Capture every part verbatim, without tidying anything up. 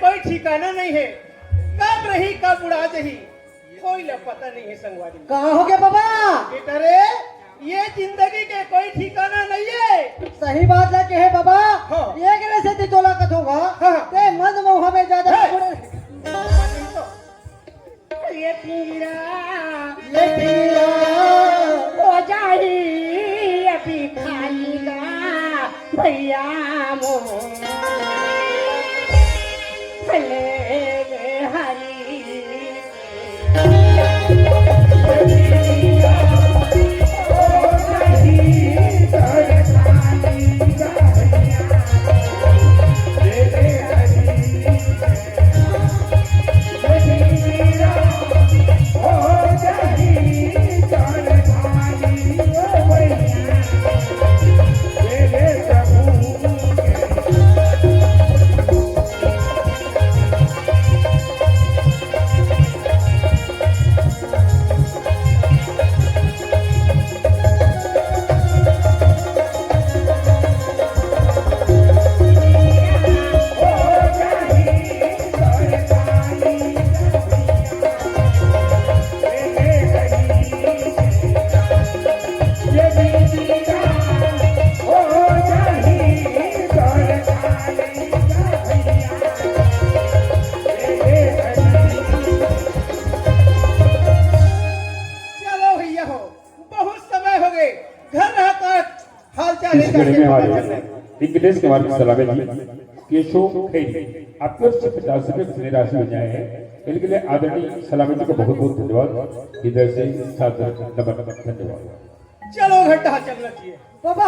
कोई ठिकाना नहीं है, कब रही कब उड़ा जही, कोई ला पता नहीं है संगवारी। का हो गे बाबा? बेटा रे, ये जिंदगी के कोई ठिकाना नहीं है। सही बात ला कहे बाबा। हाँ। ये करे से ती तोला कथों गा। हाँ। ते मंद मौहा में ज्यादा हे। ये पीरा ये पीरा हो जाही अभी खाई गा भैया मोर। भले हरी चलो भैया हो, बहुत समय हो गए, घर रहता हाल चाल इस लेकर घड़ी में हमारे विंकटेश कुमार सलामी जी, केशव खैरी, आपको एक सौ पचास रुपए की राशि मिल जाए हैं। इनके लिए आदरणीय सलामी जी को बहुत बहुत धन्यवाद, हृदय से सादर नमन, धन्यवाद। चलो घंटा चलना चाहिए। बाबा,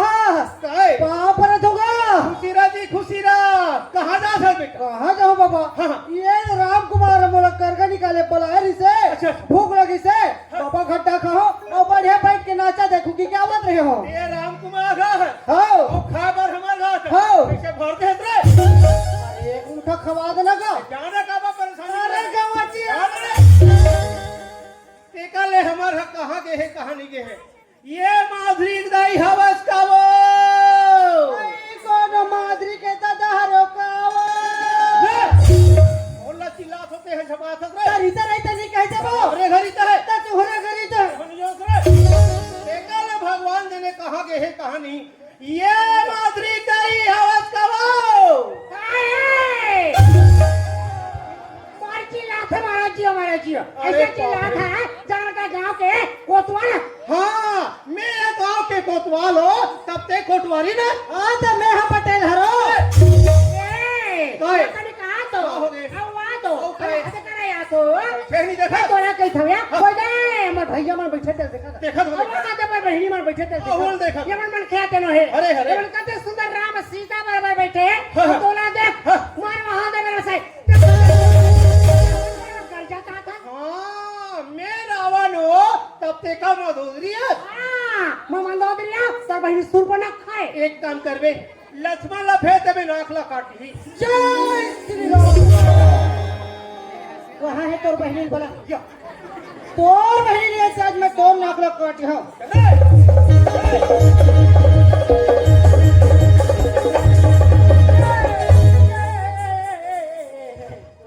काय? पाँव परत हों गा। खुशी रहा जी, खुशी रहा। कहाँ जात है बेटा? कहाँ जाहूँ बाबा? हाँ, हाँ। ये राम कुमार मोला करगा निकाले बलाए रिहिसे। अच्छा, अच्छा। भूख लगिसे। हाँ। बाबा घंटा खाहूँ अउ बढ़िया बैठ के नाचा देखहूँ कि क्या बात रहे हो। ये राम कुमार है। हाँ। अउ खाए बर हमर घर है। हाँ। कैसे भर दे रे? अरे एक मुट्ठा खवा देना गा। जाना का बा परेशान? अरे गंवाची। अरे। तेकर ले हमर ह कहाँ गे हे, कहाँ नहीं गे हे। ये माधुरी के दाई हवस का वो? अरे, कोनो माधुरी के ददा हरो का वो? ले, बोला चिल्लात होते हैं, झपात होत रे। तारी तरह इतनी कह देबो। अरे घरी तो है। ता तुहरे घरी तो है। बन जाओ रे। देखा ले भगवान देने कहाँ गए हैं, कहाँ नहीं। ये माधुरी के दाई हवस का वो? काहे? मार चिल्लात है, मारा जियो, मारा जियो। अरे ऐसे चिल्लात बाप रे। है, जान का गाँव के कोतवाल। हाँ, मैं गाँव के कोतवाल हो, तब ते कोटवारी ना। हाँ, तो मैं हाँ पटेल हरो। ए, काय? मैं कनी कहा तो, का हो गए? अब वहाँ तो, ओ, काय? अरे, अरे, करे या तो। फेर नहीं देखा? मैं तोरा कही था, या? हाँ। कोई नहीं, हमर भैया मन बैठे थे, देखा था। देखा था, अब देखा। वहाँ जब बहिनी मन बैठे थे, देखा। अहो, देखा। ये मन, मन क्या तेनो है? अरे, अरे। ये मन कहते सुंदर राम सीता बराबर बैठे हैं। हाँ, हाँ। तोला देख, हाँ। मार वहाँ दे मेरे से। गरजा का था? हाँ, मैं रावण हो, तब ते का मंदोदरी है? हाँ, मैं मंदोदरी हूँ, तोर बहिनी सूर्पनखा है। एक काम करबे, लक्ष्मण ला भेज देबे, नाक ला काट ली। जय श्री राम। कहाँ है तोर बहिनी बोला? या। तोर बहिनी ये साइज में तोर नाक ला काट हाँ।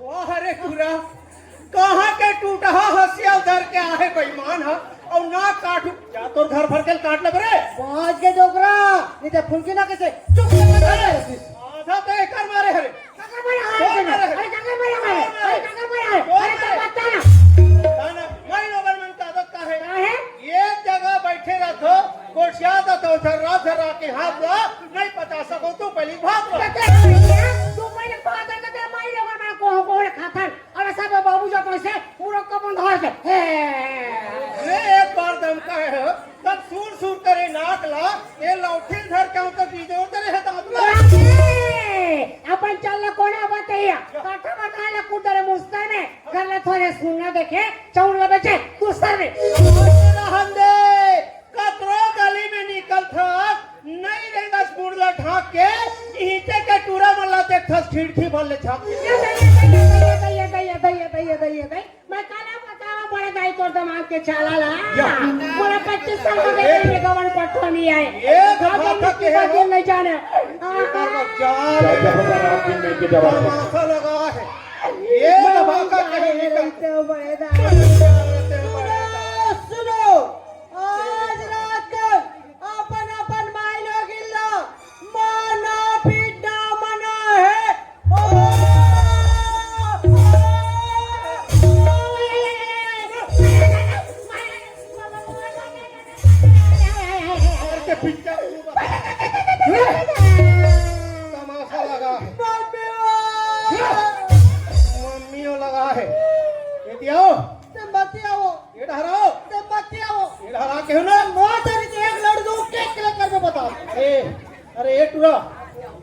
वाह रे टूरा, कहाँ के टूटहा हँसिया धर के आहे बेईमान ह, अउ ना काटू, जा तोर घर भर के काट ले बरे। बाज के डोकरा, नहीं ते फुलकी ना कैसे चुप कर। आधा तो एकर मारे हरे। काकर मारे हाय कौन मारे हरे? अरे काकर मारे हाय? कौन मारे? अरे काकर मारे हाय? कौन अरे तो मारे? बता ना। ना, ना, माई लोगन मन का आदत का है? का है? एक जगह बैठे रहथो, गोठिया दथो, झर्रा झर्रा के हाथ ला, नहीं पचा सको तो पहली भाग ला। तू पहले भाग दे, तेरे माई लोगन मन को, को खाथन। अरे सब बाबू जो कैसे मुरक्का बंधा है। हे। रे एक बार दम का है, तब सूर सूर करे नाक ला, ये लौठी धर के उतर दीजिए, उतर है दांत ला। अरे, अपन चल ला कोना बताइया। काठा बता ला कुदरे मुस्ता ने, कर ले थोड़े सुनना देखे, चौड़ ले बेचे, तू सर में। रहन दे, कतरो गली में निकल था, नहीं रेंगस मुड़ ला ढाक के, ईंटे के टूरा मन ला देखथस खिड़की भर ले झांक के। ये दइया, दइया, दइया। मैं काला बतावा बड़े दाई तोर दिमाग के चाला ला। या। मोला पच्चीस साल हो गए, ये गवन पट्टो नहीं आए। ये और गवन धमाका के पट्टो है। नहीं जाने। हाँ, हाँ। चाल। चाल, चाल, चाल, चाल, चाल, चाल। तमाशा लगा। ये दबा का कहीं नहीं कर। तो बड़े दादा। सुनो, सुनो, आज रात तक अपन अपन माई लोग इल्ला मारना पीटना मना है। ओ! करके पिक्चर तमाशा लगा है। मम्मियों लगा है। ये दियाओ। ते मत आओ। ये डहराओ। ते मत आओ। ये डहरा के हो ना। मौत अभी तो एक लड़ दो, के के कर में बता। ए, अरे ए टुरा,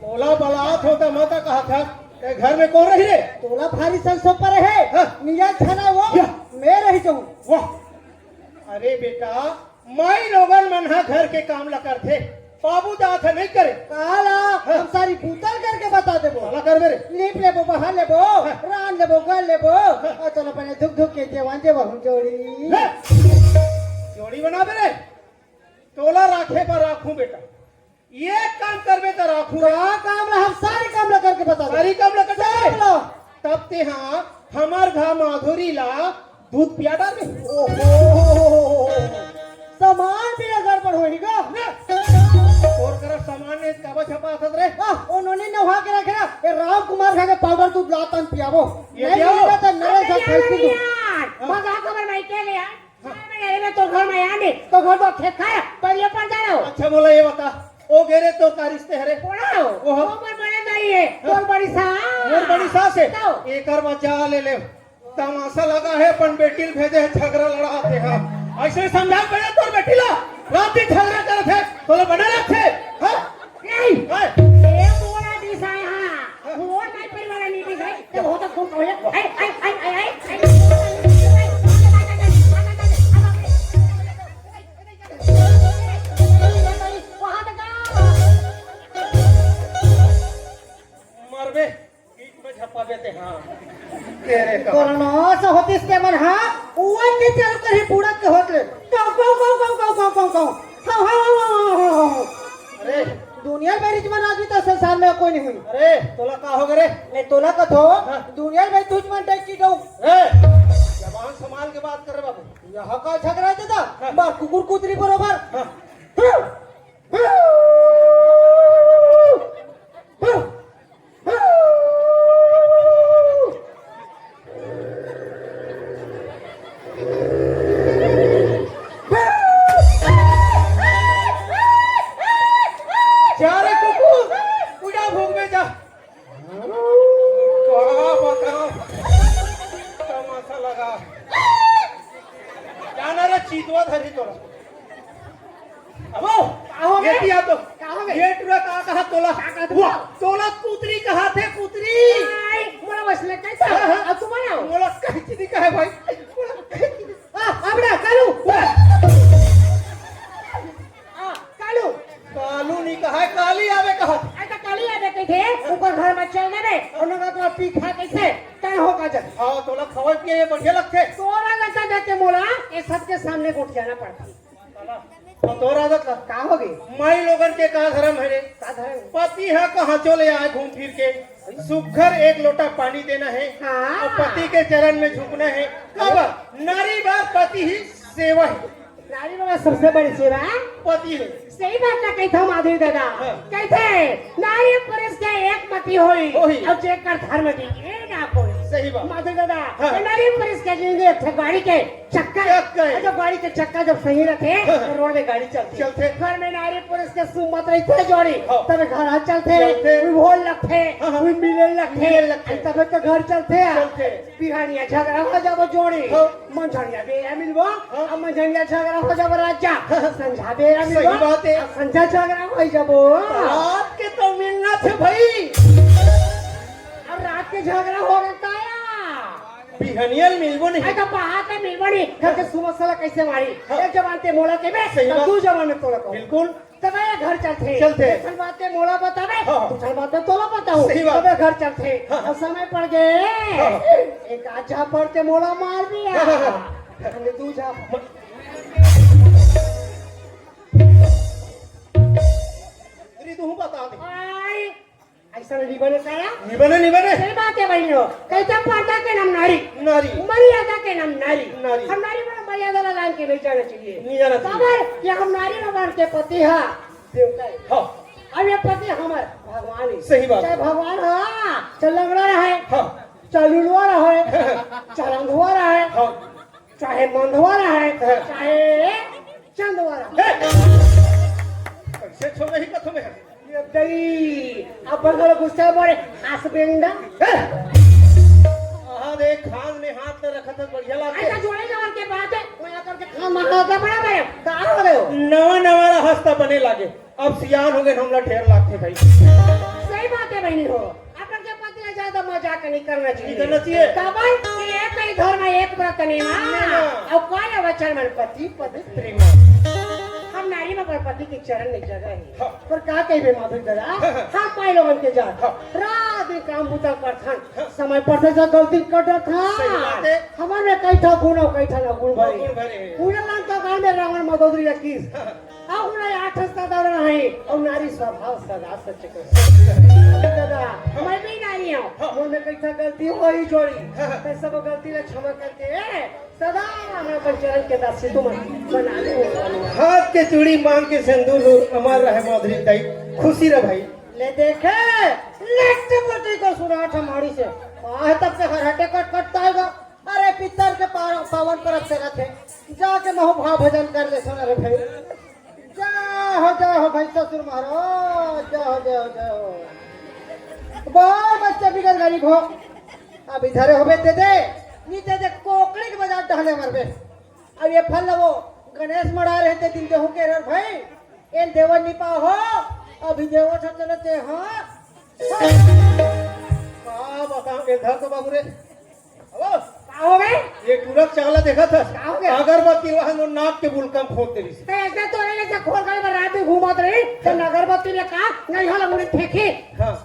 तोला बलात होता मत कहा था। ते घर में कौन रही रे? तोला भारी संसो पर है। हाँ। निया छना वो। या। मैं रही जाऊँ। वाह। अरे बेटा, माई लोगन मन ह घर के काम ला करथे, बाबू जात ह नइ करे। काला, हाँ। हम सारी बूता ल करके बता देबो। काला करबे रे? लीप लेबो, बहा लेबो, हाँ। रांध लेबो, गल लेबो। हाँ। अउ चलो बने धुक धुक के जेवन देबो हम जोड़ी। ले। जोड़ी बनाबे रे? तोला राखे बर राखूं बेटा। ये काम करबे त राखू। का काम ला हम सारी काम ला करके बता दे। सारी काम ला करके सब ला। तब ते हा हमर घा माधुरी ला दूध पिया डाल दे। ओहो, सामान भी गड़बड़ होही गा। ना। तोर करा सामान ने काबा छपा आथस रे। आ, उन्होंने नहा के रखे ना, ये राम कुमार खा के पाउडर दूध लातन पियाबो। ये नहीं क्या हो? मिलेगा तो नरे साथ अरे फैसले दो। यार, हाँ। मजाक कर भाई के ले यार। अरे, अरे, मैं तो घर में आया नहीं, तो घर तो खेत खाया, पर ये पर जा रहा हूँ। अच्छा, मोला ये बता, ओ गे रे तोर का रिश्ते हरे? कोना हो? वो हो। वो मोर बड़े दाई है, हाँ। मोर बड़ी सास। मोर बड़ी सास है? तो? एकर बच्चा ले ले। तमाशा लगा है, अपन बेटी ल भेजे है, झगड़ा लड़ाते हैं। ऐसे समझा पहले तोर बेटी ला, रात दिन झगड़ा करत है, तोला बना रखे, हाँ? नहीं। हाँ। ये मोर आदमी सा है, हाँ। मोर नहीं परिवार नहीं भी है, तो वो तो खूब कहो। आई, आई, आई, आई, आई। मरबे, बीच में झपा देते, हाँ। तेरे का। कोरोना से होतिस ते मन, हाँ, उवन के चालू करही बूढ़ा के होत ले। काऊ, काऊ, काऊ। हाँ, हाँ, हाँ। अरे। दुनिया में रिच मन आदमी तो संसार में कोई नहीं हुई। अरे, तोला का हो गे रे? नहीं, तोला का थो। हाँ। दुनिया में तुझ मन टाइप की गऊ। ए, जबान संभाल के बात कर रे बाबू। यहाँ का झगड़ा है दादा? हाँ। मार कुकुर कुतरी बरोबर। हाँ। जा रे कुकुर, पूजा भोग में जा। वाह, बताओ। तमाशा लगा। जाना रे, चीतवा धरी तोरा। अबो, का हो ये गे? किया तो। का हो गे? ये टुरा का कहा तोला? का कहा तोला? वाह, तोला पुत्री कहा थे, पुत्री। आई, मोला बस में कैसा? हाँ, हाँ। अब तू बनाओ। मोला कहीं चीज नहीं कहा भाई। मोला कहीं चीज नहीं। आ, अबड़ा, कालू। आ, कालू। कालू नहीं कहा, काली आवे कहा। अरे तो काली आवे कही थे, ऊपर घर में चल देवे, और नगर तो पी खा कैसे, तय हो का जब। हाँ, तोला खवाई पिए ये बढ़िया लगते। तोरा लगता जाके मोला, ये सबके सामने गोठियाना पड़ता। तो तोर आदत ला। का हो गे? माई लोगन के का धर्म है रे? का धर्म? पति ह कहाँ चले आए घूम फिर के, सुघर एक लोटा पानी देना है हाँ। और पति के चरण में झुकना है। काबर? नारी बर पति ही सेवा है। नारी बर सबसे बड़ी सेवा पति है। सही बात ला कहिथा माधुरी दादा। हाँ। कहिथे, नारी पुरुष के एक मति होई होई। और जेकर धर्म दिए ना कोई। सही बात। माधुरी दादा, हाँ। ये नारी पुरुष के जिंदगी एक ठे गाड़ी के चक्का, चक्का है। जब गाड़ी के चक्का जब सही रथे, हाँ। तो रोड में गाड़ी चलथे। चलथे। घर में नारी पुरुष के सुमत रहिथे जोड़ी, हाँ। तब घर ह चलथे, चलथे। कोई भोल लगथे, हाँ, हाँ। कोई मिले लगथे, मिले लगथे। तब तो घर चलथे। चलथे। बिहानिया झगड़ा हो जाबो जोड़ी, हाँ। मंझनिया बेरा मिलबो, हाँ। अब मंझनिया झगड़ा हो जाबो राजा, हाँ। संझा बेरा सही मिलबो, बात है। अब संझा झगड़ा हो जाबो। रात के तो मिलना थे भाई। अब रात के झगड़ा हो गे काया? बिहनिया ल मिलबो नहीं। अरे तो बाहर में मिलबो नहीं, घर के सुबह साला कैसे मारी? हाँ। एक जबान ते मोला के बे, सही तो बात। दू जबान में तोला को। बिल्कुल। तब ये घर चलथे। चलथे। एक ठन बात ते मोला बतावे, हाँ, हाँ। दू ठन बात ते तोला बताओ। सही बात। तब ये घर चलथे। हाँ, हाँ। अब समय पड़ गे। हाँ, हाँ। एक आध झापड़ ते मोला मार दिया। हाँ, हाँ, हाँ। हमने दू झापड़। री तू बता दे। आई। अइसन नइ बने सारा। नइ बने, नइ बने। सही बात हे बहिनी हो। कहिथे पर्दा के नाम नारी। नारी। मर्यादा के नाम नारी। नारी। हम नारी बड़ा मर्यादा ला लान के नइ जाना चाहिए। नइ जाना चाहिए। काबर कि हम नारी भगवान के पति हा देवता हे। हाँ। अब ये पति हमर भगवान हे। सही बात। चाहे भगवान हा, चाहे लंगड़ा रहे, हाँ। चाहे लुलवा रहे, चाहे अंधवा रहे, हाँ। चाहे मंधवा रहे, हाँ। चाहे चंदवा रहे। हे! कइसे छोड़े ही कथो में? ये दई, अब बंगाल गुस्सा मारे, हस्बैंड। हे! हाँ, देख, खान में हाथ न रखत हस, बढ़िया लागथे। अइसा जोड़े जवान के बात हे, मैं करके खान में हाथ बड़ा बड़े, का हो रहे हो? नवा नवा रहस त बने लागे, अब सियान हो गए, हमला ढेर लागथे भाई। सही बात हे बहिनी हो, अपन के पति ले ज्यादा मजाक नइ करना चाहिए। नइ करना चाहिए। काबर कि एक ही धर्म, एक व्रत नियम। नियम। अउ काय वचन मन पति पवित्र। प्रेम। हम नारी में अपन पति के चरण नइ जगह हे। हाँ। पर का कहिबे माधुरी दादा, हाँ, हाँ। हम माई लोगन के जात। हाँ। रात दिन काम बूता करथन। हाँ। समय पर से जब गलती कर देथन। सही बात हे। हमर में कई ठा गुण अउ कई ठा अवगुण भरे। अवगुण भरे हे। पूरा लंका कांड में रावण मंदोदरी ला किहिस। हाँ। अउ ना आठ सदा रहे, अउ नारी स्वभाव सदा सच कहे। दादा, मैं भी नारी हूँ, हाँ। मोर में कई ठा गलती होही जोड़ी, हाँ। त सब गलती ला क्षमा करके सदा मैं अपन चरण के दासी तुम बना ले। हाथ के चूड़ी, मांग के सिंदूर, अमर रहे माधुरी दाई, खुशी रह भाई। ले देखे, नेक्स्ट पति को सुनात हमारी से, आए तब से हर हटे कट कटता है। अरे पितर के पार-, पावन परब चलत हे, जाके महू भाव भजन कर ले सोना रे भाई। जय हो, जय हो भाई ससुर महाराज, जय हो, जय हो, जय हो। बाल बच्चा बिगड़ गरीब हो, अब इधर होबे दे दे, नी दे दे कोकड़ी के बाजार टहले मरबे। अब ये फल लगो, गणेश मड़ा रहे ते दिन देहू के रे भाई, एन देवन नी पाओ हो, अभी देवो छ चलो ते, हाँ। का बताऊं, इधर तो बाबू रे, अब का हो गए? ये टूरा चाला देखत हस? का हो गया? अगरबत्ती वहां नो नाक के बुलकम खोद देलिस। तो ऐसा तो नहीं, ऐसा खोल कर रात में घूमत रही, तो अगरबत्ती ले का, नहीं होला मुड़ी फेंकी। हाँ।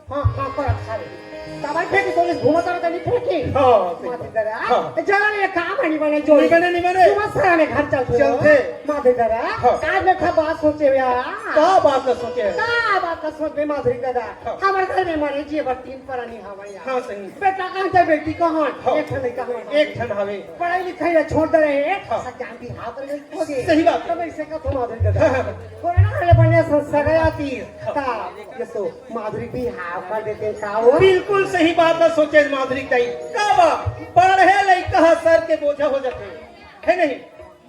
हाँ, हाँ, पर अच्छा रे। तबाई फेंकी तो इस घूमत रहा तो नहीं फेंकी। हाँ, सही। माधुरी दादा, हाँ। जरा ये काम है नहीं बने जो। नहीं बने, नहीं बने। तू मत सारा में घर चल तू। चलते। माधुरी दादा, हाँ। आज मैं खा बात सोचे हुए आ। का बात ना सोचे है? का बात ना सोच में माधुरी दादा? हाँ। हमारे घर में मरे जी बर तीन परानी हमारे यहाँ। हाँ, सही। बेटा कहाँ थे, बेटी कहाँ? हाँ। एक ठन लइका हमारे एक ठन हवे। पढ़ाई लिखाई ला छोड़ दे रहे हैं। हाँ। सब जान भी हाथ में हो गए। सही बात है। तब ऐसे का तो माधुरी दादा। हाँ, हाँ। कोरोना वाले बने संस्था गया तीर। हाँ। ता, ये सो माधुरी बिहाव कर देते का वो? बिल्कुल सही बात है, सोचे माधुरी ताई। का बा? पढ़े लइका ह सर के बोझा हो जाते, है नहीं?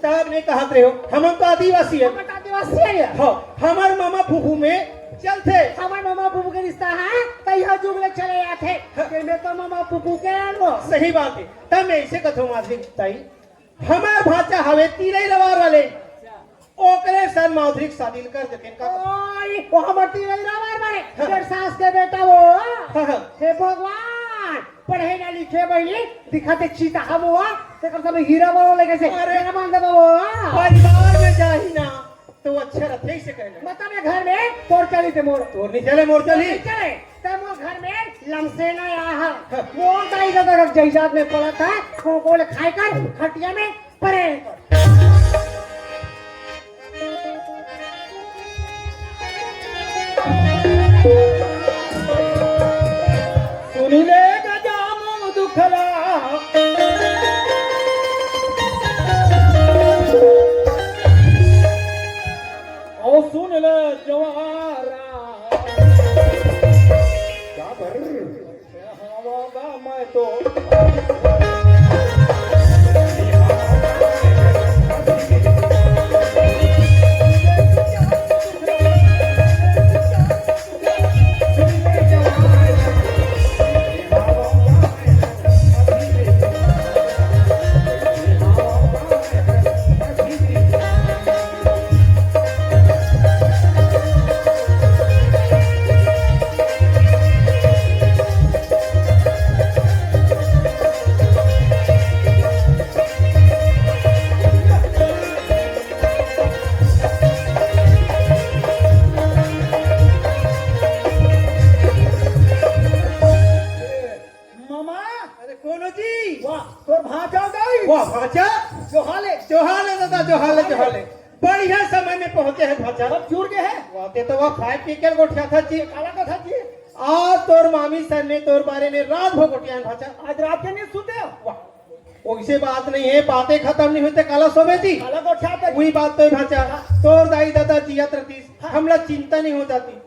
तब मैं कहत रहे हो, हमन तो आदिवासी है। हमन तो आदिवासी है। हाँ, हमर मामा फूफू में चलथे। हमर मामा फूफू के रिश्ता है, कहियो जुग ले चले आथे। हाँ। तेमे तो मामा फूफू के आनो। सही बात है। तब मैं ऐसे कथो माधुरी ताई, हमर भांचा हवे तिरई रवार वाले, ओकरे सन माधुरी के शादी ल कर देतेन का? ओए, वो हमर तिरई रवार वाले, हाँ। तेरे सास के बेटा वो। हाँ, हाँ। हे भगवान, पढ़े ना लिखे बहिनी, दिखाते चीता हम वो, ते कम से कम हीरा वाला लगे से, अरे। तेरा मान दबा वो। परिवार में जाही ना, तो वो अच्छा रहते ही से कहना। मतलब ये घर में तोर चली ते मोर। तोर नहीं चले, मोर चली। नहीं चले। तब वो घर में लमसेना आहा। हाँ। वो दाई दादा का जायदाद में पड़ा था, वो बोले खाए कर, खटिया में परे कर। सुनी ले गजानन दुखला। ओ सुन ले जवारा। क्या भर? हवा का मैं तो मामा। अरे कौन हो जी? वाह, तोर भांचा हो गई। वाह भांचा। जोहाले। जोहाले दादा, जोहाले, जोहाले। बढ़िया समय में पहुंचे हैं भांचा। अब जुड़ गए हैं। अब ते तो वह खाए पी के गोठियाथस जी। काला कथस जी? आज तोर मामी सन में तोर बारे में रात भर गोठियान भांचा। आज रात के नहीं सुते? वाह, वैसे बात नहीं है, बातें खत्म नहीं होते, काला सोबे जी। काला गोठियाथस जी? वही बात तो है भांचा। हाँ। तोर दाई ददा जियत रहतीस, हाँ। हमला चिंता नहीं हो जाती।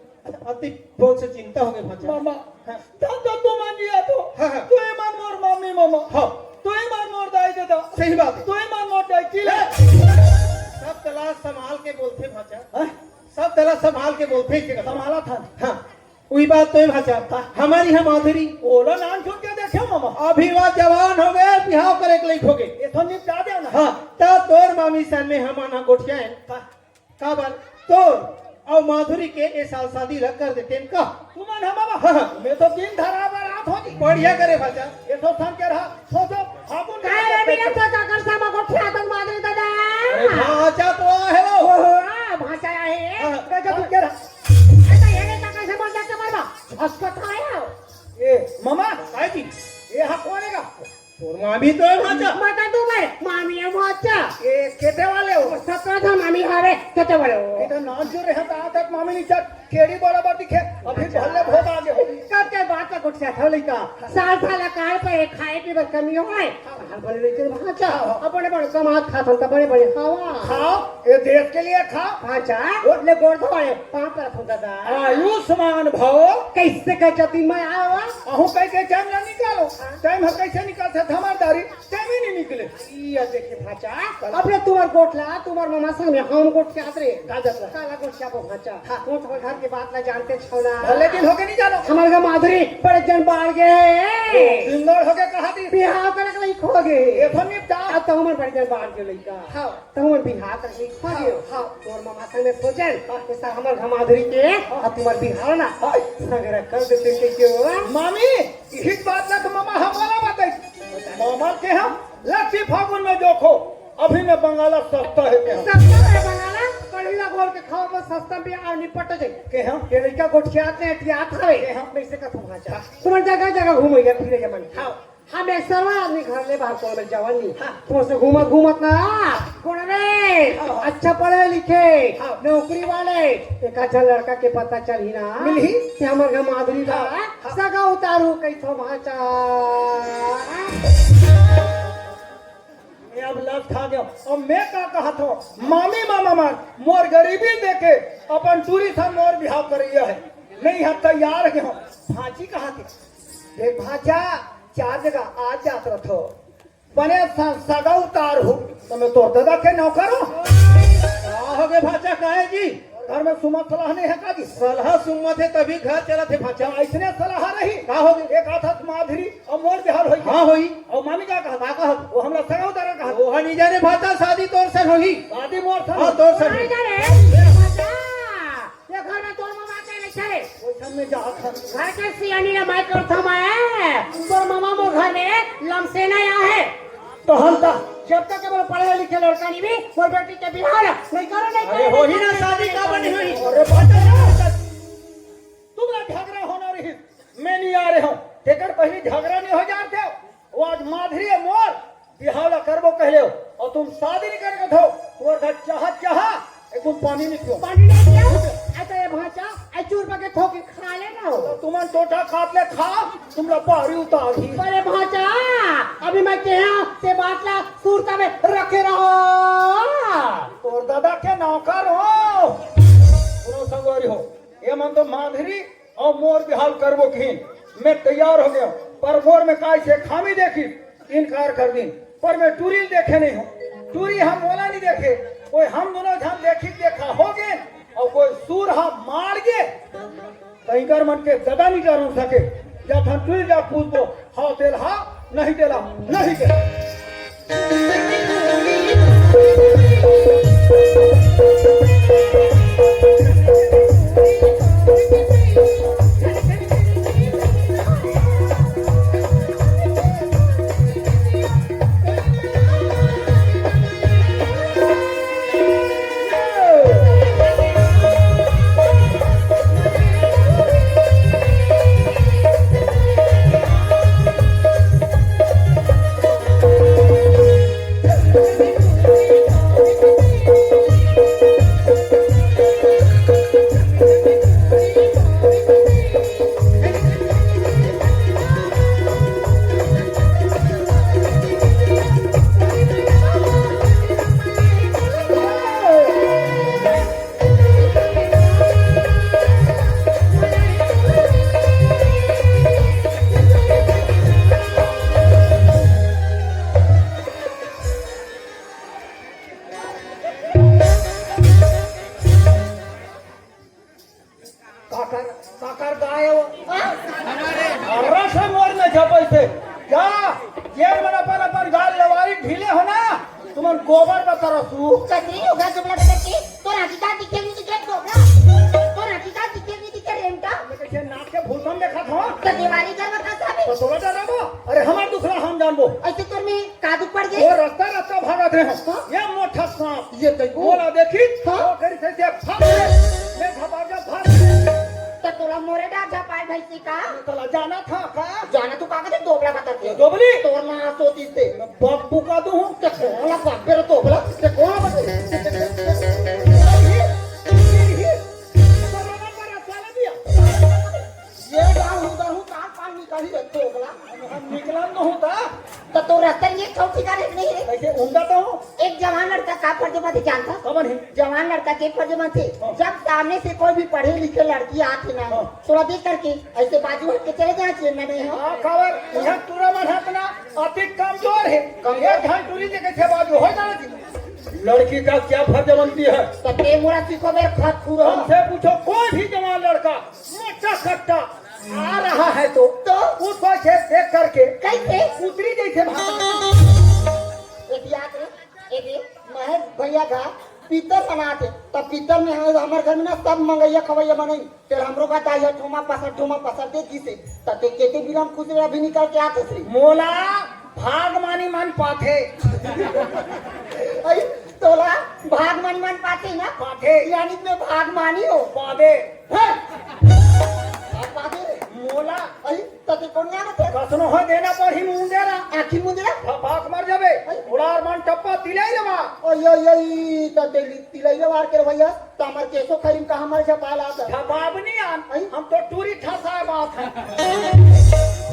अति बहुत से चिंता हो गए भांचा। मामा, हाँ। तब तो तुमन जियत हो। हाँ, हाँ। तुही मन मोर मामी मामा। हाँ। तुही मन मोर दाई ददा। सही बात है। तुही मन मोर दाई चिला। सब तला संभाल के बोलथे भांचा। हाँ? सब तला संभाल के बोलथे इसे कहा। संभालथन। हाँ। वही बात तो है भांचा। हाँ। हमर इहाँ माधुरी। ओला नानचुन के देखे मामा। अभी वह जवान हो गए, बिहाव करे के लायक हो गए। ये तो निपटा देना। हाँ, तब तोर मामी सन में हमन ह गोठियाएन। हाँ। काबर तोर अउ माधुरी के ए साल शादी ला कर देतेन का? तुमन ह मामा? हाँ, हाँ। मैं तो दिन धरा बर आत हों जी। बढ़िया करे भांचा। ये तो सन के रहा, सोचो, फागुन काहे रे, बिना तो काकर सामा गोठियाथस माधुरी ददा? अरे, भांचा तो आहे वो। ओहो, हाँ, भांचा आहे। हाँ। गजब के रहा। अरे, तो ये नहीं काकर सामा जाके मरबा। हंस के खाया। ए, मामा। काय जी? ये हा कोन हे का? तोर मामी तो है भांचा। बता तू भाई, मामी है भांचा। ए, केते वाले हो? सत्रह था मामी हवे, केते वाले हो? इधर नाम जो रहे था, आज तक मामी नहीं चट, केड़ी बराबर दिखे, अभी अच्छा। भले भोग आगे हो। कब के बात का कुछ था लइका? साल साल कार पे खाए पीए बर कमी होय। हाँ। साल भर लइका भांचा, हाँ। अपने बड़े कमात खात हम तो बड़े बड़े हवा। खाओ, ये देश के लिए खाओ। भांचा, वो ले गोड़ धोए, पाँव पर फूंका दा। आयुष्मान भव। कैसे का जल्दी मैं आवा? अहू कह के टाइम ना निकालो। टाइम हम कैसे निकाल सकते? हमार दारी टाइम ही नहीं निकले। ये देखे भांचा, अपने तुम्हार गोठला, तुम्हार मामा संग में हम गोठियात रहे। का जतला? काला गोठियाबो भांचा। हाँ। वो तुम्हार घर के बात ला जानते छो ना। भले दिन होके नहीं जानो। हमार घर माधुरी बड़े जन बाढ़ गए। दिन दौड़ होके कहा दी। बिहाव करे के लायक हो गए। ये तो निपटा। अब तो हमार बड़े जन बाढ़ गए लइका। हाँ। तहु मन बिहाव कर एक पा हाँ, दियो। हाँ। तोर मामा संग में सोचन, हाँ। ऐसा हमर घमाधुरी के, हाँ। अब तुम्हार बिहाव ना, हाँ। सगरा कर देते के क्यों? मामी, यही बात ना तो मामा हमला बताई। मामा के हम लक्ष्मी फागुन में जोखो, अभी में बंगाला सस्ता है के हम। सस्ता है बंगाला, कढ़ीला घोल के खाओ, बस सस्ता भी आ निपट जाए। के हम? ये लइका गोठियात ने अटियात हवे। के हम? मैं इसे का तुम भांचा। हाँ। तुम्हार जगह जगह घूमे या फिरे या मन। हाँ। हम एक सरवा आदमी घर ले बाहर कोनो में जवान नहीं। हाँ। तो से घूमत घूमत ना, कोन रे? हाँ। अच्छा पढ़े लिखे, हाँ। नौकरी वाले, एक अच्छा लड़का के पता चलही ना। मिलही? कि हमर घर माधुरी बा, हाँ, हाँ। सगा उतारू कही थो भांचा। मैं अब लत खा गया। अब मैं का कहा थो? मामी मामा मन, मोर गरीबी देखे, अपन टूरी सन मोर बिहाव करइया है। नहीं हम तैयार है हम। भांची कहा थे? देख भांचा, चार जगह आ जात रथो। बने स-, सगा उतार हो, तो मैं तोर ददा के नौकर हो। का हो गे भांचा, काहे जी? घर में सुमत सलाह नहीं है का जी? सलाह सुमत है तभी घर चलत है भांचा। ऐसने सलाह रही। का हो गे? एक हाथ हाथ माधुरी और मोर बिहाव होई। हाँ होई। और मामी का कहा? का कहा? वो हमला सगा उतार कहा। वो नहीं जाने भांचा, शादी तोर सन होही। शादी मोर सन हाँ, होही। तोर सन नहीं होही। जाने। भांचा। ये घर में तोर मामा के नहीं छे। वो घर में जा, घर घर के सियानी ला मैं करथों मैं। तोर मामा मोर घर में लमसेना आया है। तो हम ता जब तक के मोर पढ़े लिखे लड़का नहीं भी, मोर बेटी के बिहाव नहीं करो, नहीं अरे करो, होही ना, शादी का बनी होही? अरे बात है। तुमला झगड़ा होना रही, मैं नहीं आ रहे हूँ। तेकर पहली झगड़ा नहीं हो जाते। वो आज माधुरी है मोर, बिहाव ला करबो कहले हो, और तुम शादी नहीं करके थो, तुम्हारे घर चाहा चाहा, एक बूंद पानी नहीं पियो। पानी नहीं पियो? अच्छा, ये भांचा, ए चूर पके थोके खा ले ना हो। तो तुमन टोटा खात ले खा, तुमला पारी उतार ही। अरे भांचा, अभी मैं कहा, ते बात ला सुरता में रखे रहो। तोर दादा के नौकर हो। सुनो संगवारी हो, ये मन तो माधुरी और मोर बिहाव करबो किहिन, मैं तैयार हो गया, पर मोर में काय से खामी देखी, इनकार कर दीन। पर मैं टूरी ल देखे नहीं हूँ, टूरी हम मोला नहीं देखे, कोई हम दोनों झन देखी देखा हो गए, और कोई सूर हम मार गए, तो इनकर मन के ददा नहीं डर सके। या थन टूरी जा पूछ दो, हाँ तेल हाँ, नहीं तेला, नहीं तेला। जा, जेन मन अपन अपन गाल लवारी ढीले हो ना, तुमन गोबर म तरसू। कतरी हो गा दुबला कतरी? तोर आँखी का दिखे नहीं दिखे डोबला? तोर आँखी का दिखे नहीं दिखे रेमटा? मैं कइसे नाक के भूलकम देखत हँव? त देवारी कर बता साबे। त तोला डराबो? अरे हमर दुख ला हम जानबो। अइसे तोर में का दुख पड़ गे? वो रस्ता रस्ता भागत रहे हँव। हाँ? ये मोटा साँप। ये देखो। मोला देखिस, हाँ? वो करी से, से भाग गे। मैं घबरा के भाग गे। त तोला मोरे डार झपाय भइसी का? तोला जाना था का? जाना तो का कथे दोबला बता के। दोबली? तोर ना सोचिस ते। बब्बू का दूँ। ते कोन ला बब्बे रे दोबला? ते कोन ला बब्बे? ये गाँव उधर हूँ, कान पान निकाली रे दोबला। हम निकलम न होता। त तोर रस्ता ये चौकी का रेट नहीं रे। कइसे उमदा तो हूँ? एक जवान लड़का का फर्ज में थे जानता? कौन है? जवान लड़का के फर्ज में थे। हाँ। जब सामने से कोई भी पढ़े लिखे लड़की आथे ना, हाँ। थोड़ा देख करके अइसे बाजू हट के चले जाना चाहिए ना, नहीं हो? हाँ, खबर, यहाँ टूरा मन है अपना अति कमजोर है। कमजोर? एक घन टूरी देखे थे बाजू हो जाना चाहिए। लड़की का क्या फर्ज बनती है? त ते मोला सिखो बे खत पूरा। हमसे पूछो, कोई भी जवान लड़का मोटा कट्टा आ रहा है तो, तो? उसको ऐसे देख करके कइसे? उतरी जइसे भाग। ए दिया रे, ए दे, महेश भैया का पीतर बनाथे, त पीतर में हम, हमर घर में ना सब मंगइया खवइया बनई। तेल हमरो का दाई ह ठोमा पसर, ठोमा पसर दे दिसे। त ते केते बिलम खुसरे अभी निकल के आथे श्री। मोला भागमानी मन पाथे। अई, तोला भागमानी मन पाथे ना? पाथे। यानी मैं भागमानी हो। पादे। हे! भाग पाथे रे। मोला। अई, त ते कोन जाना थे? कसनो हो देना पर ही मुंदेरा। आखिर मुंदेरा? भाग मर जाबे। अई। उड़ार मन टप्पा तिलाई रे बा। ओय, ओय, ओय, त ते तिलैया वार के भैया, त हमर केसो खरीम कहाँ मर झपा लात? झपाब नहीं आन, अई? हम तो टूरी ठसा बात है।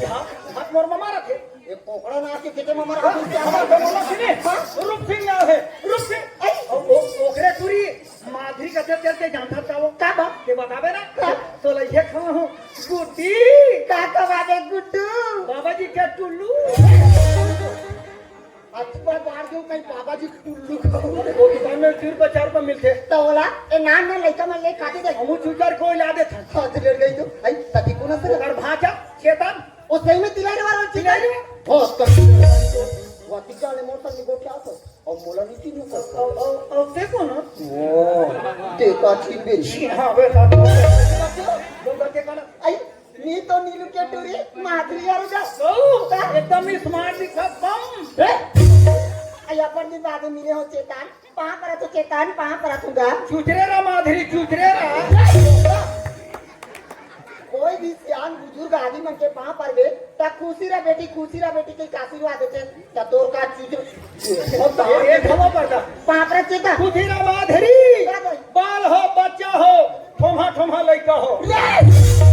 हाँ, हाथ मोर ममा रखे। ये कोकड़ा ना के केते ममा रखे? हाँ, तो बोला सुने। हाँ? रूप सिंह नाम है, रूप सिंह। अई? ओ, ओ, ओकरे टूरी माधुरी का जब चलते जानता था वो। का बा? के बताबे ना? हाँ। तो लइहे खावा हूँ। गुड्डी। का कबाबे गुड्डू? बाबा जी के टुल्लू। अतबर बाढ़ के कहीं बाबा जी टुल्लू खाऊ। वो दुकान में तीन रुपया, चार रुपया मिलथे। त ओला, ए नान में लइका मन ले खाते देख। हमू चुचर कोई ला देथन। हाँ, तो लेट गई तो। आई, तभी कोना से? ओकर भांचा, चेतन। ओ सही में तिलैया वाला चेतन? तिलैया? बहुत कम। वो तिलैया वाले मोर संग गोठिया तो। और मोला नहीं चिन्हू कर। और, और, और ते कोन? वो, ते का चिन्हबे? हाँ, बेटा। बोल के कोन? आई, नी तो नीलू के टूरी, माधुरी अरोड़ा। ओ, एकदम ही smart दिखत बम। हे? अई अपन दिन बाद में मिले हो चेतन, पाँव परत हो चेतन, पाँव परत हो गा। चुचरे रा माधुरी, चुचरे रा। कोई भी सियान बुजुर्ग आदमी मन के पाँव परबे, त खुशी रा बेटी, खुशी रा बेटी के आशीर्वाद देथे, त तोर का चुचरे। ये खवा पड़ता। पाँव परत चेतन। खुशी रा माधुरी। का भाई? बाल हो, बच्चा हो, ठोमा ठोमा लइका हो। ये!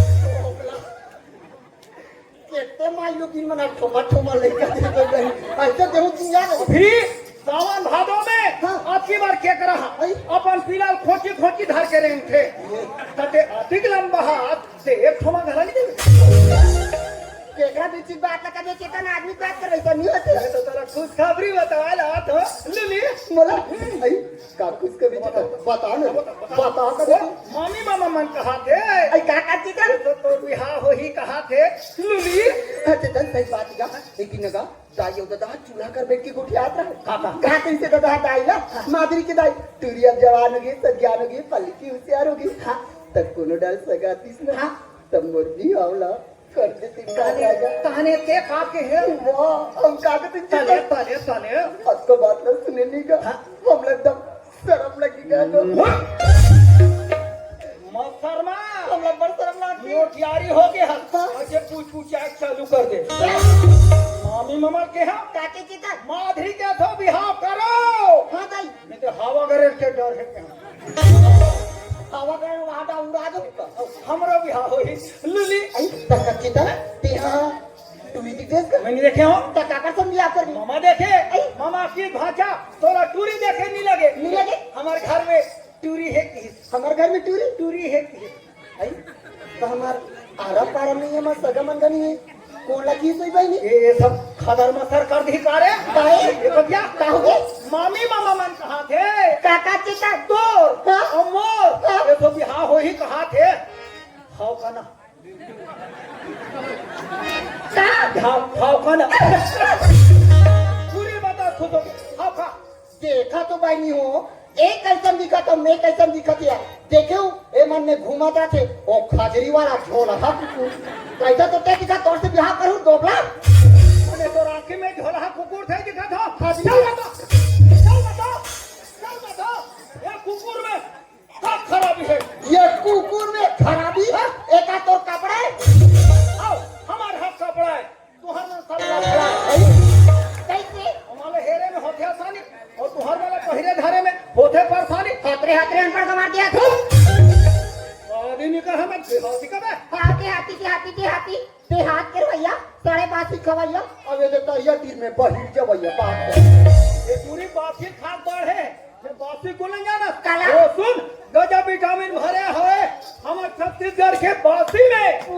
केते माई लोगिन मन ठोमा ठोमा लइका दे दे रही। अइसे देहू चिया नहीं। फिर सावन भादो में हाँ। अबकी बार के करा हा? आई। अपन पीला खोची खोची धर के रेंगथे। ये। तते अधिक लंबा हाथ से एक ठोमा घला नहीं देवे। केकरा बीच बात लगा दे, चेतन आदमी बात कर रही तो नहीं होते। ये तो तेरा खुशखबरी बतावा ला तो लुली। मोला? आई। का खुशखबरी बता, बता ना, बता, बता। बता, बता। ओ, मामी मामा मन कहाथे। अई, का, का चीज? तो, तो बिहाव होही कहाथे, लुली। हाँ, चेतन, सही बात का। लेकिन ना, दाई अउ ददा चूल्हा कर बैठ के गोठियात रहे। का, का? कहा कैसे ददा दाई ला, माधुरी के दाई, टूरी अब जवान होगे, सज्ञान होगे, पढ़ लिख के होशियार होगे। हाँ। तब कोनो डर सगा तीस ना। हाँ। तब मोर भी आवला। कर दे तीन बार ताने, राजा। ताने ते का के हे? वाह, हम का के तीन तले, चीज तले, तले। अतको बात ला सुने नहीं का। हाँ। हमला एकदम शरम लगी का तो। मत शर्मा। हमला बड़ शरम लगी। नोटियारी हो गया। हाँ। ऐसे पूछ पूछ आग चालू कर दे। मामी ममल के हाँ। काके चिता। माधुरी के तो बिहाव करो। हाँ दाई। नहीं तो हवा गरेर के डर है क्या? हवा गरेर वहाँ उड़ा दो। हमरो बिहाव होही। लुली। आई, तक चिता। ते हाँ। टूरी दिख देस का? मैं नहीं देखे हूँ। त काकर संग बियाह करबे? मामा देखे। आई। मामा की भांचा, तोला टूरी देखे नहीं लगे। नहीं लगे? हमारे घर में टूरी है की? हमारे घर में टूरी? टूरी है की? आई। त हमार आरा पारा नहीं है, हमार सगा मन का नहीं है। कोन ला की सोई भाई नहीं? ये, ये सब खदर मसर कर दी का रे? काहे? ये तो क्या? का हो गया? मामी मामा मन कहाथे? काका चिता। तोर हाँ? और मोर। हाँ? ये तो बिहाव होही कहाथे। हाव का ना? का? घाव, घाव खा ना। पूरी बता खुद हो। घाव खा। देखा तो बहिनी हो, ए कइसन दिखत हो, मैं कइसन दिखत या। देखेव, ए मन में घूमत रथे, ओ खजरी वाला झोलहा कुकुर। कइसा तो ते दिखत, तोर से बिहाव करूँ, दोबला। अरे तोर आँखी में झोलहा कुकुर थे दिखत हो। खजरी। चल बता, चल बता, चल बता। ए कुकुर में का खराबी हे? ए कुकुर में खराबी हे? हाँ? एका तोर कपड़ा हे? आओ, हमार हाथ कपड़ा हे। तुहर मन साला खड़ा हे। कइसे? हमारे हेरे में होथे आसानी, अउ तुहर वाला पहिरे धरे में होथे परेशानी। हतरे हतरे अनपढ़ का मार दिया तू। आदमी का हमें देहाती का बे? हाँ, देहाती, देहाती, देहाती। देहात के रवैया, साढ़े बासी खवैया। अब ये देखता, ये तीर में बहिर जवैया, बात कर। ये पूरी बासी खात बाढ़ हे। ये बासी को नहीं जाना। काला। ओ सुन, गजब विटामिन भरे हवे हमर छत्तीसगढ़ के बासी में। ओ।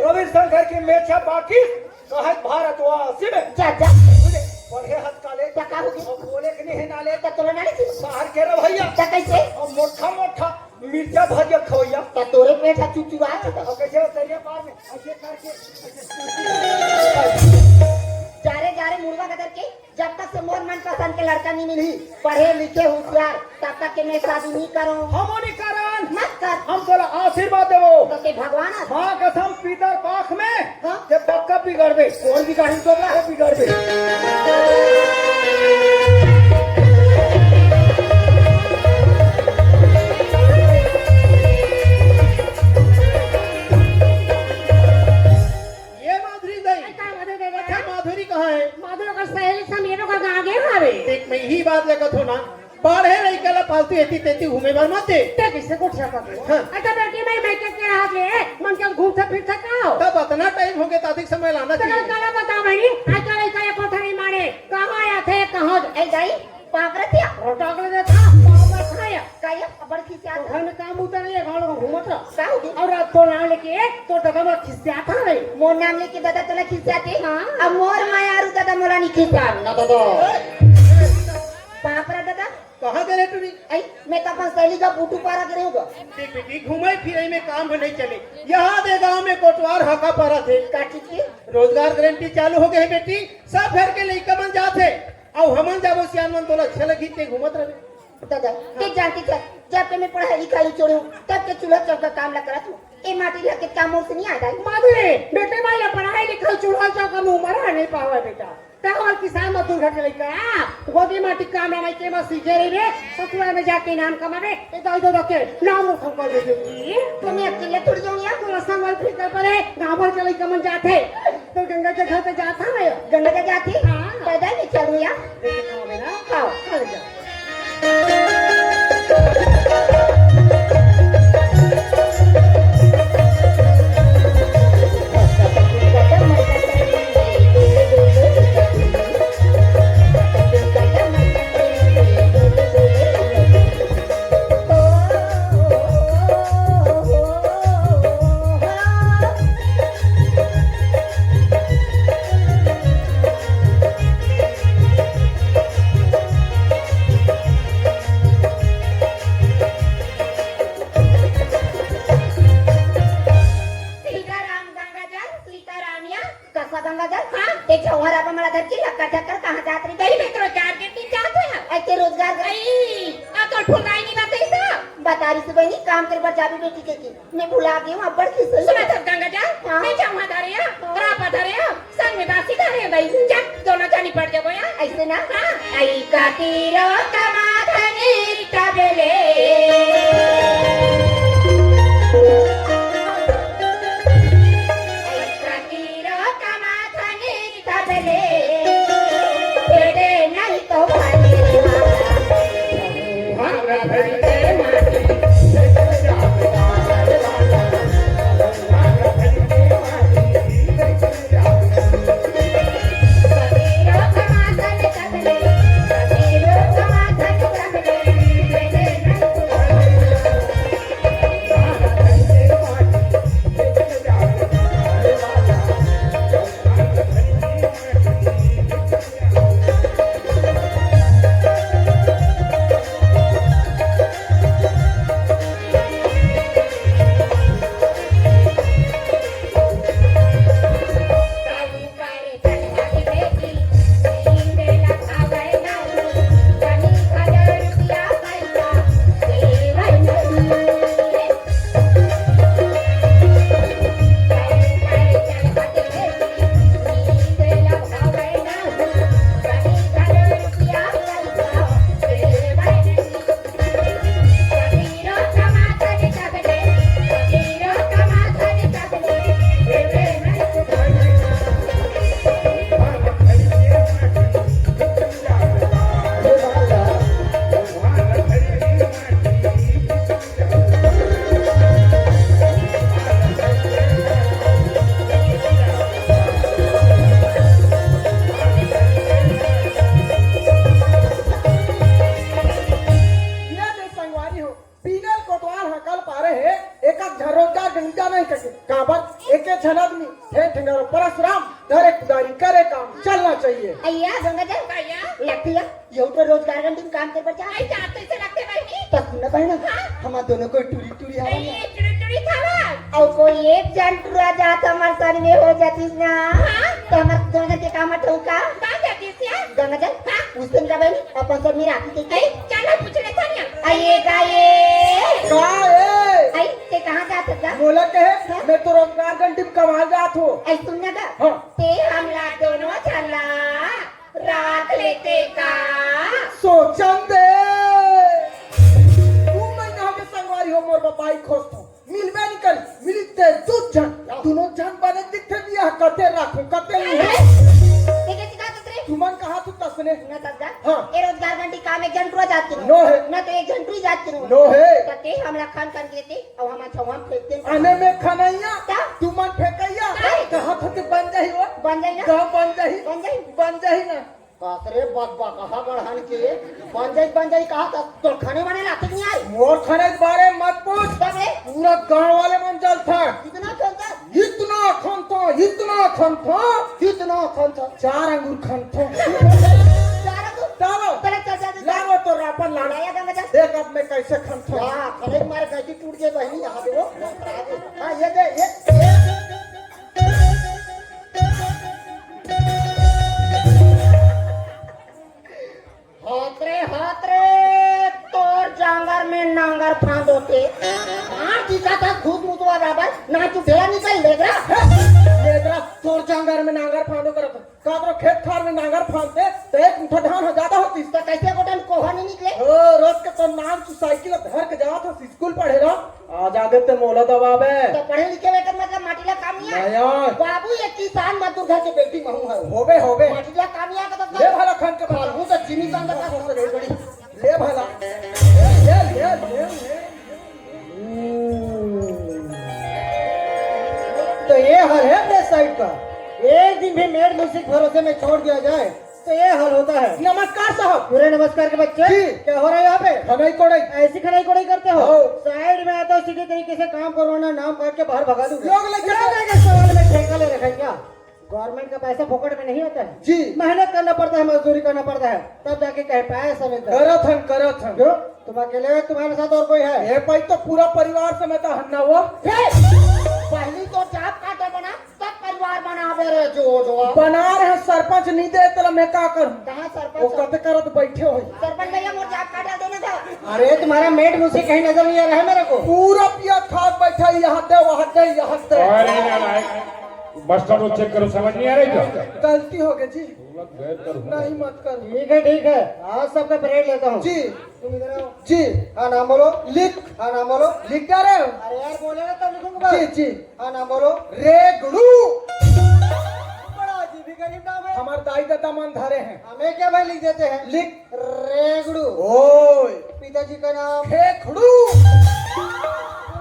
रविशंकर के मेछा बाकी, कहत भारतवासी में। जा, जा। सुने, पढ़े हत काले। त का होगे? अब बोले के नहीं हे नाले। त तोला नाले जी। बाहर के रवैया। त कइसे? अब मोटा मोटा मिर्चा भजिया खवैया। त तोरे पेट ह चुचुरा जाता। अब कइसे उतरिया पार में? ऐसे करके, ऐसे। जा रे, जा रे, मुड़वा गदर के। जब तक से मोर मनपसंद के लड़का नहीं मिलही, पढ़े लिखे होशियार, तब तक के मैं शादी नहीं करूँ। हमो नहीं करन। मत कर। हम तोला आशीर्वाद देवो। तो ते भगवान आ। माँ कसम पीतर पाख में हाँ? ते पक्का बिगड़बे। कौन बिगाड़ी तो ना? वो बिगड़बे। ये माधुरी दाई। अरे, का माधुरी दाई? अच्छा, माधुरी कहाँ है? माधुरी ओकर सहेली समीर ओकर गाँव गे हवे। देख, मैं यही बात लगत हो ना, पढ़े लइका ला फालतू एती तेती घूमे बर मत दे। ते किसे को ठेका दे? हाँ। अच्छा, बेटी, मैं, मैं के, के रहा के, मन के घूमथे फिरथे का हो? तब अतना टाइम हो गया, तादिक समय लाना ते चाहिए। काला बता बहिनी, आजकल लइका ये कोठा नहीं माने, कहाँ आया थे, कहाँ जा-, ए दाई, पाँव परत या? रोटा कर दे था, पाँव परत था या। का ये अब्बड़ खिसियात तो घर में काम उतर ये, गाँव लोग घूमत रहा। का होगे? अउ रात को नाम लेके तो ददा मोर खिसियात हा रे। मोर नाम लेके ददा तोला खिसियात हे? हाँ। अब मोर माया अरु ददा मोला नहीं खिसियात। ना ददा। बाप रे ददा। कहाँ गे रहे टूरी? आई, मैं तो अपन सहेली का बूटू पारा गे रहे हूँ गा। देख बेटी, घूमे फिरे में काम नहीं चले। यहाँ दे गाँव में कोटवार हाका पारा थे। का चीज के? रोजगार गारंटी चालू हो गए हे बेटी, सब घर के लइका मन जात हे। अउ हमन जाबो सियान मन तोला छेला खींच के घूमत रहबे। दादा, ते जानती था, जब के मैं पढ़ाई लिखाई छोड़े हूँ, तब के चूल्हा चौका काम ला करत हूँ। ए माटी ला के काम मोर से नहीं आय दाई। माधुरी, बेटे माई ला पढ़ाई लिखाई चूल्हा चौका में उमर है नहीं पावे बेटा। ते हमर किसान मजदूर घर के लइका, गोदी माटी काम ला नहीं के मत सीखे रही रे, ससुराल में जाके नाम कमावे, ए दाई दादा के नाम रोशन कर दे। तो मैं अकेले थोड़ी जाऊँ यार। तोला संग वाली फिकर परे, गाँव भर के लइका मन जात हे। तो गंगा के घर पे जात हवे। गंगा के जात हे? हाँ। पैदल नहीं चलूँ या? लेकिन खाओगे ना? खाओ। चल जा। सीताराम गंगाजल, सीताराम या। कसा गंगाजल? हाँ। ते झौहर आप मला धरती लक्कर झक्कर कहाँ जात रही? गई मैं तो चार के तीन जात है। ऐसे रोजगार गई। आई, आ तो ठुनराई नहीं बताई सा। बता रही से बहनी, काम करे बर जाबी बेटी के की। मैं भुला गई हूँ, अब्बड़ खिसई। सुना था गंगाजल, हाँ। मैं जाऊँ धरे, हाँ। रापा धरे, संग में बासी धरे भाई, जब दोनों जानी पड़ जाबो या। ऐसे ना? हाँ। आई का तीरो कमा धनी तबले। आई का तीरो कमा धनी तबले। बेटे नहीं तो भाई। परसराम, धरे कुदारी, करे काम, चलना चाहिए। अइया, गंगा जल। अइया। लखिया, ये तो रोजगार गंडी में काम कर बचा। आई जाते से लगते बहिनी। तो सुन बहिनी, हाँ। हमार दोनों कोई टुरी टुरी हवा अइया, ना। टुरी टुरी खावा। अउ कोई एक जन टुरा जात हमार संग में हो जातिस ना। हाँ। तो हमार दोनों के काम ठोका। का जातिस या? गंगा जल, हाँ। उस दिन का बहिनी, अपन सब मेरा आती थी। आई, चलो पूछ ले थानिया। अइये का ये? का ए? आई, ते कहाँ जात हस? मोला कहे, हाँ? मैं तो रोजगार गंडी में कमाए जात हूँ। आई, सुन ना गा। हाँ। ते हमला दोनों झन ला राख लेते का? सोचन दे। दू महीना हो गे संगवारी हो मोर बपाई खोजथों। मिलबे नइ करे, मिलिस ते दू झन, दूनों झन बने दिखथे बिया, कते राखों, कते लूहों। ते कइसे कहा तस रे? तुमन कहा तू तसने। ना तस जा। हाँ। ए रोजगार गंडी काम एक झन टुरा जात के नो हे। ना तो एक झन टुरी जात के नो हे। तो ते हमला खन खन के देते, अउ हम छवा फेंकते। अने मैं खनइया, का? तुमन फेंकइया। का? कहा था कि बन जाही वो? बन जाही ना? गाँव बन जाही? बन जाही? बन जाही ना? काकरे बकबकहा गढ़न के बन जाई, बन जाई कहा त तोर खने मने लाते नहीं आई। मोर खने के बारे मत पूछ। तब रे? पूरा गांव वाले मन जलथन। कितना खनता? इतना खनथन, इतना खनथन। कितना खनता? चार अंगुर खनथन। चार अंगुर? चलो। चल, चल, चल, चल। लाओ तो रापन लाओ। लाया गंगा जल। देख अब मैं कैसे खनथन। वाह, खने के मारे गलती टूट गई बहिनी, यहाँ देखो। हाँ, ये दे, ये, ये। हात रे, हात रे, तोर जांगर में नांगर फांदो ते। हाँ, टीका था, घूस मुतवा बराबर, ना तू ढेला निकल, लेगरा। लेगरा, तोर जांगर में नांगर फांदो करत। काकरो खेत खार में नांगर फांदते, तो एक मुठा धान हो जाता होती। तो कैसे गोटन कोहा नहीं निकले? ओ, रोज के तो नाम तू साइकिल धर के जात हस स्कूल पढ़े ला। आज आगे ते मोला दबाबे। तो पढ़े लिखे लेकर मतलब माटी ला काम नहीं है? नहीं आय। बाबू ये किसान मजदूर घर के बेटी महू है। होबे, होबे। माटी ला काम नहीं आता तो ले भला खन के बता। हूँ तो चीनी कांदा का ले भला। ले, ले, ले, ले, ले। तो ये हाल है अपने साइड का। एक दिन भी मेड मुसिक भरोसे में छोड़ दिया जाए तो ये हाल होता है। नमस्कार साहब। पूरे नमस्कार के बच्चे। जी। क्या हो रहा है यहाँ पे? खनाई कोड़ाई। ऐसी खनाई कोड़ाई करते हो? हाँ। साइड में आता हूँ, सीधे तरीके से काम करवाना, नाम काट के बाहर भगा दूंगा। लोग लेके लोग लेके सवाल में ठेका ले रखा है क्या? गवर्नमेंट का पैसा फोकट में नहीं होता है। जी। मेहनत करना पड़ता है, मजदूरी करना पड़ता है, तब जाके कहीं पैसा मिलता है। करत हन, करत हन। क्यों? तुम अकेले हो, तुम्हारे साथ और कोई है? ये भाई तो पूरा परिवार समेत हन्ना वो। हे! पहली तो जात काटा बना, तब परिवार बनावे रे जो जो। बना रहे सरपंच नहीं दे, तेरा मैं का करूं? कहाँ सरपंच वो है? कते करत बैठे हो? सरपंच भैया, मोर जात काटा देना था। अरे, तुम्हारा मेड मुझसे कहीं नजर नहीं आ रहा है मेरे को। पूरा पिया खात बैठा है, यहाँ दे, वहाँ दे, यहाँ दे। अरे, मास्टर, वो चेक करो, समझ नहीं आ रही क्या? गलती हो गई जी। नहीं, मत कर। ठीक है, ठीक है, आज सबका परेड लेता हूँ। जी। तुम इधर आओ। जी। हाँ, नाम बोलो। लिख। हाँ, नाम बोलो। लिख क्या रहे हो? अरे यार, बोलेगा तब लिखूंगा। जी, जी। हाँ, नाम बोलो। रेगड़ू। बड़ा अजीब ही गरीब नाम है। हमारे दाई दादा मन धरे हैं। हमें क्या भाई लिख देते हैं? लिख। रेगड़ू। ओए। पिताजी का नाम? खेखड़ू।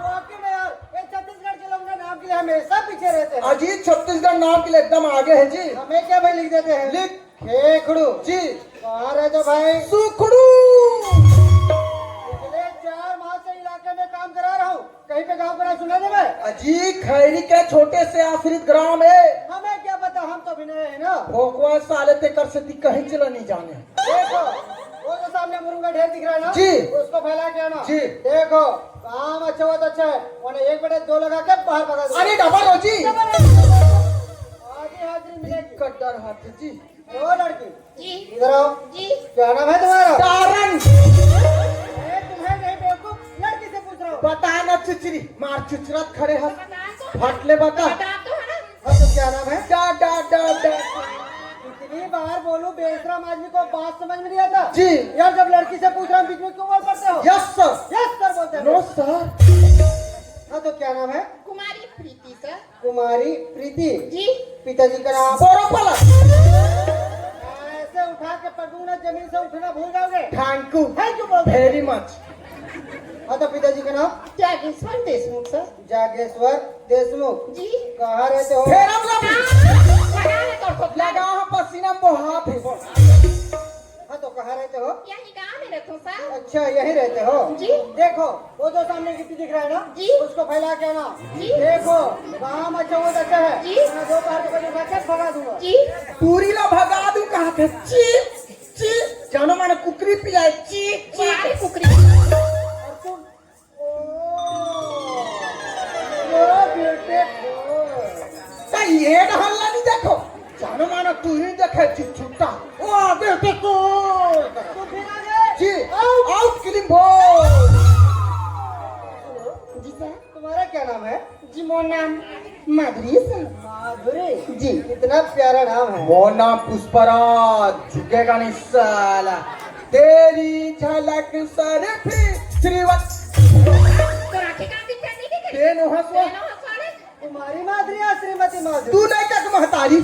वाकई में यार, ये छत्तीसगढ़ के लोग ना नाम के लिए हमेशा पीछे रहते हैं। अजीत छत्तीसगढ़ नाम के लिए एकदम आगे है जी। हमें क्या भाई लिख देते हैं? लिख। खेखड़ू। जी। कहाँ रहते भाई? सुखड़ू। पिछले चार माह से इलाके में काम करा रहा हूँ, कहीं पे गाँव का नाम सुना दे भाई? अजी, खैरी के छोटे से आश्रित ग्राम है। हमें क्या पता, हम तो भी नए हैं ना। भोकवा साले ते कर से ती कहीं चला नहीं जाने। देखो, वो जो सामने मुरुंगा ढेर दिख रहा है ना, जी। उसको फैला के आना। जी। देखो, काम अच्छा हुआ तो अच्छा है, वरना एक बटे दो लगा के बाहर भगा दो। अरे डबल हो जी। डबल हो। आधी हाजिरी मिलेगी। कड्डर हाथ जी। ओ लड़की, जी। इधर आओ। जी। क्या नाम है तुम्हारा? तारन। ए, तुम्हें नहीं बेवकूफ, लड़की से पूछ रहा हूँ। बता ना चुचरी, मार चुचरत खड़े हस। बता तो। फट ले बता। बता तो है ना। हाँ, तो क्या नाम है? डा, डा, डा, डा। कितनी बार बोलूं, बेशरम आदमी को बात समझ में नहीं आता। जी। यार, जब लड़की से पूछ रहा हूँ, बीच में क्यों बोल पड़ते हो? Yes sir। Yes sir बोलते हो। No sir। हाँ, तो क्या नाम है? कुमारी प्रीति sir। कुमारी प्रीति। जी। पिताजी का नाम? बोरो पलक। ऐसे उठा के पटकूंगा ना, जमीन से उठना भूल जाओगे। Thank you। Thank you बोल दो। Very much। हाँ, तो पिताजी का नाम? जागेश्वर देशमुख sir। जागेश्वर देशमुख। जी। कहाँ रहते हो? फेरम लगी। हाँ, लगा है तो ठोक लगा। लगा है पसीना में वो हाथ है। हाँ, तो कहाँ रहते हो? यही गाँव में रहता हूँ sir। अच्छा, ये नहीं रहते हो? जी। देखो, वो जो सामने गिट्टी दिख रहा है ना, जी। उसको फैला के आना। जी। देखो, काम अच्छा हो तो अच्छा है, जी। वरना दो बार तो कहीं उठा के भगा दूंगा। जी। टूरी ला भगा दूं कहा थे? ची, ची, जानो मानो कुकरी पिलाए, ची, ची। अरे कुकरी। और तुम? ओ, ओ बेटे को। तो ये डहर ला नहीं देखो, जानो मानो टूरी देखे, ची छुट्टा। ओ बेटे को। तो फिर आगे? जी, आउट। Out, killing ball. सुनो, जी सर। तुम्हारा क्या नाम है? जी, मोर नाम माधुरी है सर। माधुरी? जी। कितना प्यारा नाम है। मोर नाम पुष्पराज, झुकेगा नहीं साला। तेरी झलक सर फिर श्रीवत। तो राखी का दिन कर दी थी? तेन हो हंसो। तेन हो हंसो रे। कुमारी माधुरी या श्रीमती माधुरी? तू नहीं का महतारी।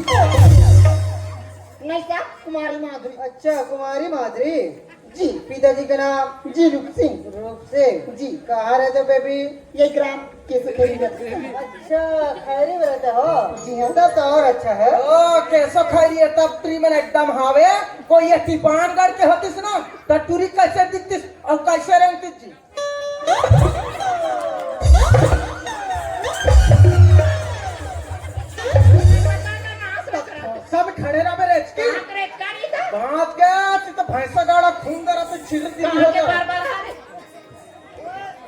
नहीं सर, कुमारी माधुरी। अच्छा, कुमारी माधुरी। जी। पिताजी का नाम? जी, रूप सिंह। रूप सिंह। जी। कहाँ रहते हो बेबी? ये ग्राम केसो खैरी में। अच्छा, खैरी में रहते हो? जी हाँ। तब तो और अच्छा है। ओ, केसो खैरी है, तब तुरी मन एकदम हावे। कोई ये टिपाणगढ़ के होतिस ना, तो टूरी कैसे दिखतिस और कैसे रेंगतिस जी? सब खड़े रह बे रेचकी। बात क्या? तू तो भैंसा गाड़ा खून दरा तो छिल दी हो जा।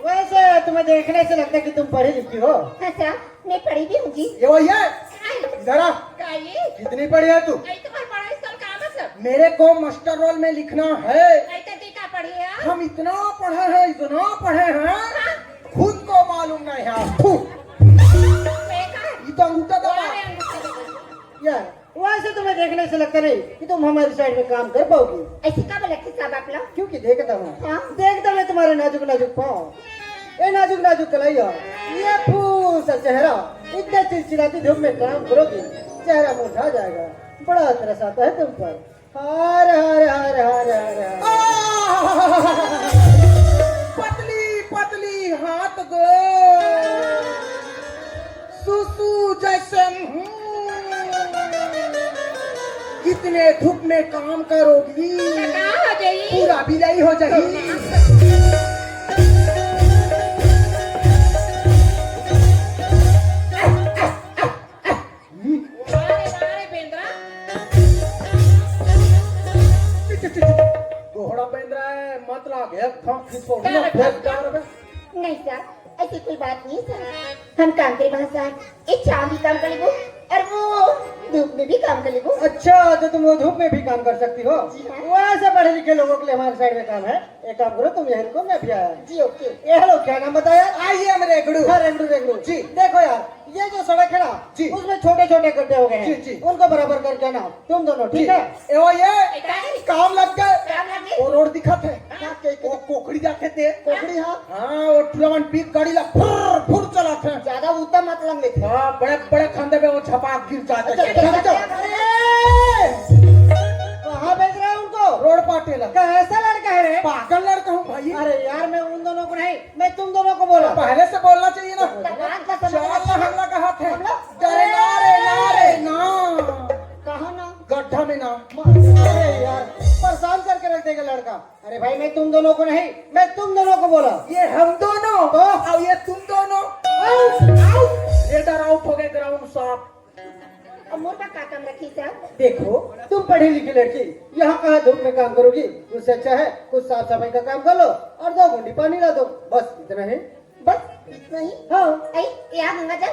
वैसे तुम्हें देखने से लगता है कि तुम पढ़ी लिखी हो। हाँ सर, मैं पढ़ी भी हूँ जी। ये वही है? हाँ। इधर आ। का ये? कितनी पढ़ी है तू? कई तुम्हारे पढ़ाई साल का मतलब? मेरे को मास्टर रोल में लिखना है। कई तो का पढ़ी है? हम इतना पढ़े हैं, इतना पढ़े हैं, हाँ। खुद को मालूम नहीं है। थू। बेकार। ये तो अंगूठा दबा। अरे अंगूठा दबा। यार, वैसे तुम्हें देखने से लगता नहीं कि तुम हमारी साइड में काम कर पाओगी। ऐसी का बोले थे साहब आप लोग? क्योंकि देखता हूँ, हाँ। देखता मैं तुम्हारे नाजुक नाजुक पाँव, ये नाजुक नाजुक कलाइया, ये फूल सा चेहरा, इतने चिलचिलाती धूप में काम करोगी, चेहरा मुरझा जाएगा। बड़ा तरस आता है तुम पर। हर हर हर हर हर हर। आह! पतली पतली हाथ गो, सुसु जैसे मुंह। इतने धूप में काम करोगी, का हो जाई? पूरा बिलाई हो जाई। अरे, अरे, बेंदरा। गोहड़ा बेंदरा है, मत लाग, एक थाप खिसो, क्या ना, रखा? फेंक डाल बे। नहीं सर, ऐसी कोई बात नहीं सर। हम काम करे वहाँ सर, ये छाँव भी काम कर लेबो और वो धूप में भी काम कर लेबो। अच्छा, तो तुम वो धूप में भी काम कर सकती हो? जी हाँ। वैसे पढ़े लिखे लोगों के लिए हमारे साइड में काम है। एक काम करो, तुम यहीं रुको, मैं अभी आया। जी, ओके। ये हेलो, क्या नाम बताया? I am रेगड़ू। हाँ, रेगड़ू, रेगड़ू। जी। देखो यार, ये जो सड़क है ना, जी। उसमें छोटे छोटे गड्ढे हो गए हैं। जी, जी। उनको बराबर करके आना तुम दोनों, ठीक जी। है? ए ओ ये, ए, का है? काम लग गए। काम लग गए। वो रोड दिखत है। हाँ। क्या, क्या, क्या? वो कोकड़ी जाके थे। कोकड़ी, हाँ। हाँ, वो टुलावन बीक गाड़ी ला फुर फुर चलाथे। ज्यादा ऊंचा मत लंग लेते। हाँ, बड़े बड़े खंदे में वो झपाक गिर जाते। अच्छा, अच्छा, अच्छा। अरे! कहाँ भेज रहे हैं उनको? रोड पाटे ला। कैसा लड़का है रे? पागल लड़का हूँ भाई। अरे यार, मैं उन दोनों को नहीं, मैं तुम दोनों को बोला। पहले से बोलना चाहिए ना। तो बात का समझ चल ना, हमला कहा थे। हमला? अरे ना रे, ना रे, ना। कहाँ ना? गड्ढा में ना। अरे यार, परेशान करके रख देगा लड़का। अरे भाई, मैं तुम दोनों को नहीं, मैं तुम दोनों को बोला। ये हम दोनों। तो? और ये तुम दोनों। आओ, आओ। ये डर आउट हो गए, ग्राउंड साफ। अब मोर का का काम रखी सर? देखो, तुम पढ़ी लिखी लड़की, यहाँ कहाँ धूप में काम करोगी? उससे अच्छा है कुछ साफ सफाई का काम कर लो और दो गुंडी पानी ला दो, बस इतना ही। बस इतना ही? हाँ। ऐ, या गंगा जल,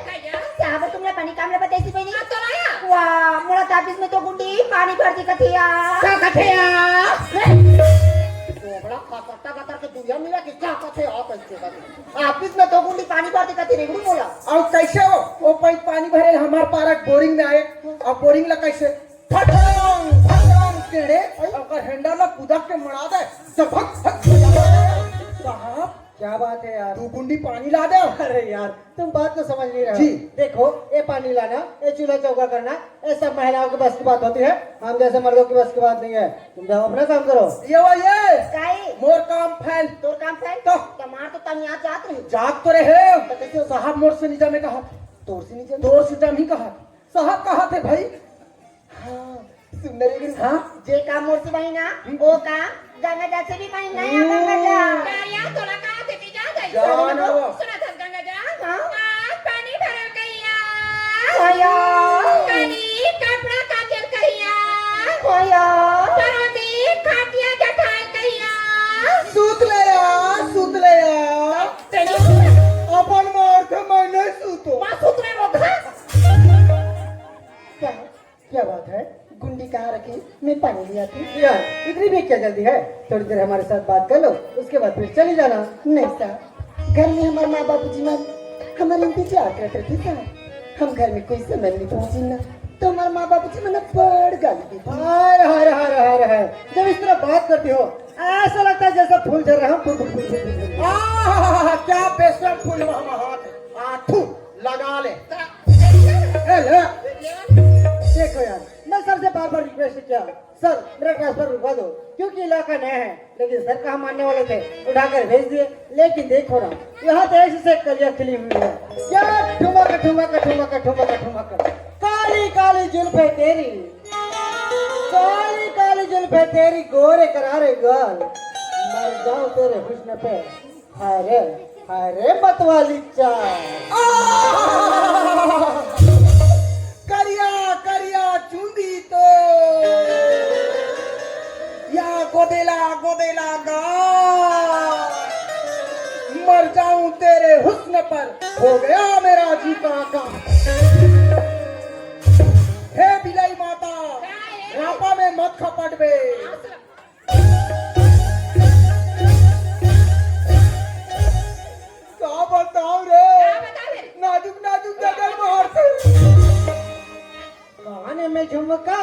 साहब तुमला पानी काम ला बताई थी मैंने। हाँ, तो आया। वाह, मोला तो ऑफिस में तो गुंडी पानी भर दिखत हे या। का कथे या? कोबड़ा खा कट्टा कतर के दुनिया मिला कि का कथे या, कैसे कथे? ऑफिस में तो गुंडी पानी भर दिखत हे, रेगड़ू मोला। और कैसे हो? वो पाइप पानी भरे हमार पारा बोरिंग में आए, और बोरिंग ला कैसे? फटांग, फटांग केड़े, ओकर हैंडल ला कुदा के मड़ा दे, जब भक, भक बजा दे। साहब, क्या बात है यार? दो गुंडी पानी ला दे। अरे यार, तुम बात तो समझ नहीं रहे हो। जी। देखो, ये पानी लाना, ये चूल्हा चौका करना, ये सब महिलाओं के बस की बात होती है। हम जैसे मर्दों की बस की बात नहीं है। तुम जाओ, अपना काम करो। ये वो ये। काई? मोर काम फैल। तोर काम फैल? तो? तमार तो तनिया जात रही। जात तो रहे। तो कैसे हो? साहब मोर से निजा में कहा। तोर से निजा में? तोर से निजा में कहा। साहब कहा थे भाई? हाँ, सुन मेरी हाँ? जे काम मोर से बही ना, वो काम गंगा जल से भी बही ना, या गंगा जल। का या तोला का देती जा जाई? जान सुना, वो। सुना था गंगा जल। हाँ? आज पानी भरल कहिया। होया। काली कपड़ा काचल कहिया। होया। परोती खाटिया जठाल कहिया। सूत ले या, सूत ले या। तेरी अपन मार के मैं नहीं सूतो। माँ सूत रहे वो घर। क्या? क्या बात है? गुंडी कहाँ रखी? मैं पानी ले आती। यार, इतनी भी क्या जल्दी है? थोड़ी देर हमारे साथ बात कर लो, उसके बाद फिर चली जाना। नहीं सर, घर में हमारे माँ बाबूजी मन हमारे इंतजार करते थे सर। हम घर में कोई समय नहीं पहुंची ना, तो हमारे माँ बाबूजी मन बड़ गाली देते। हाय, हाय, हाय, हाय, हाय। जब इस तरह बात करती हो, ऐसा लगता है जैसे फूल झर रहे हैं, फुर, फुर, फुर, फुर, फुर। आहा, क्या बेशरम फूल महमहात है। आ, थू, लगा ले। ए, ले। देखो यार, मैं सर से बार बार रिक्वेस्ट किया, सर, मेरा ट्रांसफर रुकवा दो, क्योंकि इलाका नया है, लेकिन सर कहाँ मानने वाले थे, उठाकर भेज दिए। लेकिन देखो ना, यहाँ तो ऐसे से कलियां खिली हुई है। क्या ठुमक, ठुमक, ठुमक, ठुमक, ठुमक। काली काली जुल्फे तेरी, काली काली जुल्फे तेरी, गोरे करारे गाल, मर जाऊं तेरे हुस्न पे। हाय रे, हाय रे मतवाली चाल। आह! करिया, करिया चुंदी तो, या गोदेला, गोदेला गा। मर जाऊं तेरे हुस्न पर, हो गया मेरा जी का आका। हे बिलाई माता, रापा में मत खपट बे। का बताओ रे? का बताओ रे? नाजुक नाजुक जगह मारते। कान में झुमका,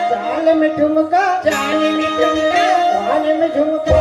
चाल में ठुमका, कान में झुमका।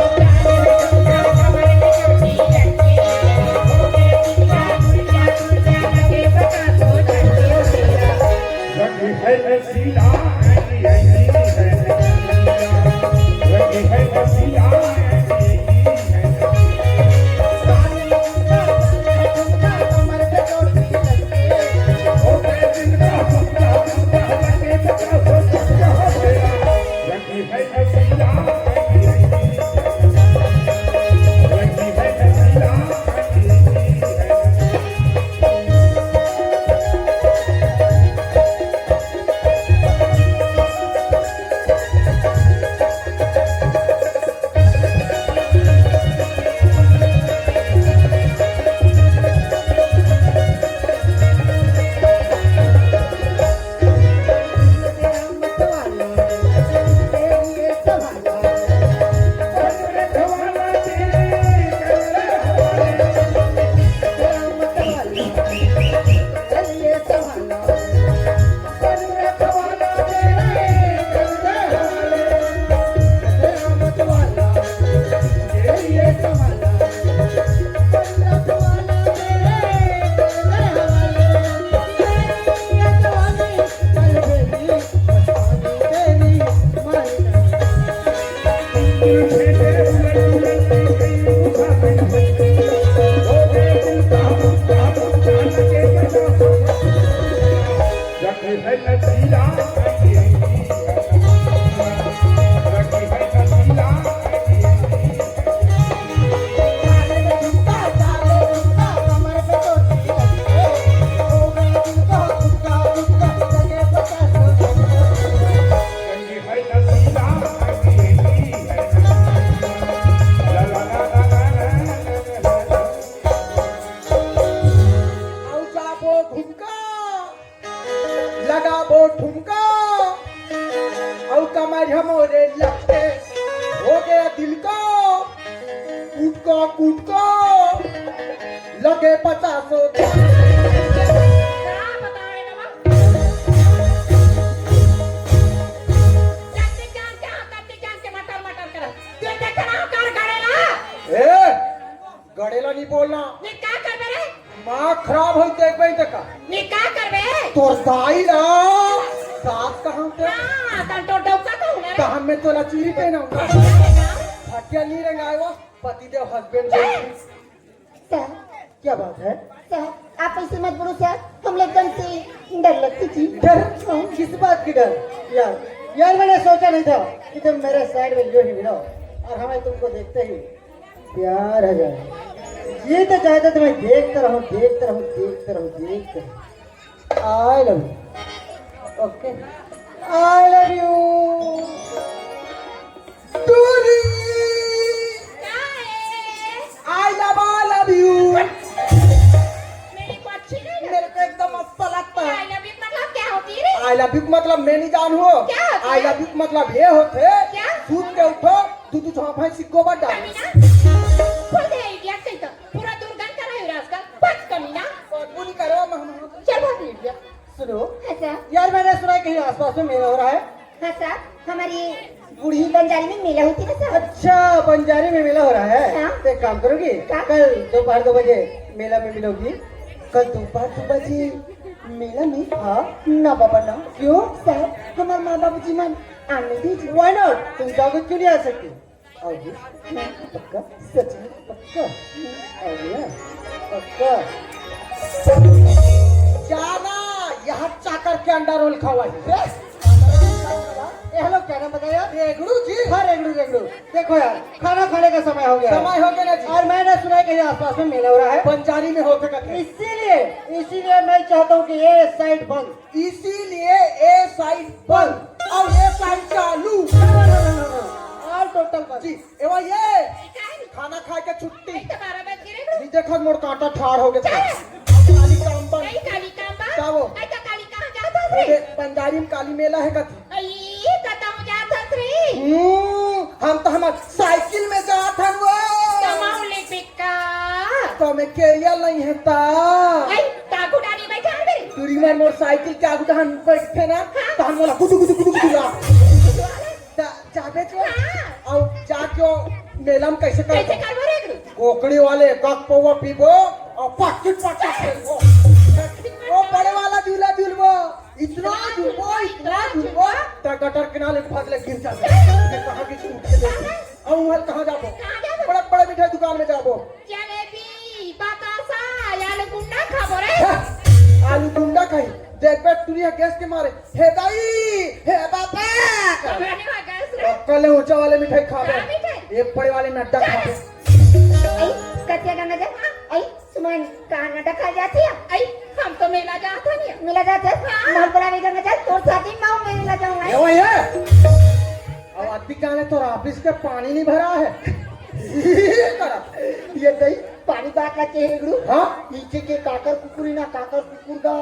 लगाबो ठुमका, अउ कमर हमरे लपटे, हो गया दिल को कुटको कुटको, लगे पचासो। का बतावे नवा? कत्ते जान के, हाँ, कत्ते जान के मटर मटर करत। ते देखना कर गड़ेला। ए, गड़ेला नहीं बोलना। ये का करबे रे? माँ खराब होई देखबे त का? ये का करबे? तोर दाई ला। सास कहाँ पे? हाँ, तन तो डौका कहूँ ना रे। तहन मैं तोला चीनी पहनाऊंगा। हाँ, हाँ। फटिया नहीं रंगाए वो, पतिदेव husband। सर, क्या बात है? सर, आप ऐसे मत बोलो सर, हम लोग एकदम से डर लगती थी। डर? किस बात की डर? यार, यार, मैंने सोचा नहीं था कि तुम मेरे साइड में यूं ही मिलो और हमें तुमको देखते ही प्यार हो जाए। ये तो चाहता था मैं देखता रहूं, देखता रहूं, देखता रहूं, देखता रहूं। I love you। OK, I love you। टूरी। क्या है? I love, I love you। मेरे को अच्छी नहीं लगती। मेरे को एकदम अच्छा लगता है। I love you मतलब क्या होती है रे? I love you मतलब मैं नहीं जानू। क्या होता है? I love you मतलब ये होते। क्या? सूत के उठो, दू दू झांपा सिक्को बट डाल। कमीना, खुद है idiot कहीं तो। पूरा दुर्गंध कर रहे हो आजकल। बस कमीना। बदबू नहीं करो, हम, हम। चल भाग idiot। सुनो। हाँ सर। यार, मैंने सुना है कहीं आसपास में मेला हो रहा है। हाँ सर, हमारी बूढ़ी बंजारी में मेला होती है सर। अच्छा, बंजारी में मेला हो रहा है। हाँ। तो एक काम करोगी, क्या? कल दोपहर दो बजे मेला में मिलोगी। कल दोपहर दो बजे मेला में? हाँ। ना बाबा ना। क्यों? सर, हमारे माँ बाबू जी मन आने दीजिए। Why not? तुम जाओगे, क्यों नहीं आ सकती? आओगे? पक्का? सच में? पक्का? आओगे ना? पक्का? जाना, यहाँ चाकर के अंडा रोल खवाई। ए, hello, क्या नाम बताया? रेगड़ू जी। हाँ, रेगड़ू, रेगड़ू। देखो यार, खाना खाने का समय हो गया है। समय हो गया ना जी। और मैंने सुना है कि यहाँ आसपास में मेला हो रहा है। बंजारी में होते करते। इसीलिए, इसीलिए मैं चाहता हूँ कि ये साइड बंद। इसीलिए ए साइड बंद और ए साइड चालू। No, no, no, no, no। All total बंद। जी, ए भाई, ये खाना खा के छुट्टी। नहीं तो बारह बज गए रे। नहीं देखा, मोर कांटा ठाड़ हो गया। चल। काली काम बंद। नहीं काली काम बंद। क्या वो? नहीं तो काली कहाँ जाता है? अरे, बंजारी में काली मेला है कथी? अई, कतहूँ जात हस रे? हम्म, हम तो हमार साइकिल में जात हन वो। कमाऊ ले बेका। तो मैं केरिया नहीं है ता। अई, ताकू डाली बैठा है मेरे। दूरी में मोर साइकिल के आगू तहन बैठे ना, हाँ। तहन मोला गुदु गुदु गुदु गुदु ला। जा-, जाबे जो। हाँ। अउ जा जो मेला में कैसे कर? कैसे करबो रे एकड़ू? कोकड़ी वाले एक एक पौवा पीबो अउ पाकिट पाकिट खेलबो। वो बड़े वाला झूला झूलबो। इतना झुलबो, इतना झुलबो, त गटर किनारे भाग ले गिर जाबे। मैं कहा कि उठ के देख। अब वहाँ कहाँ जाबो? कहाँ जाबो? बड़े बड़े मिठाई दुकान में जाबो। जलेबी, बतासा, आलू गुंडा खाबो रे। हाँ, आलू गुंडा खाई। देख बे, टूरी है गैस के मारे। हे दाई, हे बाबा। कमाने वाला गैस रे। अक्कल है ऊंचा वाले मिठाई खाबे। क्या मिठाई? ये बड़े वाले नड्डा खाबे। आई, कतिया गंगा जल, आई। सुमन, कहाँ नटा खा जाती है? आई, हम तो मेला जात हन। मेला जात है? हाँ। मोर बुलावे गंगा जल, तोर साथी मैं मेला जाऊँ, आई। ये वही है। अब अद्दी कहाँ है तोर ऑफिस के पानी नहीं भरा है? ये दई, पानी बात लगते है गुरु। हाँ? नीचे के काकर कुकुरी ना काकर कुकुर का।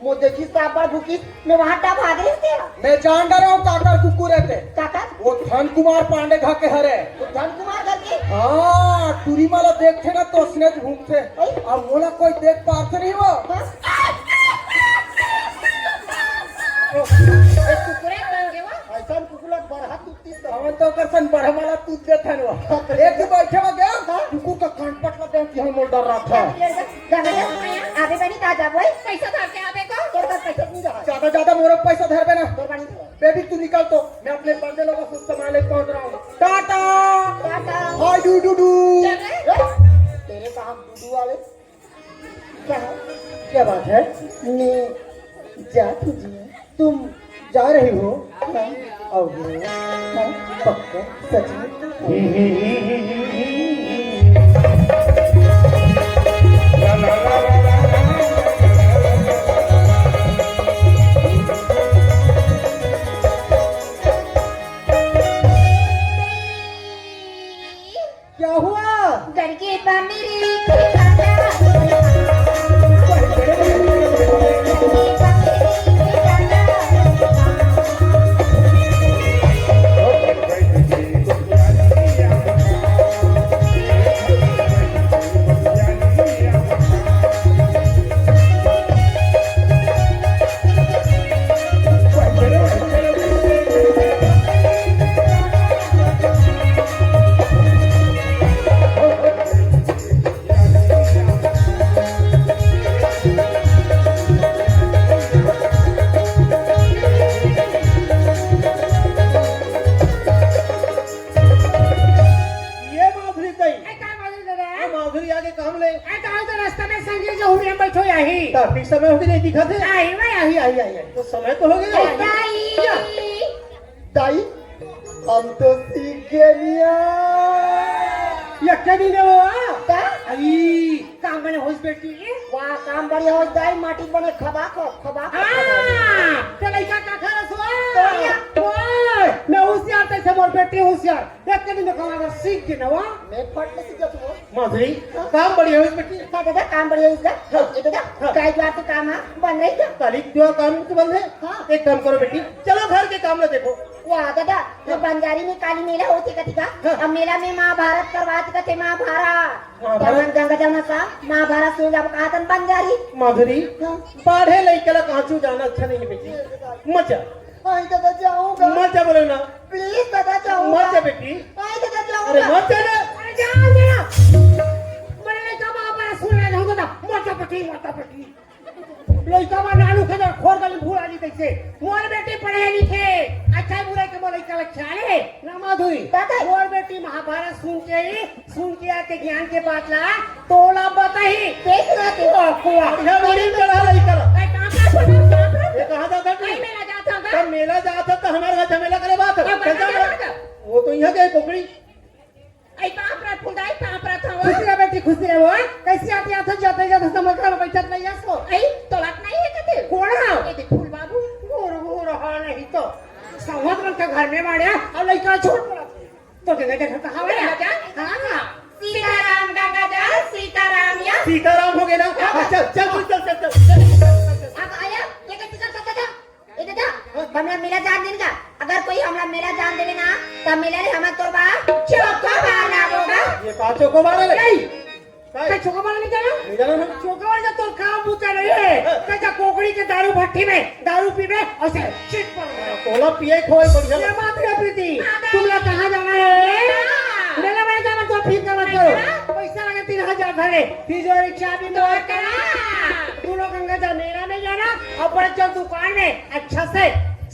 मोर देखिस त अब्बड़ भूकिस, मैं वहाँ टप आ गई तेरा। मैं जान डरे हूँ काकर कुकुर हे ते। काकर? वो धन कुमार पांडे घर के हरे। वो धन कुमार घर के? हाँ, टूरी माला देखथे ना तो उसने भूकथे। अई? अब मोला कोई देख पाथे नहीं वो। हाँ? ए, कुकुर हे, कौन के वो? ऐसा कुकुर लग बरहा तू तीस का। हमन तो ओकर सन बरहा माला तू देथन वो। हाँ, तो एक ही बैठे में गया, हाँ? कुकुर का कान पटला दे कि हम मोल डर रहा था। गाना जा, आबे बनी ता जाबो, ए? पैसा धर के आबे को? तोर पास पैसा नहीं रहा। ज्यादा, ज्यादा मोरो पैसा धरबे ना। तोर पानी धर। बेबी, तू निकल तो, मैं अपने बंदे लोगों को संभाले पहुंच रहा हूँ। टाटा। टाटा। हाय डू डू डू। चल रे। ए, तेरे कहाँ डू डू वाले? क्या? क्या बात है? मैं जात हूँ जी। तुम जा रही हो? हाँ, आओगे? हाँ, पक्का, सच में? क्या हुआ? घर के बाहर मेरे ये माधुरी तई। ए, का माधुरी दादा? ये माधुरी आगे काम ले। ए, तो आओ तो रास्ता में संजय जो हुड़िया बैठो यही। काफी समय हो गया नहीं दिखा थे। आई भाई, आई, आई, आई, आई। तो समय तो हो गया। दाई। या। दाई, हम तो सीख गए निया। ये क्या दिन है वो, हाँ? का? आई, काम बने होइस बेटी। वाह, काम बढ़िया होइस दाई, माटी बने खबा खो, खबा खो, खबा खो। हाँ, तो लइका का खा रस हुआ? तो या। ओए, मैं होशियार तइसे मोर बेटी होशियार। एक दिन में कमाना सीख के नवा। मैं फट ले सीख जात हूँ। माधुरी, काम बढ़िया होइस बेटी। हाँ दादा, काम बढ़िया होइस गा। हाँ। ए दादा, हाँ। काय द्वार तो काम हा बन रही गा। काली द्वार काम तो बंद है। हाँ। एक काम करो बेटी, चलो घर के काम ला देखो। वाह दादा, ये हाँ। बंजारी में काली मेला होथे कथे गा। हाँ। अब मेला में महाभारत करवात कथे, महाभारत। महाभारत? तमन गंगा जमुना का महाभारत सुन जाबो कहाथन बंजारी। माधुरी, हाँ। पढ़े लइका ला काचू जाना अच्छा नहीं है बेटी। मत जा। आई दादा, जाऊंगा। मत जा बोले ना। Please दादा, जाऊंगा। मत जा बेटी। आई दादा, जाऊंगा। अरे मत जा ना। अरे जाओ ना। बोले लइका बाबा सुन रहे हो दादा, मत जा बेटी, मत जा बेटी। लइका बा नानू के दर खोर गली भूल आली कैसे। मोर बेटी पढ़े लिखे, अच्छा बुराई के मोर लइका लच्छा रे। ना माधुरी। दादा। मोर बेटी महाभारत सुन के ही सुन के आके ज्ञान के बात ला तोला बताही। देख ना तू। ओ, कुआ। बढ़िया बोली चढ़ा रही कर। ए, कहाँ का सुना, कहाँ का? ये कहाँ जाता तू? ए, मेला जाता हूँ, तब मेला जाता तो हमारे घर झमेला करे बात। अब चल जा बता मेला। ना। वो तो यहाँ के कोकड़ी। ए, बाप रे, फुलदाई, बाप रे, था वो। खुशी रह बेटी, खुशी रह वो। कैसी आती, आती जाते, जाते समझ कर बैठत नहीं है सो। ए, तो बात नहीं है कते। कौन है? ये देख, फूल बाबू। गोर, गोर, हाँ, नहीं तो। संवत रंग का घर में मारे, और लइका छोड़ पड़ा। तो गंगा जल कहाँ गंगा वाला? जल? हाँ। सीताराम गंगा जल, सीताराम या। सीताराम हो गए ना? हाँ। हाँ, चल, चल, चल, चल, चल, चल। अब आया, ये कैसे चल सकता था? ये दादा, हाँ। हमला मेला जान देने का। अगर कोई हमला मेला जान देवे ना, तब मेला रे हमार तोर बा, चौको मारना होगा। ये का चौको मारे रे? नहीं। काय? काय चोका वाला नहीं जाना? नहीं जाना ना। चोका वाला तो काम बूता नहीं है। हाँ। काय का कोकड़ी के दारू भट्टी में दारू पीबे और से चिट पर। तोला पिए खोए बढ़िया। ये बात है प्रीति। तुम लोग कहाँ जाना है? हाँ। मेला में जाना तो फिर जाना करो। हाँ। पैसा लगे तीन हजार भरे। फिर जो रिक्शा भी तो करा। दोनों गंगा जा मेला नहीं जाना और बड़े चल दुकान में अच्छा से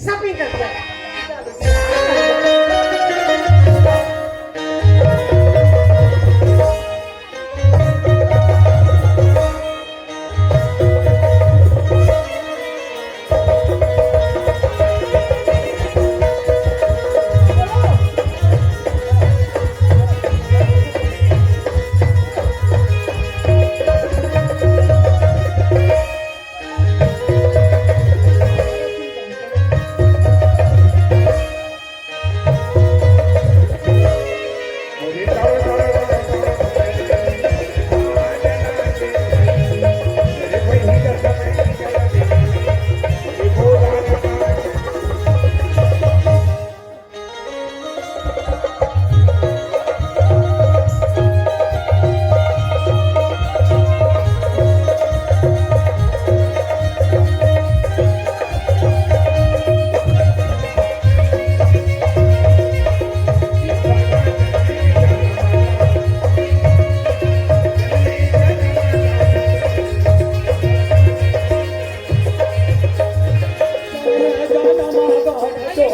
shopping करके आ।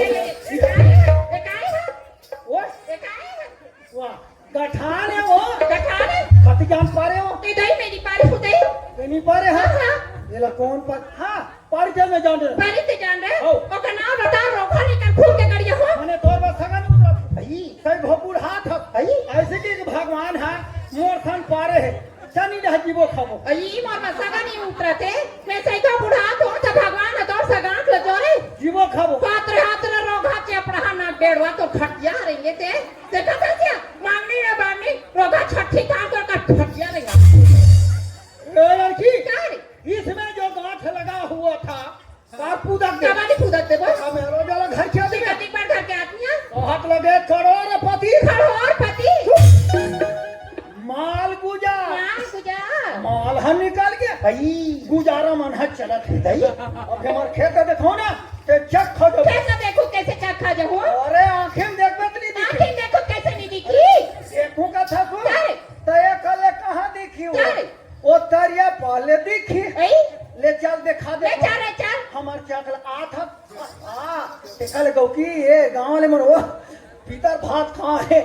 ये काय है? वो? ये काय है? वाह, गठान है वो। गठान है? खतियान पारे हो? ये दही में नहीं पारे हो, दही। ये नहीं पारे, हाँ? हाँ, हाँ। ये ला कौन पारे? हाँ, पारे थे मैं जान रहे। पारे थे जान रहे? हो। ओकर नाम बता, रोखा नहीं कर फूल के गड़िया हो। मने तोर बस सगन उतरत। भाई। सही घोपुर हाथ है। भाई। ऐसे कि एक भगवान है, मोर सन पारे है। चल नहीं रह जीवो खाबो। अई मोर मसा का नहीं उतरत हे। मैं सही का बुढ़ा तो, तो भगवान तो सगांत लो जोरे। जीवो खाबो। पात्र हात्र रोगा चेपड़ा ना बेड़वा तो खटिया रहेंगे ते। देखा था क्या? मांगनी रे बांगनी, रोगा छठी काम कर कर खटिया रहेंगे। ए लड़की, क्या रे? इसमें जो गांठ लगा हुआ था, का पूदक दे? काबर नहीं पूदक देबो? का मेरो जला घर के आदमी? ठीक है, एक बार घर के आदमी है। कहत लगे करोड़पति। करोड़पति। चुप। माल गुजा। माल गुजा। माल ह निकल के। भाई। गुजारा मन ह चलत हे। भाई। अब हमार खेत देखो ना, ते चक खा जाबो। खेत देखो कैसे चक खा जाबो? अरे आंखें में देखबे त नहीं दिखे। आंखें में देखो कैसे नहीं दिखी? देखो का था तू? क्या रे? तो ये कल कहाँ देखी हो? क्या रे? ओ तरिया पहले दिखी। ऐ? ले चल देखा दे। ले चल रे, चल। हमार चकला आत ह। आ, देखा ले गौकी, ये गांव वाले मन, ओ, पीतर भात खा हे।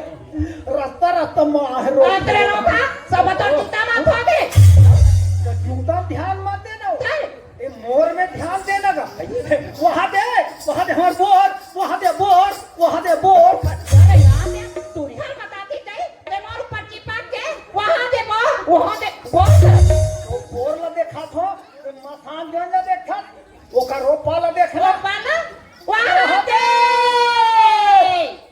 रास्ता, रास्ता में आहे रो। आ, तेरे रोका, सब तो जूता मत खो दे। तो जूता ध्यान मत देना। चल। ए, मोर में ध्यान दे ना गा। वहाँ दे, वहाँ दे हमार बोर, वहाँ दे बोर, वहाँ दे बोर। अरे यार, मैं तुरिया ल बताती कहीं, ते मोर ऊपर चिपक के, वहाँ दे बोर, वहाँ दे बोर। तो बोर ला देखा थो, तो मसान जो न देखा, ओकर रोपा ला देखना। रोपा ला? वहाँ दे।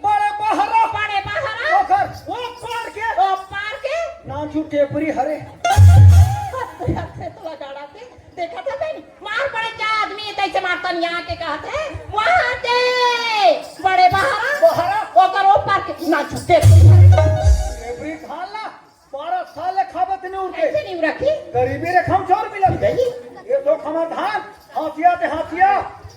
बड़े बहरा। बड़े बहरा। ओकर ओ पार के। ओ पार के। नाचू टेपरी हरे। हत्ते, हत्ते तो लगाड़ा के। देखा था तैं? मार पड़े क्या आदमी है, तैसे मारता नहीं आके कहत है। वहाँ दे। बड़े बहरा। बहरा। ओकर ओ पार के। नाचू टेपरी हरे। टेपरी खान ला। बारह साल ले खाबे त नहीं उड़ते। कैसे नहीं उड़की? गरीबी रेखा में चोर मिलत। नहीं। ये तो खमा धान, हाथिया ते हाथिया,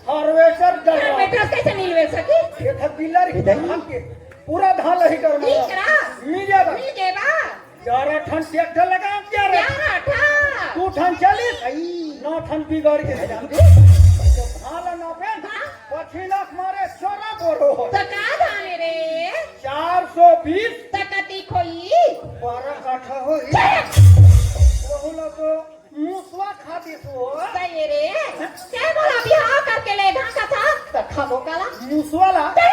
हार्वेस्टर डर रहा। हार्वेस्टर कैसे नहीं ले सकी? ये था डीलर की नहीं। धान के, पूरा धान लही कर मारा। ठीक रहा। मिल जाएगा। मिल गए बा। ग्यारह ठन ट्रैक्टर लगा, ग्यारह। ग्यारह ठा। दो ठन चालीस, आई। नौ ठन बिगाड़ के। धान ला नापे। हाँ। पछिला के मारे चोरा बोरो हो। त का धान रे? चार सौ बीस। त कतिक होई? बारह काठा होई। चल। वहू ला तो मुसवा खा दिस हो। सही रे। के बोला बिहाव करके ले ढाका था? त खाबो काला? मुसवा ला। चल।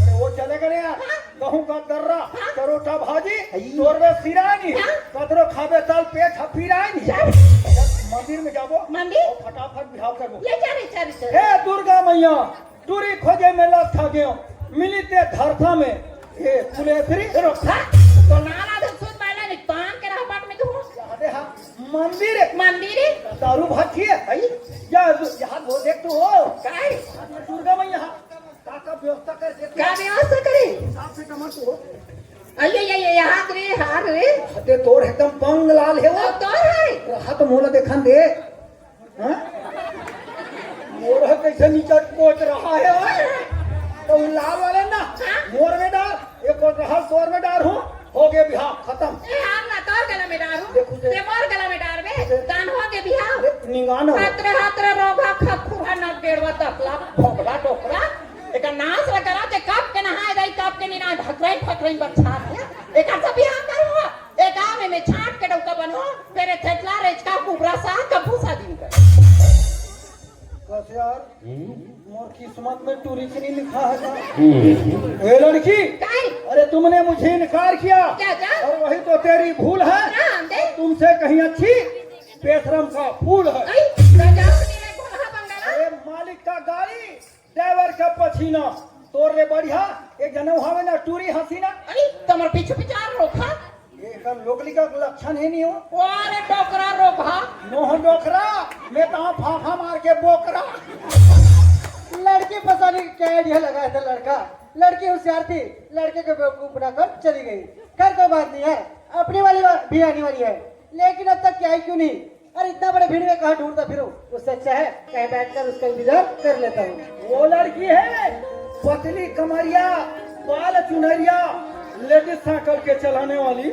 अरे वो चले गए यार। हाँ। गहूं का दर्रा, हाँ। चरोटा भाजी, आई। तोरवे सिरानी, हाँ। कदरो खाबे तल पेट ह पिरानी। चल। मंदिर में जाबो, मंदिर? और फटाफट बिहाव करबो। ले चल, चल, चल। हे दुर्गा मैया, टूरी खोजे में लग था गयो, मिली ते धरथा में। ए, कुलेश्री। रुक, हाँ। तो नाना धन सुन पाला नहीं, पान के रहा बाट में तू। यहाँ दे, हाँ। मंदिर है। मंदिर है। दारू भात खिए। भाई। या, यहाँ वो देख तू हो। काय? दुर्गा मैया, हाँ। का, का व्यवस्था कर दे? का व्यवस्था करे? हिसाब से कमा तू हो। अये, ये, ये, ये हाथ रे, हाथ रे। हाथे तोर एकदम पंग लाल है वो। तो तोर है। हाथ मोला देखन दे। हाँ? मोर कैसे नीचे कोच रहा है, ओए? तो उन लाल वाले ना, हाँ? मोर में डार, एक और रहा तोर में डार हूँ, हो गए बिहाव, खत्म। ए, हम ना तोर गला में डार हूँ, देखो से। ते मोर गला में डार बे, देखो से। दान हो गए बिहाव। अरे, निंगान हो। हाथ रे, हाथ रे, रोगा, खखुरा, नक डेढ़वा, तकला, भोगला, डोकरा। एकर नाश ल करा, ते कब के नहाए दाई, कब के निना ढकराई, फकराई बरछात है। एकर से बिहाव करो, एक आमे में छाट के डौका बनो, तेरे थेथला रेचका कुबरा सा कभू सा दिन कर। कस यार, हम्म। मोर किस्मत में टूरी के नहीं लिखा है का? हम्म। ए लड़की, काई? अरे तुमने मुझे इनकार किया। क्या, क्या? और वही तो तेरी भूल है। ना, दे। तुमसे कहीं अच्छी बेशरम का फूल है। आई, राजा अपनी में घोड़ा बंगाला। अरे मालिक का गाड़ी, ड्राइवर का पसीना, तोर ले बढ़िया एक जनऊ हवे ना टूरी हसीना। अरे, तमर पीछू पीछू रोखा। ये कर लोकली का लक्षण है नहीं हो। वारे डोकरा रोखा। नोह डोकरा, मैं तो फाफा मार के बोकरा। लड़की फंसाने की क्या आइडिया लगाया था लड़का? लड़की होशियार थी, लड़के को बेवकूफ बनाकर चली गई। खैर कोई बात नहीं है, अपनी वाली भी आने वाली है। लेकिन अब तक क्या है क्यों नहीं? अरे इतना बड़े भीड़ में कहाँ ढूंढता फिरूं? उससे अच्छा है कहीं बैठकर उसका इंतजार कर लेता हूँ। वो लड़की है पतली कमरिया, बाल चुनरिया, लेडीज साइकिल के चलाने वाली।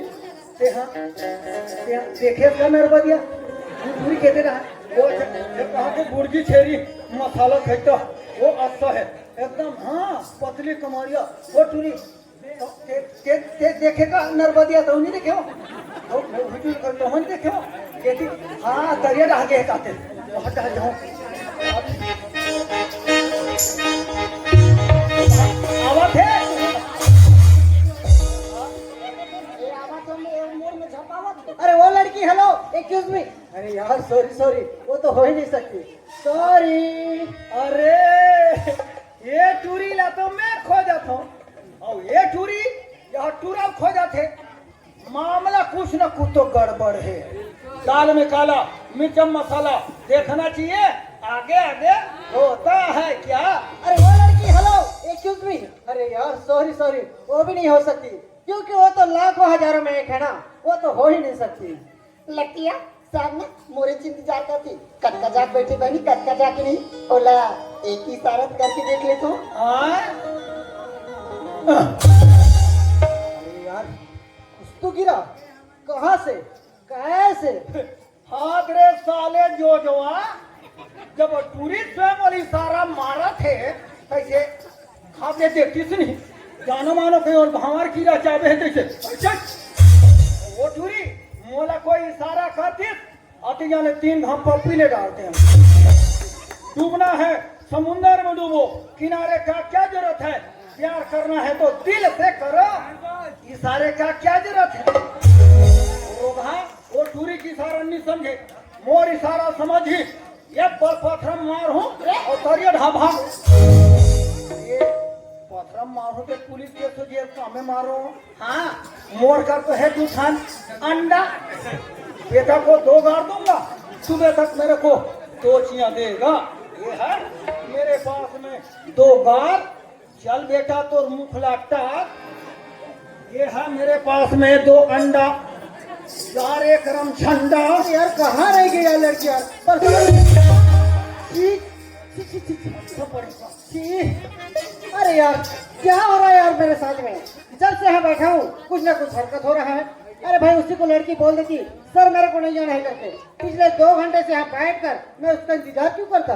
ते हाँ, ते हाँ, देखे इसका नरबदिया, पूरी कहते रहा। वो ज-, ये कहा कि गुड़गी छेरी मसाला फेंकता, वो अच्छा है एकदम। हाँ, पतली कमरिया, वो टूरी ते, ते, ते देखे का नरबदिया तो नहीं देखे हो? तो, तो हुजूर को तो नहीं देखे हो? कहती, हाँ, दरिया डाल के कहते। बहुत डाल जाओ। आवा थे। अरे वो लड़की, हेलो, एक्सक्यूज मी। अरे यार, सॉरी, सॉरी, वो तो हो ही नहीं सकती। सॉरी। अरे, ये टूरी ला तो मैं खो जाता हूँ। और ये टूरी, यहाँ टूरा खो जाते। मामला कुछ ना कुछ तो गड़बड़ है। दाल में काला, मिर्च में मसाला, देखना चाहिए, आगे आगे होता है क्या? अरे वो लड़की, हेलो, एक्सक्यूज मी। अरे यार, सॉरी, सॉरी, वो भी नहीं हो सकती, क्योंकि वो तो लाखों हजारों में एक है ना, वो तो हो ही नहीं सकती। लतिया, सामने मोरे इंतजार करती। कतका जात बैठे बनी, कतका जाके नहीं। ओला एक ही इशारा करके देख ले तो। हाँ? अरे यार, कुछ तो गिरा। कहाँ से? कैसे? हाथ रे साले जो जोआ, जब टूरी स्वयं वाली इशारा मारा थे, कैसे? खाते देखतीस नहीं, जानो मानो कहीं और भांवर कीरा चाबे है तैसे। चल। वो टूरी, मोला कोई इशारा करतीस, आते जाने तीन घाम पप्पी ले डालते हैं। डूबना है समुंदर में डूबो, किनारे का क्या जरूरत है? प्यार करना है तो दिल से करो, इशारे का क्या जरूरत है? वो घा-, वो टूरी की इशारा नहीं समझे, मोर इशारा समझी। एक बार पथरा मार हूँ और करिए ढाबा। ये पथरा मार हूँ तो पुलिस के तो जेल का हमें मारो। हाँ, मोर का तो है दू ठन अंडा। बेटा को दो गार दूंगा, सुबह तक मेरे को दो चियां देगा। ये है मेरे पास में दो गार। चल बेटा, तोर मुखला टार। ये है मेरे पास में दो अंडा, यार एक रम झंडा। अरे यार, कहाँ रह गई यार लड़की यार? पर छी, छी, छी, छी, छी, थप्पड़ इसका। छी। अरे यार, क्या हो रहा है यार मेरे साथ में? जब से यहाँ बैठा हूँ, कुछ ना कुछ हरकत हो रहा है। अरे भाई, उसी को लड़की बोल देती, "सर, मेरे को नहीं जाना है," करके। पिछले दो घंटे से यहाँ बैठ कर मैं उसका इंतजार क्यों करता?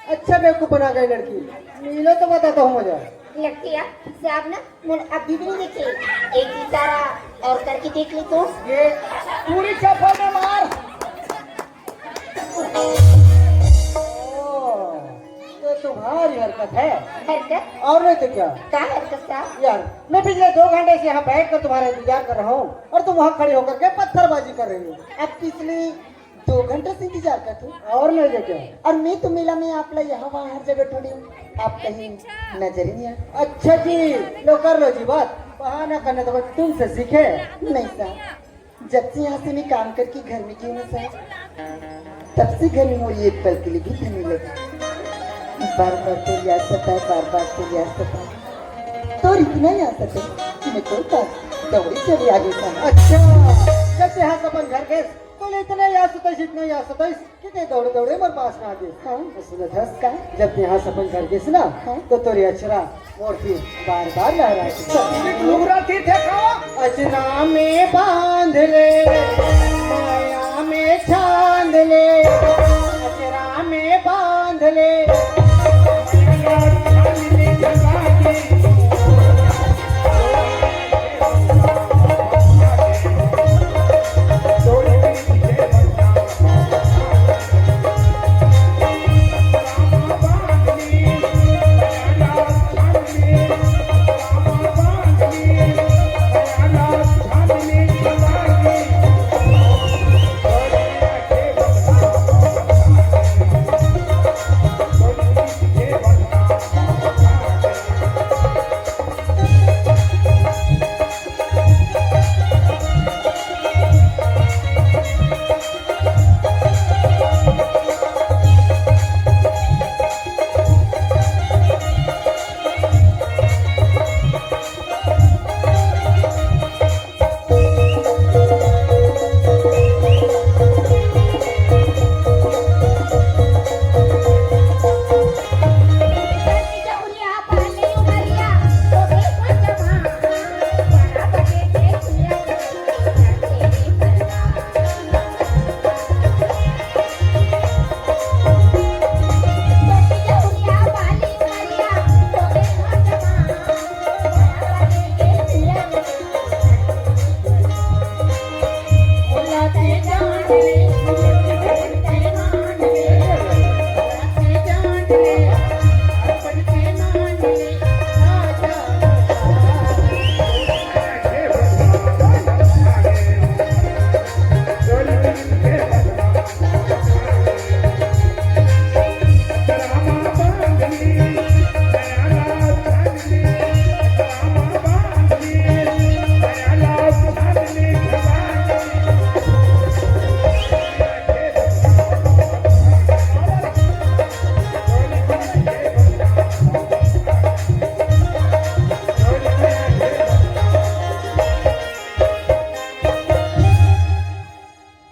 अच्छा बेवकूफ बना गई लड़की। मिलो तो बताता हूँ मजा। लड़किया, साहब ना, मुन अभी भी नहीं देखे। एक इशारा और करके देख ले तो। ये पूरी चप्पल में मार। ओ, तो तुम्हारी हरकत है। हरकत? और नहीं तो क्या? क्या हरकत साहब? यार, मैं पिछले दो घंटे से यहाँ बैठ कर तुम्हारा इंतजार कर रहा हूँ और तुम वहाँ खड़ी होकर के पत्थरबाजी कर रही हो। अब पिछली दो घंटे से इंतजार कर तू। और नहीं तो क्या? और मैं तो मेला में आपला यहाँ वहाँ हर जगह ढूंढी हूँ, आप कहीं नजर ही नहीं आए। अच्छा जी, लो कर लो जी बात, बहाना करने तो बस तुमसे सीखे। नहीं साहब, जब से यहाँ से मैं काम करके घर में गई हूँ ना साहब, तब से घर में मोरी एक पल के लिए भी दिल नहीं लगी। बार बार तो याद सताए, बार बार तो याद सताए, तो इतना याद सताए कि मैं तो दौड़ी चली आ गई साहब। अच्छा, जब से यहाँ से अपन घर गए, तो इतना याद सताइस, इतना याद सताइस कि ते दौड़े दौड़े मोर पास में आ गए। हाँ। सुनत हस का? जब ते यहाँ से अपन घर गए ना, हाँ। तो तोरे अचरा मोर फिर बार बार लहरा के। लुगरा थी देखा। अचरा में बांध ले, माया में छांद ले, अचरा में बांध ले।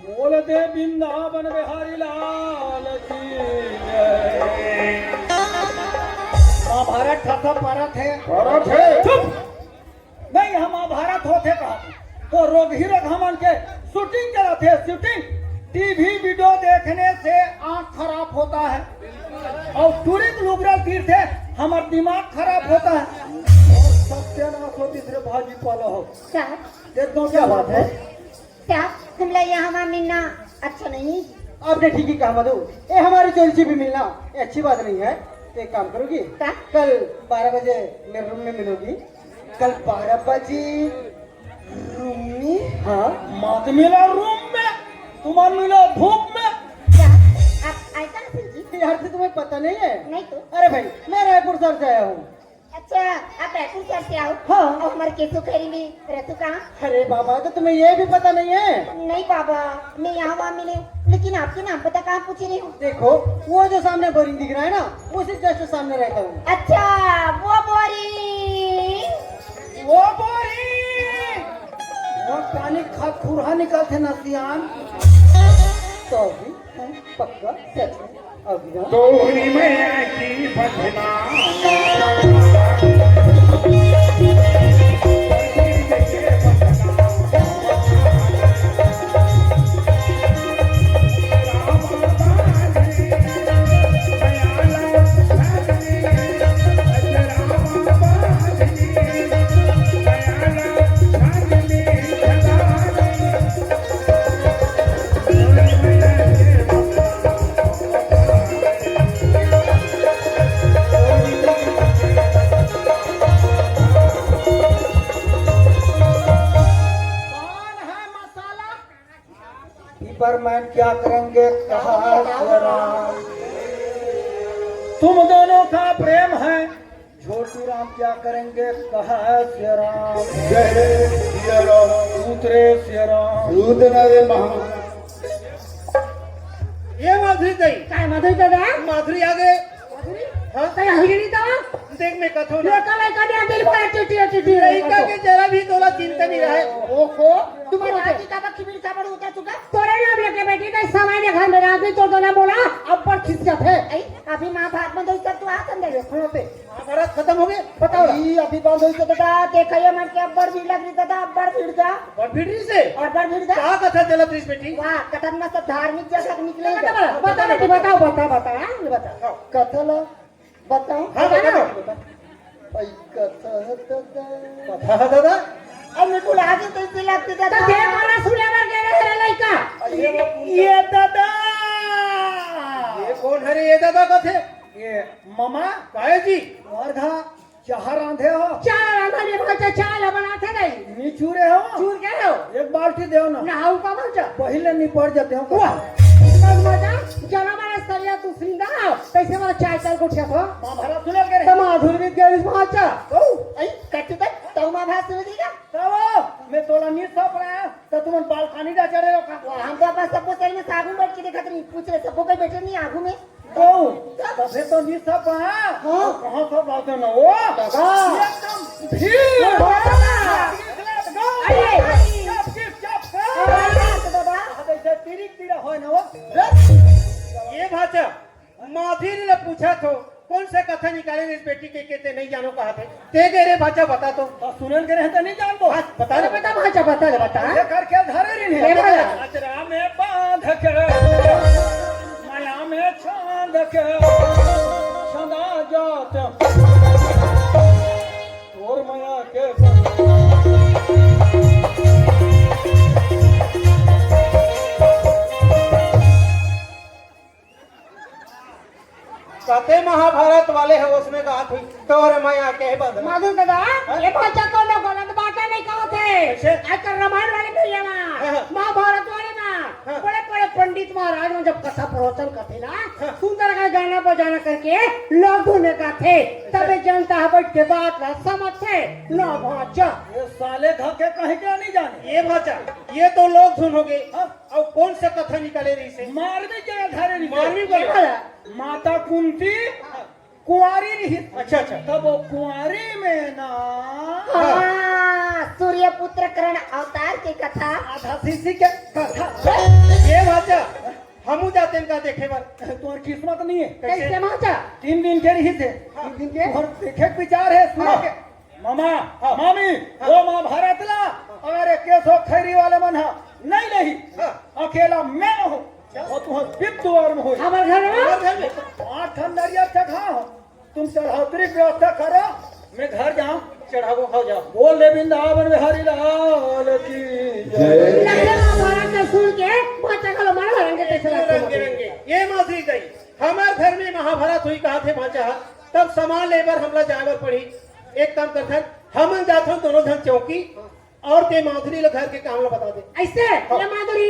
बोल दे वृंदावन बिहारी लाल की जय। महाभारत ठसा परत हे। परत हे। चुप। नहीं, हम महाभारत होथे कहा तो रोगही रोगहा मन के शूटिंग करत हे, शूटिंग। टीवी वीडियो देखने से आंख खराब होता है और टूरिस्ट लुगरा तीर्थे हमर दिमाग खराब होता है। सत्यानाश होतिस रे भाजी पाला हो। साहब। एकदम क्या बात है? साहब, हमला यहाँ मिलना अच्छा नहीं। आपने ठीक ही कहा मधु, ये हमारी चोरी छिपी मिलना ये अच्छी बात नहीं है। तो एक काम करोगी, क्या? कल बारह बजे मेरे रूम में मिलोगी। कल बारह बजे रूम में? हाँ। मत मिला रूम में, तुम्हार मिला धूप में। क्या? आप ऐसा नहीं जी? यार, तो तुम्हें पता नहीं है? नहीं तो। अरे भाई, मैं रायपुर शहर से आया हूँ। अच्छा, आप रायपुर शहर से आओ? हाँ। और हमारे केसो खैरी में रहते हो कहाँ? अरे बाबा, तो तुम्हें ये भी पता नहीं है? नहीं बाबा, मैं यहाँ वहाँ मिले, लेकिन आपके नाम पता कहाँ पूछ रही हूँ? देखो, वो जो सामने बोरिंग दिख रहा है ना, उसी जस्ट सामने रहता हूँ। अच्छा, वो बोरिंग। वो बोरिंग। वो पानी खा खुरहा निकलथे ना सियान। तो भी पक्का सच में। अगला। तोहरी मैया की बदनाम। पिपरमैन क्या करेंगे, कहा सिया राम। तुम दोनों का प्रेम है, छोटू राम क्या करेंगे, कहा सिया राम। जय सिया राम। उतरे सिया राम। उतरे रे महा। ये माधुरी दाई। काय माधुरी दादा? माधुरी आ गए। माधुरी? हाँ? काय हुई नहीं तो? देख मैं कथो ना। लड़का लड़का नहीं आते, बड़ा टिटी टिटी लड़का के जरा भी तोला चिंता नहीं रहा है। ओहो, तुम्हारा आजी का बक्की बीड़ी का बड़ा होता चुका। तोरे नाम लेके बैठी गई, सामान्य घर में रात में तो दोना बोला, अब पर खिसियत है। आई, अभी महाभारत में दोई सब तू आ संदे। देखो ना पे। महाभारत खत्म हो गए? बताओ ना। ई अभी बंद होई तो बेटा, देखइए मन के अब्बड़ भीड़ लग रही दादा, अब्बड़ भीड़ जा। अब्बड़ भीड़ रही से? अब्बड़ भीड़ जा। का कथा चलत रही बेटी? वाह, कथा में सब धार्मिक जगह निकले बता, जा। बता बेटी, बताओ, बता, बता, हाँ, ये बता। हाँ। कथा ला बताओ। हाँ, बता बता ना। ना। भाई कथा है दादा। कथा है दादा? अब मैं भुला के तो इसे लगते तो दादा। देख वाला सुने बर गेले रे लइका। अरे वो ये दादा। ये कौन है रे ये दादा कथे? ये मामा। काहे जी? और घा चाह रांधे हो? चाह रांधा नहीं भाई, चाह ला बनाते नहीं। नी चूरे हो? चूर के हो? एक बाल्टी देव ना। नहाऊ का बन जा। पहले निपट जाते हो। वाह। बस मजा, जना मारा सरिया तू सिंदा, कैसे मारा चाय चल को ठिया हो? महाभारत सुने के रे। तमा धुरवित गया इस माचा। ओ, आई, कच्चे तक, तऊ महाभारत सुने देगा? तब मैं तोला नी सपड़ा, तो तुम बालकनी जा चढ़े हो का? वाह, हम तो अपना सबको सही में सागू बैठ के देखा नहीं, पूछ रहे सबको कोई बैठे नहीं आगू में। ओ, तभे तो नी सब, हाँ? हाँ। कहाँ सब लाते ना वो? दादा। एकदम भीड़। ओ, दादा। अरे। चप, चप, चप, चप। हाँ, दादा। अब ऐसे तिरिक तिरा होय ना वो। ये भाचा, माधुरी ले पूछा थो, कौन से कथा निकाले इस बेटी के, के ते नहीं जानो कहा थे? ते दे रे भाचा, बता तो। तो सुनन के रहे तो नहीं जान दो। हाँ, बता अरे रे। बेटा, भाचा, बता ले, बता। ये करके धरे रही ये नहीं। भाचा। अजरा में बांध के, माया में छांद के, सदा जात तोर माया के। कते महाभारत वाले है, उसमें कहा थी, तोरे माया के बदला। माधु दादा, हाँ? ये भाषा कोनो गलत बात नहीं कहत है। कैसे? आजकल रामायण वाले भी है ना, हाँ, हाँ। महाभारत वाले ना, हाँ। बड़े बड़े पंडित महाराज मन जब कथा प्रवचन करते ना, हाँ। सुंदर का गाना बजाना करके लोग धुने गाथे, अच्छा। तबे जनता ह बैठ के बात ला समझथे, ना भाषा। ये साले धके कहीं के नहीं जाने। ये भाषा, ये तो लोग धुन हो गए। हाँ। अउ कौन सा कथा निकाले रही से? मारवी के आधारे रही से। मारवी के आधारे। माता कुंती कुंवारी रही। अच्छा, अच्छा। तब वो कुंवारी में ना हाँ, सूर्यपुत्र कर्ण अवतार के कथा। आधा शीशी के कथा। ये भाषा, हमू जाते इनका देखे बर। तुम्हारी किस्मत नहीं है। कैसे? कैसे भाषा? तीन दिन के रही से। हाँ। तीन दिन के? और देखे के विचार है, सुने हाँ। के। मामा, हाँ। मामी, हाँ। वो महाभारत ला, अगर एक केसो खैरी वाले मन हा, नहीं, नहीं। हाँ। अकेला मैं हूँ। क्या? वो तुम्हारे बिप दुआर में हो। हमारे घर में? हमारे घर में। आठ ठन नरियर चढ़ा हो। तुम चढ़ौतरी की व्यवस्था करो, मैं घर जाऊँ, चढ़ावो, हो जाओ। बोल दे वृंदावन बिहारी लाल की जय। जय। लगे महाभारत में सुन के भांचा घलो मारो, रंगे तइसे रंगे, रंगे। ये माधुरी गई, हमर घर में महाभारत होही कहाथे भांचा ह, तब सामान ले बर हमला जाए बर पड़ही। एक काम करथन, हमन जाथन दोनों झन चौकी, अउ ते माधुरी ल घर के काम ल बता दे। अइसे? हाँ। ए माधुरी,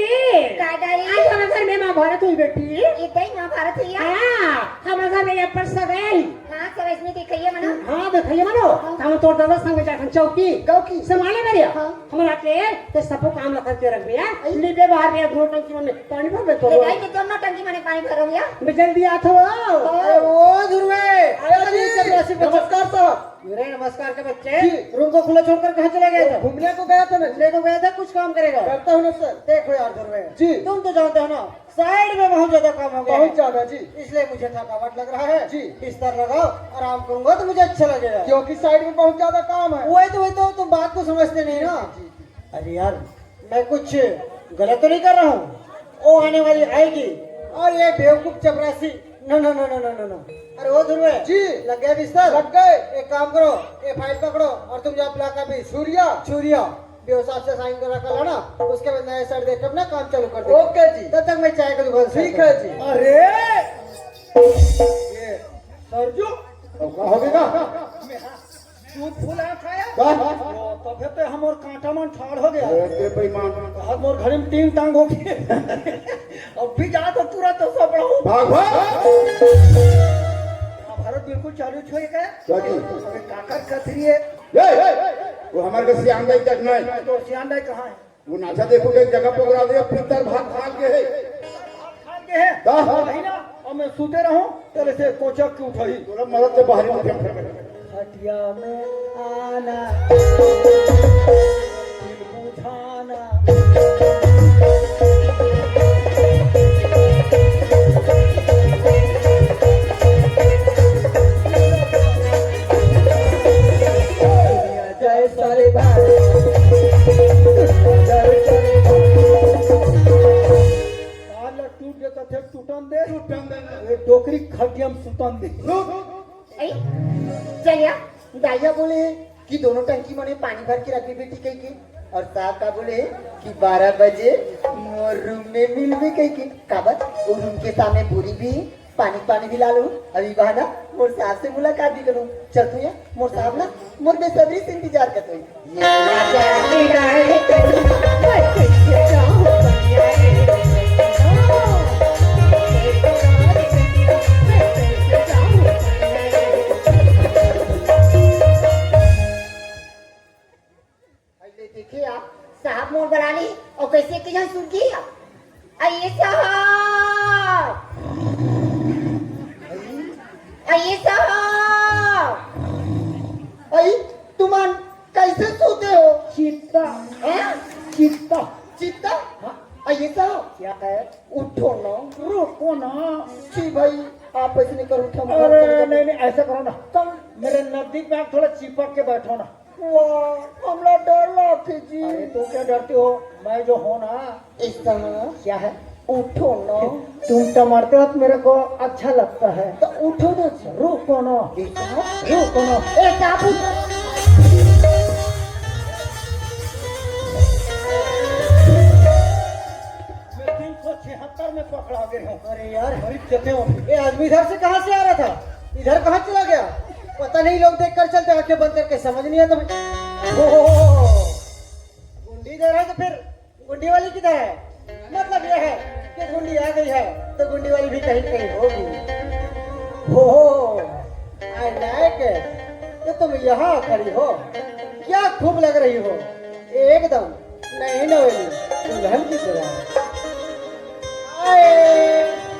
का दाई? आज हमर घर में महाभारत होही बेटी। ए दाई महाभारत होही? हाँ, हमर घर में ये पर सगई। हाँ, सब इसमें देखइए मनो। हाँ, देखइए मनो। हाँ। हम तोर दादा संग जाथन चौकी। चौकी। संभाले करिया। हाँ। हमर आके ते सबो काम ल करके रखबे यार। अई। निबे बाहर में दोनों टंकी में पानी भर दे तो। ए दाई, के दोनों टंकी में पानी भरो यार। मैं जल्दी आथों। हाँ। अरे ओ धुरवे। अरे जी, चपरासी बच्चा। नमस्कार साहब। अरे नमस्कार के बच्चे। जी। रूम को खुला छोड़कर कहाँ चला गया था? घूमने को गया था ना। घूमने को गया था, कुछ काम करेगा। करता हूँ ना सर। देखो यार धुरवे। जी। तुम तो जानते हो ना, साइड में बहुत ज्यादा काम हो गया बहुत है। ज्यादा जी। इसलिए मुझे थकावट लग रहा है। जी। बिस्तर लगाओ, आराम करूंगा तो मुझे अच्छा लगेगा। क्योंकि साइड में बहुत ज्यादा काम है। वही तो, वही तो, तुम बात को समझते नहीं ना। जी, जी। अरे यार, मैं कुछ गलत तो नहीं कर रहा हूँ? वो आने वाली आएगी। और ये बेवकूफ चपरासी, नो नो नो नो नो नो नो। अरे वो धुरवे जी। लग गया बिस्तर? लग गए। एक काम करो, ये फाइल पकड़ो और तुम जाओ ब्लॉक ऑफिस। छुरिया। छुरिया। बेवसाब से साइन करा कर लाना, उसके बाद नया सेट देख के अपना काम चालू कर देंगे। ओके जी। तब तक मैं चाय का दुकान से ठीक है जी। अरे ये सरजू, अब का हो गया? दूध फुला खाया। का? ओ, तभे ते हमर कांटा मन ठाड़ हो गया। ए, ते बेईमान। कहत मोर घड़ी में तीन टांग हो गए। अब भी जा तो तुरंत तो सब रहू। भाग, भाग। भारत बिल्कुल चालू छुए का। का जी? अबे काकर कथरी है। ए, ए, वो हमारे को सियान दाई तक नहीं। तो सियान दाई कहाँ है? वो नाचा देखो, एक जगह पकड़ा दे, पितर भात खा के है। खा के है? का? वही ना, अब मैं सूते रहूं, तेरे से कोचक के उठाई। तोरा मरद से बाहरी उठे। खटिया में आना, दिल बुझाना। जय सारे भाई। कान ला टूट गे कथे टूटन दे। टूटन दे। ए डोकरी खटिया में सुतन दे। रुक। ए, चलिया, दाइया बोले कि दोनों टंकी मने पानी भर के रखबे बेटी कहिके, अउ साहब का बोले कि बारह बजे मोर रूम में मिलबे कहिके। काबर? वो रूम के सामने बोरी भी पानी, पानी भी ला लूं, अभी बहाना मोर साहब से मुलाकात भी करूं। चल तू यहाँ, मोर साहब ना मोर बेसब्री से इंतजार करत होई। अरे देखे आप, साहब मोर बला ली अउ कइसे कइसे सुन के आ। आइए साहब, आइए साहब, आई तुमन कइसे सोते हो? चित्ता। हैं? चित्ता। चित्ता? हाँ। आइए साहब। क्या है? उठो ना। रुको ना। जी भाई, आप ऐसे नहीं करो, उठो, हम अरे चले जाते। नहीं, नहीं, ऐसा करो ना। कौन? मेरे नजदीक में आप थोड़ा चिपक के बैठो ना। वाह, हमला डर लागथे जी। अरे, तू क्यों डरती हो? मैं जो हूँ ना। ऐसा? क्या है? उठो ना। तुम टमरते हो तो मेरे को अच्छा लगता है। तो उठो ना जी। रुको ना। ऐसा? रुको ना। ए, साहब, उठो। मैं तीन सौ छिहत्तर में पकड़ा गया हूँ। अरे यार। मरी जते हो। ये आदमी इधर से कहाँ से आ रहा था? इधर कहाँ चला गया? पता नहीं, लोग देख कर चलते, आंखें बंद करके, समझ नहीं आता। ओहो, गुंडी इधर है तो फिर गुंडी वाली किधर है? मतलब यह है कि गुंडी आ गई है तो गुंडी वाली भी कहीं कहीं होगी। ओहो, I like it। तो तुम यहाँ खड़ी हो, क्या खूब लग रही हो, एकदम नई नवेली दुल्हन की तरह। आए,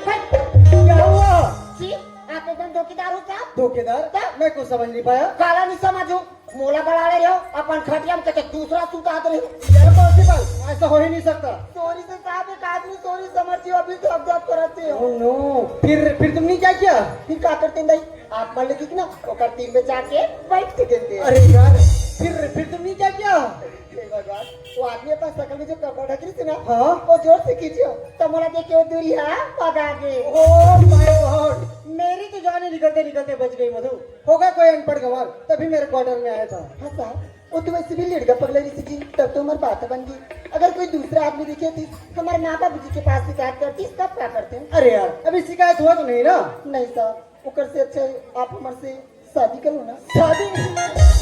हट, क्या हुआ? जी, आप एकदम धोखेदार हो साहब। धोखेदार? क्या? मैं कुछ समझ नहीं पाया। काला नहीं समझू, मोला बला ले रहे हो, अपन खटिया में कते दूसरा सूता रहे हो। यार possible, ऐसा हो ही नहीं सकता। Sorry से साहब, एक आदमी sorry समझ जियो, अभी तो अवगत कराते हो। Oh no, फिर, फिर तुमने क्या किया? फिर का करते हैं भाई? आप मान लो कि ना, ओकर तीन बजे आके बैठ के देते हैं। अरे यार, फिर, फिर तुमने क्या किया? हे भगवान, वो आदमी अपन सकल में जो कपड़ा ढक रही थी ना, हाँ। वो जोर से खींचियो, तो मोला देख के वो दूरी, हाँ, भाग आगे। Oh my God, मेरी तो जान ही निकलते निकलते बच गई मधु। होगा कोई अनपढ़ गंवार, तभी मेरे क्वार्टर में आया था। हाँ साहब, वो तो वैसे भी लड़का पगला रही थी जी, तब तो हमारी बात बन गई। अगर कोई दूसरा आदमी दिखे थी, हमारे माँ बाबू जी के पास शिकायत करती, तब क्या करते हैं? अरे यार, अभी शिकायत हुआ तो नहीं ना? नहीं साहब, ओकर से अच्छा है आप हमारे से शादी कर लो ना। शादी?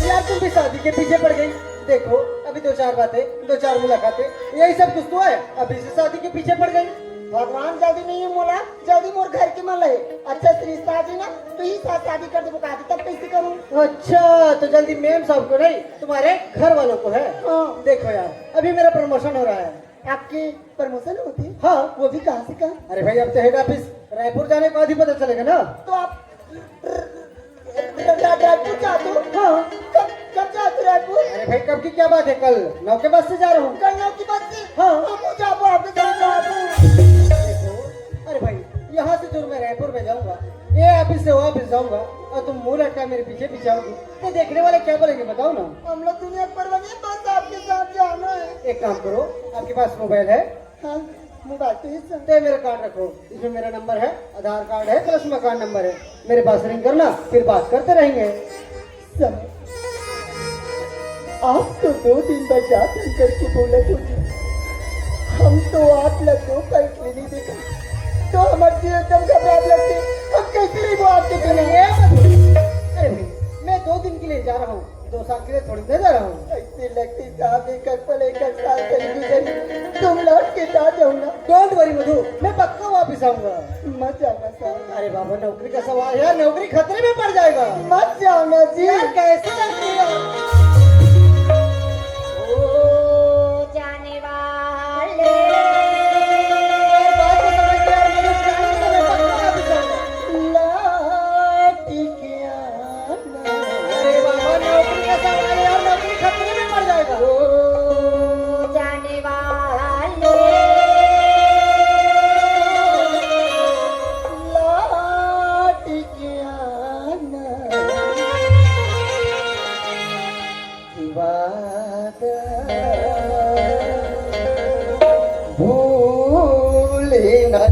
यार, तुम भी शादी के पीछे पड़ गई। देखो, अभी दो चार बातें, दो चार मुलाकातें, यही सब कुछ तो है। अभी से शादी के पीछे पड़ गई। भगवान जल्दी नहीं है मोला, जल्दी मोर घर के मन लगे। अच्छा से रिश्ता जी ना, तो ही साथ शादी कर देबो कहा थी, तब कैसे करूँ? अच्छा, तो जल्दी मेम साहब को नहीं, तुम्हारे घर वालों को है। हाँ। देखो यार, अभी मेरा प्रमोशन हो रहा है। आपकी प्रमोशन होती? हाँ। वो भी कहाँ से कहाँ? अरे भाई, अब तो हेड ऑफिस रायपुर जाने के बाद ही पता चलेगा ना। तो आप रा-, रा-, रायपुर जाते हो? हाँ। कब, कब जाते हो रायपुर? अरे भाई, कब की क्या बात है, कल नौ के बस से जा रहा हूँ। कल नौ की बस से? हाँ। हम जाबो आपके साथ जाबो। देखो, अरे भाई, यहाँ से दूर मैं रायपुर में जाऊंगा, ये ऑफिस से वो ऑफिस जाऊंगा, और तुम मुंह लटका मेरे पीछे पीछे आओगी, तो देखने वाले क्या बोलेंगे, बताओ ना। हम लोग दुनिया की परवाह नहीं, बस आपके साथ जाना है। एक काम करो, आपके पास मोबाइल है? हाँ, मोबाइल तो है सर। तो ये मेरा कार्ड रखो, इसमें मेरा नंबर है, आधार कार्ड है, प्लस मकान नंबर है। मेरे पास रिंग करना, फिर बात करते रहेंगे। सर, आप तो दो दिन बाद जात हन करके बोलत हो जी। हम तो आप ला दो पल के नहीं देखा, तो हमारे जी एकदम घबरात लगते। हम कैसे रहिबो आपके बिना? अरे भाई, मैं दो दिन के लिए जा रहा हूँ, दो साल के लिए थोड़ी ना जा रहा हूँ। ऐसे लगते साहब, एक एक पल, एक एक साल कहीं गुजर, तुम लौट के आ जाओ ना। डोंट वरी मधु, मैं पक्का वापस आऊंगा। मत जाना साहब। अरे बाबा, नौकरी का सवाल है यार, नौकरी खतरे में पड़ जाएगा। मत जाना जी। यार, कैसे जाएंगे यार? ओ जाने वाले। यार, बात तो समझ यार, मधु, जाने का मैं पक्का वापस आऊंगा। लौट के अरे बाबा, नौकरी का सवाल है यार, नौकरी खतरे में पड़ जाएगा। ओ जाने वाले, लौट के आना। वादा भूले ना।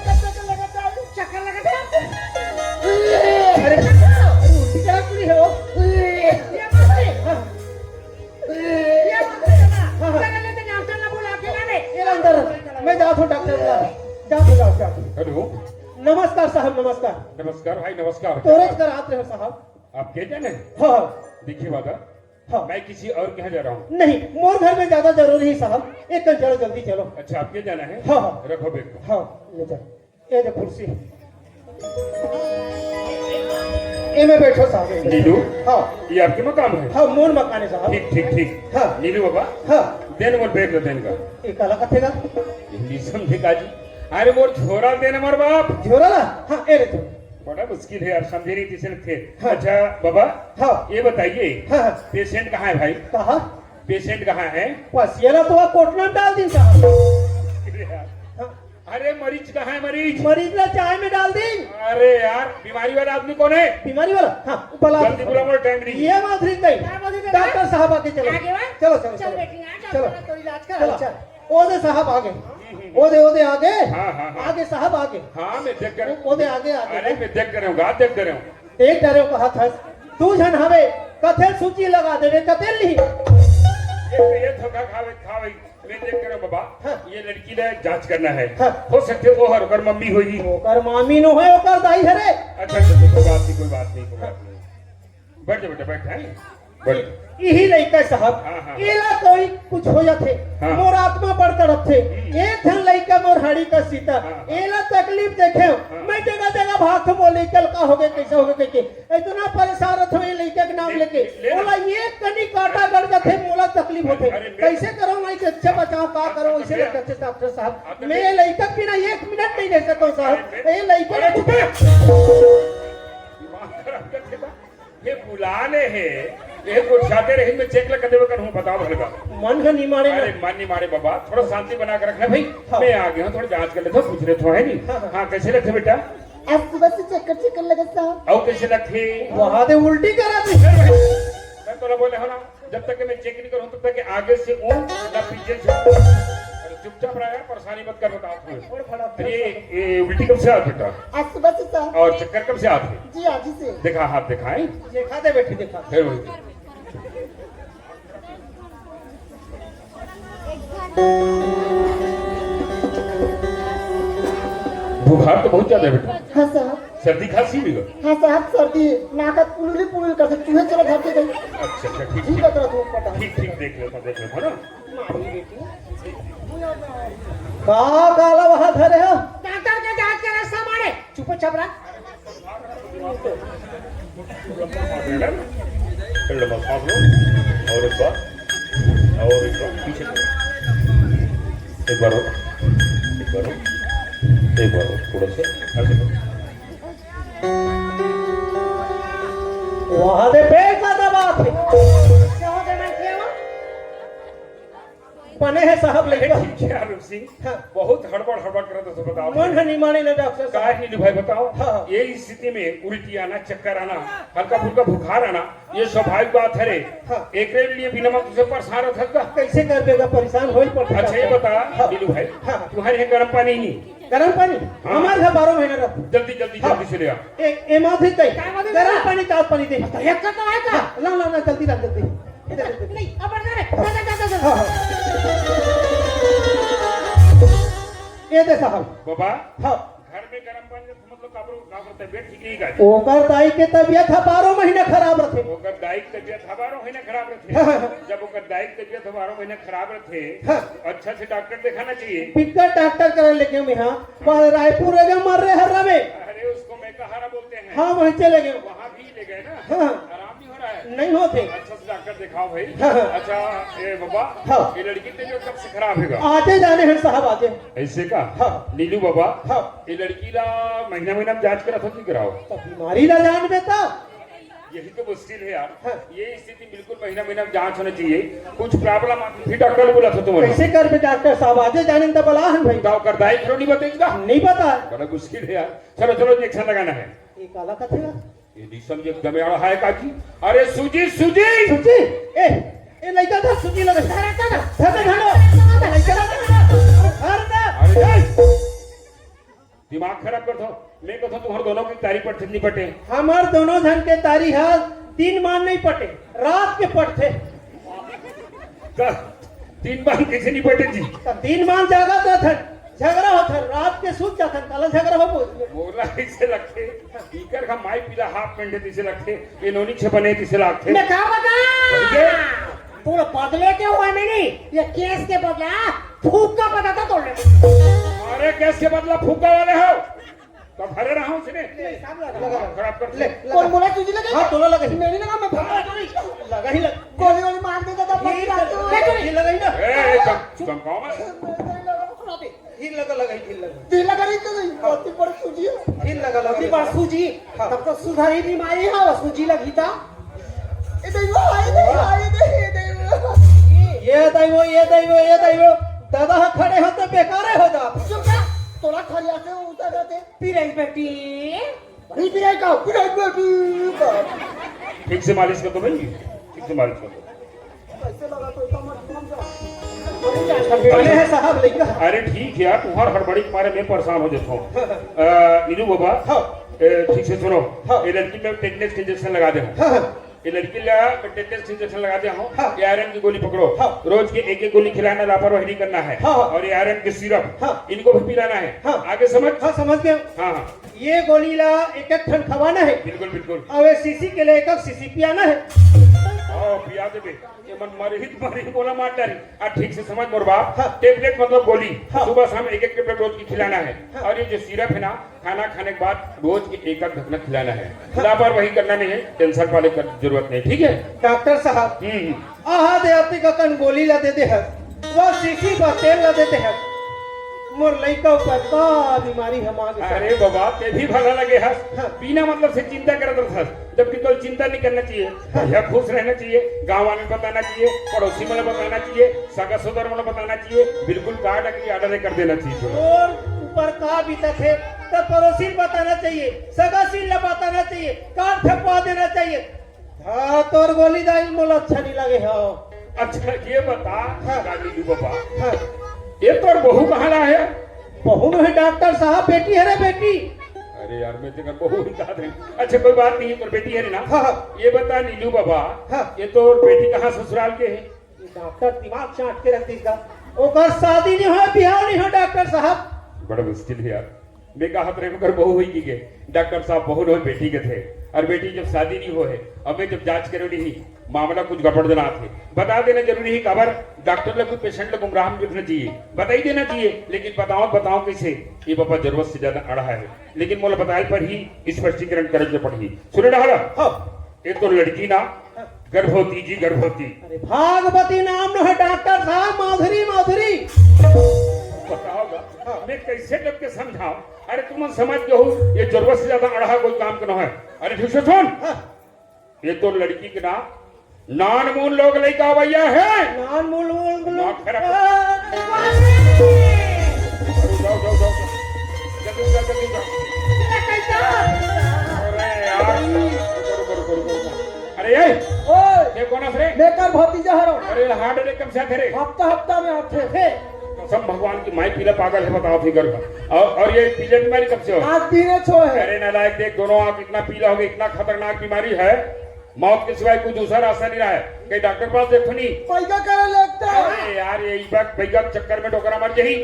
चक्कर लगा था। अरे, अरे, उल्टी चला पूरी है वो। ये बात है। हाँ। ये बात है ना। हाँ, हाँ। चला ले, तो डॉक्टर ना बुला के ला ले। ये अंदर। मैं जाता हूँ डॉक्टर बुला। जाता हूँ, जाता हूँ। हेलो। नमस्कार साहब, नमस्कार। नमस्कार भाई, नमस्कार। तोरे कर आते हो साहब। आप के जाने? हाँ, हाँ। देखिए वादा, हाँ। मैं किसी और के यहाँ जा रहा हूँ। नहीं, मोर घर में ज्यादा जरूरी है साहब। एक कल चलो, जल्दी चलो। अच्छा, आपके जाना है? हाँ, हाँ। रखो बैग को। हाँ, ले जा। ये दे कुर्सी। ये में बैठो साहब। नीलू। हाँ। ये आपके मकान है? हाँ, मोर मकान है साहब। ठीक, ठीक, ठीक। हाँ। नीलू बाबा। हाँ। देन मोर बैग ला देन का। ये काला कथेगा? हिंदी समझे का जी? अरे मोर झोरा देन मोर बाप। झोरा ला? हाँ, ए रे झोरा। बड़ा मुश्किल है यार, समझे नहीं किसी ने थे। हाँ। अच्छा बाबा, हाँ। ये बताइए, हाँ, हाँ। पेशेंट कहाँ है भाई? कहाँ? पेशेंट कहाँ है? बस ये ना तो कोटना में डाल दिन साहब। अरे यार। हाँ। अरे मरीज कहाँ है मरीज? मरीज ला चाय में डाल दिन। अरे यार, बीमारी वाला आदमी कौन है? बीमारी वाला? हाँ, बुला जल्दी दो। बुला, मोर टाइम नहीं। ये बात ठीक नहीं। क्या बात है? डॉक्टर साहब आके चलो। आगे वाह? चलो, चलो, चल चलो। बेटी, आ, चलो। चलो, तो इलाज करा। चलो, चल। ओदे साहब आगे। ओदे, ओदे आगे। हाँ, हाँ, हाँ। आगे साहब आगे। हाँ, मैं देख कर ओ-, ओदे आगे, आगे। अरे, मैं देख कर रहूँगा, देख कर रहूँगा। देख डरे हो कहा था, तू झन हवे, कथे सूची लगा देवे, कते ली। ये तो ये धोखा खावे, खावे। मैं देख कर रहूँ बाबा, हाँ। ये लड़की ने जांच करना है। हाँ। हो सकते वो हर ओकर मम्मी होगी। ओकर मामी नो है, ओकर दाई हरे। अच्छा, अच्छा, कोई बात नहीं, कोई बात नहीं, कोई बात नहीं। बैठ जा बेटा, बैठ, हैं? बड़- यही लइका साहब, हाँ, हाँ। एला कोई कुछ हो जाथे, हाँ। मोर आत्मा बड़ तड़पथे। हम्म। एक झन लइका मोर हाड़ी का सीता, हाँ, हाँ। एला तकलीफ देखे, हाँ। मैं जगह जगह भाग मोर लइका ल का हो गए, कैसे हो गए, कैसे? इतना परेशान रथो ये लइका के नाम ले, लेके। ले ना। मोला एक कनी कांटा गड़ जाथे, मोला तकलीफ होथे। अरे, ले। कैसे करो मैं कि अच्छा बचाव का करो, वैसे लगथे डॉक्टर साहब। मैं लइका के बिना एक मिनट नहीं रह सकता साहब। ये लइका अरे चुप! दिमाग खराब कर देता। ये बुला ले हे, ये गोठियाते रही, मैं चेक लगा देवे कर हूँ, बताओ भलगा। मन ह निमारे ना। अरे मन निमारे बाबा, थोड़ा शांति बना के रखना भाई। हाँ। मैं आ गया हूँ, थोड़ा जांच कर लेता हूँ, पूछ लेता हूँ, है नहीं? हाँ, हाँ। हाँ, कैसे लगथे बेटा? आज सुबह से चक्कर चक्कर लगे साहब। और कैसे लगथे? वहाँ दे उल्टी करा दे। मैं तो बोले हो ना, जब तक मैं चेक नहीं करूँ तब तक आगे से ऊन ना पीछे से ऊन। अरे चुपचाप रहा यार, परेशानी मत कर, बताओ तुम्हें। अरे ये उल्टी कब से आत बेटा? आज सुबह से साहब। और चक्कर कब से आत है? जी आज ही से। देखा, हाथ दिखाएं। देखा दे बेटी, देखा। फिर वही। बुखार तो बहुत ज्यादा है बेटा। हाँ साहब। सर्दी खांसी भी हो? हाँ साहब, सर्दी है। नाक पुलुली पुलुली करथे, चूहे चला धरती गई। अच्छा अच्छा, ठीक जी ठीक। बता रहा तू पता। ठीक ठीक, देख लेता, देख लेता ना। का काला वहां धरे हो? डॉक्टर के जांच के रास्ता मारे। चुप चाप रहा। मैडम, फिर लंबा सांस लो। और एक बार, और एक बार पीछे करो। एक बार और, एक बार और, एक बार और, थोड़ा सा ऐसे करो। वहां दे पेट का दबा थे। क्या हो गया, मैं क्या हुआ? बने हे साहब लइका। ठीक है आलोक सिंह, हाँ। बहुत हड़बड़ हड़बड़ करत हो, बताओ। मन ह नहीं माने ना डॉक्टर साहब। काहे नहीं भाई, बताओ। हाँ। ये स्थिति में उल्टी आना, चक्कर आना, हल्का फुल्का बुखार आना, ये स्वाभाविक बात है रे। हाँ। एकरे लिए बिना मतलब तुझे परेशान रहत हस का? कैसे कर देगा, परेशान हो ही पड़ता है। अच्छा ये बता, हाँ। नीलू भाई, हाँ। तुम्हारे यहाँ गर्म पानी नहीं? गर्म पानी? हाँ। हमारे घर बारह महीना रहता। जल्दी जल्दी हाँ। जल्दी से ले आ। ए, ए माँ भी दे। क्या बात है? गर्म पानी, ताप पानी दे। तो एक का तो है का? हाँ, ला ला ला, जल्दी ला, जल्दी। नहीं, अब बढ़ रहा है। जा, जा, जा, जा, जा। हाँ, हाँ। ये दे साहब। बाबा, हाँ। घर में गरम पानी से मतलब काबरो, काबरो तबियत ठीक नहीं का? ओकर दाई के तबियत ह बारह महीना खराब रथे। ओकर दाई के तबियत ह बारह महीना खराब रथे। हाँ, हाँ, हाँ। जब ओकर दाई के तबियत ह बारह महीना खराब रथे, हाँ। अच्छा से डॉक्टर दिखाना चाहिए। बिकट डॉक्टर करा लेके हम यहाँ, पर रायपुर एगो मर रहे हर्रा में। अरे उसको मैं कहारा बोलते हैं। हाँ, वहीं चले गए। वहाँ भी ले गए ना? हाँ। आराम नहीं हो रहा है? नहीं होते। अच्छा से डॉक्टर दिखाओ भाई। हाँ, हाँ। अच्छा, ए बाबा, हाँ। ये लड़की के तबियत कब से खराब होगा? आजे जाने हैं साहब, आजे। ऐसे का? हाँ। नीलू बाबा, हाँ। ये लड़की ला महीना महीना में जांच कराथो कि कराओ? तो बीमारी ला जान बेटा। यही तो मुश्किल है यार। हाँ। ये स्थिति बिल्कुल महीना महीना में जांच होना चाहिए। कुछ प्रॉब्लम आती फिर डॉक्टर बुलाथो तुम। कैसे कर बे डॉक्टर साहब, आजे जाने तो बला हन भाई। बताओ, कर दाई खरो नहीं बताएगा? नहीं पता। बड़ा मुश्किल है यार। चलो चलो, इंजेक्शन लगाना है। ये काला कथेगा? ये नहीं समझे, गमेड़ा है काकी। अरे सूजी, सूजी। सूजी? ए, ए लइका धर सूजी लगा। धर, धर, धर। धर, धर, धर। लइका धर, धर। धर, धर। अरे ए! दिमाग खराब कर दो। मैं कहता तुम्हारे दोनों की तारी पटथे नहीं पटे। हमार दोनों झन के तारी हा दिन मान नहीं पटे, रात के पटथे। का? दिन मान कैसे नहीं पटे जी? त दिन मान जागत रथन, झगड़ा होथन, रात के सूत जाथन, काला झगड़ा हो बोल। मोला ऐसे लगथे, इकर का माई पीला हाफ पेंट है, जैसे लगथे, ये नोनी छे बने, जैसे लगथे। मैं का बता? समझे? पूरा बदले के हुआ मैंने, ये केस के बदला फूका पता था तोड़ने। अरे, केस के बदला फूका वाले हो? तो भरे रहा हूँ उसने। ले, साहब लगा, लगा, लगा। खराब कर ले, दे। लगा। कौन बोला तुझे लगा? हाँ, तोला लगा। मेरी लगा, मैं भगा तो नहीं। लगा ही लगा। गोली वोली मार देता था, ये बाकी रात लगा, में। ये लगा ही ना। ए, ए, चम-, चमकाओ मत। मेरे को लगा, खराब है। फिर लगा, लगा, फिर लगा। फिर लगा नहीं तो नहीं, बहुत ही बड़ी सूजी है। फिर लगा, लगा, फिर बार सूजी। हाँ। तब तो सुधारी बीमारी है, वो सूजी लगी था। ए, नहीं, वो आई नहीं, आई नहीं, ये नहीं, वो। ये दाई वो, ये दाई वो, ये दाई वो। दादा हाँ खड़े होते बेकारे हो जाते। चुप रह, तोरा खड़िया से उतर जाते। पिराई बेटी। अरे पिराई का, पिराई बेटी का। ठीक से मालिश कर दो भाई, ठीक से मालिश कर दो। कैसे लगा तो इतना मत समझ। अरे है साहब, लेकिन अरे ठीक है यार, तुम्हार हड़बड़ी के मारे मैं परेशान हो जाता हूँ। अ, नीलू बाबा, हाँ। ए, ठीक से सुनो। हाँ। ये लड़की में टेटनस के इंजेक्शन लगा दे। हाँ, हाँ। ये लड़की ला टेटनस इंजेक्शन लगा दिया हूँ। हाँ। ये आयरन की गोली पकड़ो। हाँ। रोज के एक एक गोली खिलाना, लापरवाही नहीं करना है। हाँ, हाँ। और ये आयरन के सिरप, हाँ। इनको भी पिलाना है। हाँ। आगे समझ? हाँ, समझ गया। हाँ, हाँ। ये गोली ला एक एक ठन खवाना है। बिल्कुल, बिल्कुल। और ये शीशी के लिए एक एक शीशी पियाना है। आओ, पिया दे बे। ये मन मरही तो मरही, बोला मार डारी। आ, ठीक से समझ मोर बाप। हाँ। टेबलेट मतलब गोली। हाँ। सुबह शाम एक एक टेबलेट रोज की खिलाना है। हाँ। और ये जो सिरप है ना, खाना खाने के बाद रोज के एक आध ढकना खिलाना है। हाँ। लापरवाही करना नहीं है, टेंशन पाले कर जरूरत नहीं, ठीक है? डॉक्टर साहब, हम्म, हम्म। आहा दे आती का कन गोली ला दे दे है। तो सीसी पर तेल ल देते हैं। मोर लइका ऊपर का बीमारी हम आगे से। अरे बाबा, ते भी भला लगे हस। हाँ। बिना मतलब से चिंता करत रहस, जबकि तोर चिंता नहीं करना चाहिए। हाँ। बढ़िया खुश रहना चाहिए, गाँव वाले में बताना चाहिए, पड़ोसी में बताना चाहिए, सगा सोदर में बताना चाहिए, बिल्कुल काट के ऑर्डर कर देना चाहिए। मोर ऊपर का बीतत है, तो पड़ोसी में बताना चाहिए, सगा सील ला बताना चाहिए, काट फेंकवा देना चाहिए। हाँ, तोर गोली दाई मोला अच्छा नहीं लगे हो। अच्छा, ये बता, हाँ। का नीलू बाबा, हाँ। ये तोर बहू कहाँ ला है? बहू नहीं डॉक्टर साहब, बेटी है रे बेटी। अरे यार, मैं तेरा बहू ही कहा था। अच्छा, कोई बात नहीं, तोर बेटी है ना? हाँ, हाँ। ये बता नीलू बाबा, हाँ। ये तोर बेटी कहाँ ससुराल के है? डॉक्टर दिमाग चाट के रख देगा। ओकर शादी नहीं हो, बिहाव नहीं हो डॉक्टर साहब। बड़ा मुश्किल है यार। मैं कहत रहे, मगर बहू होई की के? डॉक्टर साहब, बहू होई बेटी के थे, और बेटी जब शादी नहीं हो है, अबे जब जांच करे नहीं, मामला कुछ गड़बड़ जना थे। बता देना जरूरी है, काबर डॉक्टर ला कोई पेशेंट ला गुमराह में रखना चाहिए, बता ही देना चाहिए, लेकिन बताओ, बताओ कैसे? ये बाबा जरूरत से ज्यादा अड़ा है, लेकिन मोला बताए पर ही स्पष्टीकरण करे के पड़ही। सुने डहरा? हाँ। ये तो लड़की ना, हाँ। गर्भवती जी, गर्भवती। अरे भागवती नाम न है डॉक्टर साहब, माधुरी, माधुरी। बताओ गा, हाँ। मैं कैसे करके समझाऊं? अरे तुम समझ गए हो, ये जरूरत से ज्यादा अड़हा कोई काम का ना है। अरे ठीक से सुन, हाँ। ये तो लड़की के ना नान मून लोग लइका भैया है। नान मून लोग दिमाग खराब। हाँ। जाओ, जाओ, जाओ, जाओ। जल्दी जाओ, जल्दी जाओ। अरे यार, रुको, रुको, रुको, रुको। अरे, ए! ओए! ये कौन है रे? मैं कर भतीजा हरो। अरे, हार्ट अटैक कब से आथे रे? हफ्ता, हफ्ता में आथे। हे! कसम भगवान की, माई पीला पागल है, बताओ फिकर का। और, और ये पीला बीमारी कब से हो? आज दिन छो है। अरे नालायक, देख, दोनों आंख इतना पीला हो गया, इतना खतरनाक बीमारी है, मौत के सिवाय कुछ दूसरा रास्ता नहीं रहा है। कहीं डॉक्टर पास देखो नहीं। पैसा करे लगता है। अरे यार, ये इबक बैगक चक्कर में डोकरा मर जाही।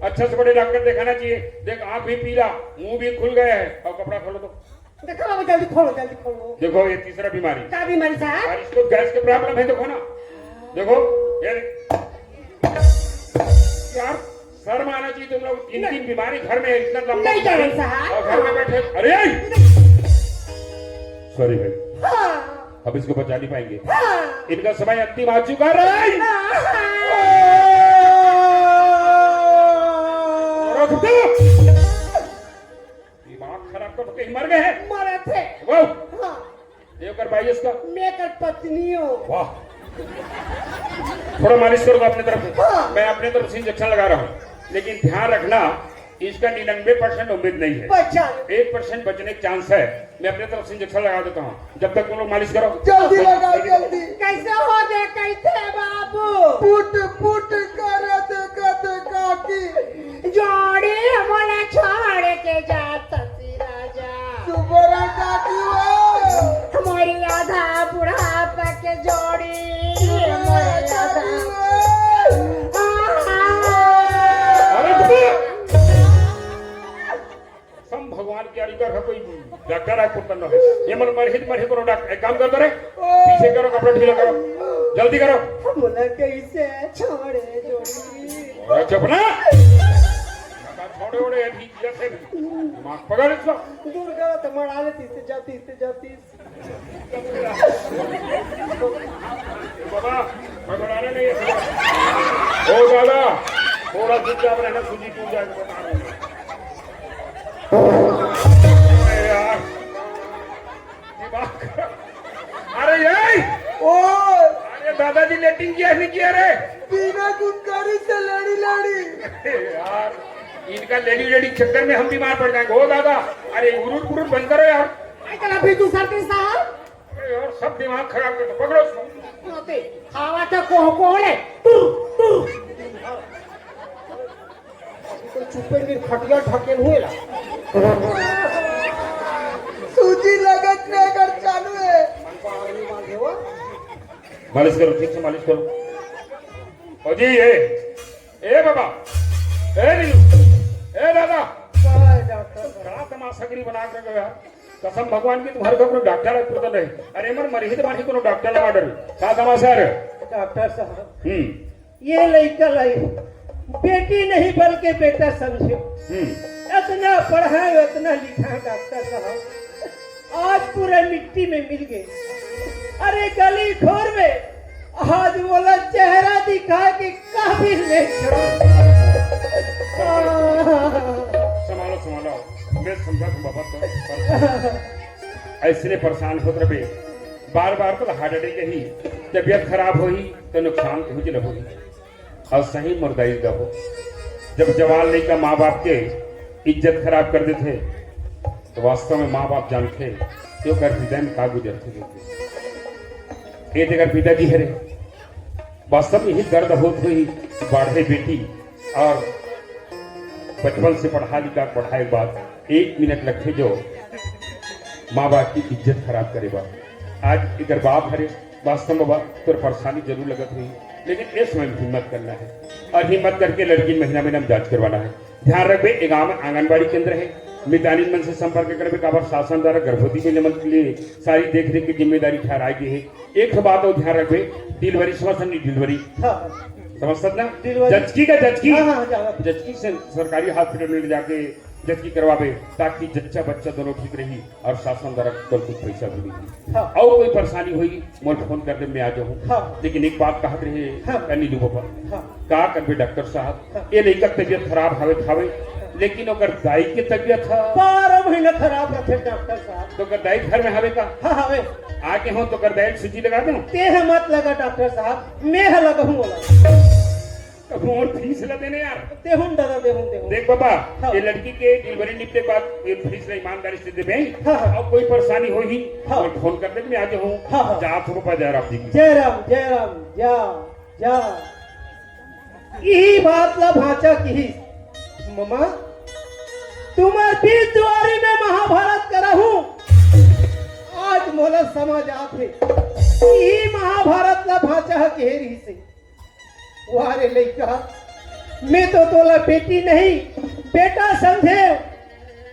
अच्छा से बड़े डॉक्टर दिखाना चाहिए। देख, आंख भी पीला, मुंह भी खुल गया है। और कपड़ा खोलो तो। देखो बाबू, जल्दी खोलो, जल्दी खोलो। देखो, ये तीसरा बीमारी। क्या बीमारी साहब? और इसको गैस के प्रॉब्लम है, देखो ना। देखो, ये यार, शर्म आना चाहिए तुम लोग। तीन, नहीं। तीन बीमारी घर में है, इतना लंबा नहीं जाना साहब। और घर में बैठे, अरे! सॉरी भाई, हाँ। अब इसको बचा नहीं पाएंगे। हाँ। इनका समय अंतिम आ चुका है। हाँ। रख दो। दिमाग खराब कर, कहीं मर गए हैं? मरे थे। वो? हाँ। ये कर भाई इसका। मैं कर पत्नी हूँ। वाह। थोड़ा मालिश करो अपने तरफ से। हाँ। मैं अपने तरफ से इंजेक्शन लगा रहा हूँ, लेकिन ध्यान रखना, इसका निन्यानवे परसेंट उम्मीद नहीं है। बचा। एक परसेंट बचने का चांस है। मैं अपने तरफ से इंजेक्शन लगा देता हूँ, जब तक तुम लोग मालिश करो। जल्दी लगाओ, जल्दी। कैसे हो गया, कैसे बाबू? पुट पुट करत गत काकी। जोड़ी मोला छोड़ के जात ससुरा जा। सुबरा काकी हो। मोरी आधा बुढ़ापा के जोड़ी। सुबरा मोरी आधा। काकी हो। अरे चुप! सम भगवान की यारी कर कोई डॉक्टर है पुत्र न है। ये मन मरहित मरहित करो डॉक्टर, एक काम कर दो रे, पीछे करो, कपड़ा ढीला करो, जल्दी करो। मोला कैसे छोड़े जोड़ी। अरे चुप ना। छोड़े ओड़े अभी जैसे दिमाग पकड़ इसको। दूर करो तो मरा लेती से जाती से जाती। बाबा, बड़बड़ाना नहीं है। ओ दादा, थोड़ा चुपचाप रहना, सूजी टूट जाएगा, बता रहा हूँ। अरे यार, दिमाग खराब। अरे ये! ओ! अरे दादाजी लेटिंग किया नहीं किया रे? बिना गुदकारी से लड़ी लड़ी। अरे यार, इनका लेडी लेडी चक्कर में हम बीमार पड़ जाएंगे। ओ दादा, अरे उरुट पुरुट बंद करो यार। आजकल अभी दूसर के साहब। अरे यार, सब दिमाग खराब कर दो। पकड़ो इसको। होते, हवा तो कोह कोहले। टुर, टुर। तो चुप्पे में खटिया ढकेल हुए ला। सूजी लगत में अगर चालू है। मालिश करो, ठीक से मालिश करो। ओ जी, ए, ए बाबा, ए नीलू, ए दादा, का तमाशागिरी बना के रखो यार। कसम भगवान की, तुम्हारे घर में डॉक्टर है, पुत्र नहीं। अरे, मर मरही तो मारही, कोनो डॉक्टर लगा डर। का तमाशा है रे? डॉक्टर साहब, हम्म। ये लइका लाई, बेटी नहीं बल्कि बेटा समझो। हम्म। इतना पढ़ा है, इतना लिखा है डॉक्टर साहब, आज पूरे मिट्टी में मिल गए। अरे गली खोर में आज मोला चेहरा दिखा के कहाँ संभालो, संभालो। मैं समझा था बाबा, तो परेशान, ऐसने परेशान होत रहे। बार बार तो हार्ट अटैक ही, तबीयत खराब होही तो नुकसान तुझे न होही। और सही मुर्दाई का हो, जब जवान लइका माँ बाप के इज्जत खराब कर देथे, तो वास्तव में माँ बाप जानथे कि ओकर हृदय में का गुजरथे। ये तेकर पिताजी हरे, वास्तव में यही दर्द होत हुई, बाढ़े बेटी और बचपन से पढ़ा लिखा, पढ़ाए के बाद एक मिनट लगथे जो माँ बाप की इज्जत खराब करे बा। आज एकर बाप हरे, वास्तव में बा, तोर परेशानी जरूर लगत रही, लेकिन इस समय हिम्मत करना है और हिम्मत करके लड़की महीना महीना में जांच करवाना है। ध्यान रखबे, ए गांव में आंगनबाड़ी केंद्र है, मितानिन मन से संपर्क करबे, काबर शासन द्वारा गर्भवती महिला मन के लिए सारी देख रेख की जिम्मेदारी ठहराई गई है। एक ठो बात और ध्यान रखबे, डिलीवरी समझ नहीं, डिलीवरी हाँ। समझ सकना? डिलीवरी। जचकी का जचकी। हाँ, हाँ, हाँ, हाँ। जचकी से सरकारी हॉस्पिटल में ले जाके जचकी करवाबे, ताकि जच्चा बच्चा दोनों ठीक रही और शासन द्वारा कल कुछ पैसा भी मिली। हाँ। और कोई परेशानी हुई, मोर फोन कर दे, मैं आ जाऊँ। हाँ। लेकिन एक बात कहत रहे, हाँ। नीलू बाबा, हाँ। का करबे डॉक्टर साहब, हाँ। ये लइका के तबीयत खराब हवे, हवे, लेकिन ओकर दाई के तबीयत ह बारह महीना खराब रथे डॉक्टर साहब। तो ओकर दाई घर में हवे का? हाँ, हवे। आके हो तो ओकर दाई सूजी लगा दो। ते ह मत लगा डॉक्टर साहब, मैं ह लगहूँ ओला। अब मोर फीस ला देने यार। देहूँ दादा, देहूँ, देहूँ। देख बाबा, हाँ। ये लड़की के डिलीवरी निपटे के बाद ये फीस ला ईमानदारी से देबे। हाँ, हाँ। और कोई परेशानी होही, हाँ। और फोन कर दे, मैं आ जाऊँ। हाँ, हाँ। जा थोड़ा पा जा राम जी की। जय राम, जय राम, जा, जा। यही बात ला भांचा किहिस, ममा, तुम्हर बीच दुआरी में महाभारत करहूँ। आज मोला समझ आथे, यही महाभारत ला भांचा ह कहे रहिस हे। वाह रे लइका, मैं तो तोला बेटी नहीं, बेटा समझेंव।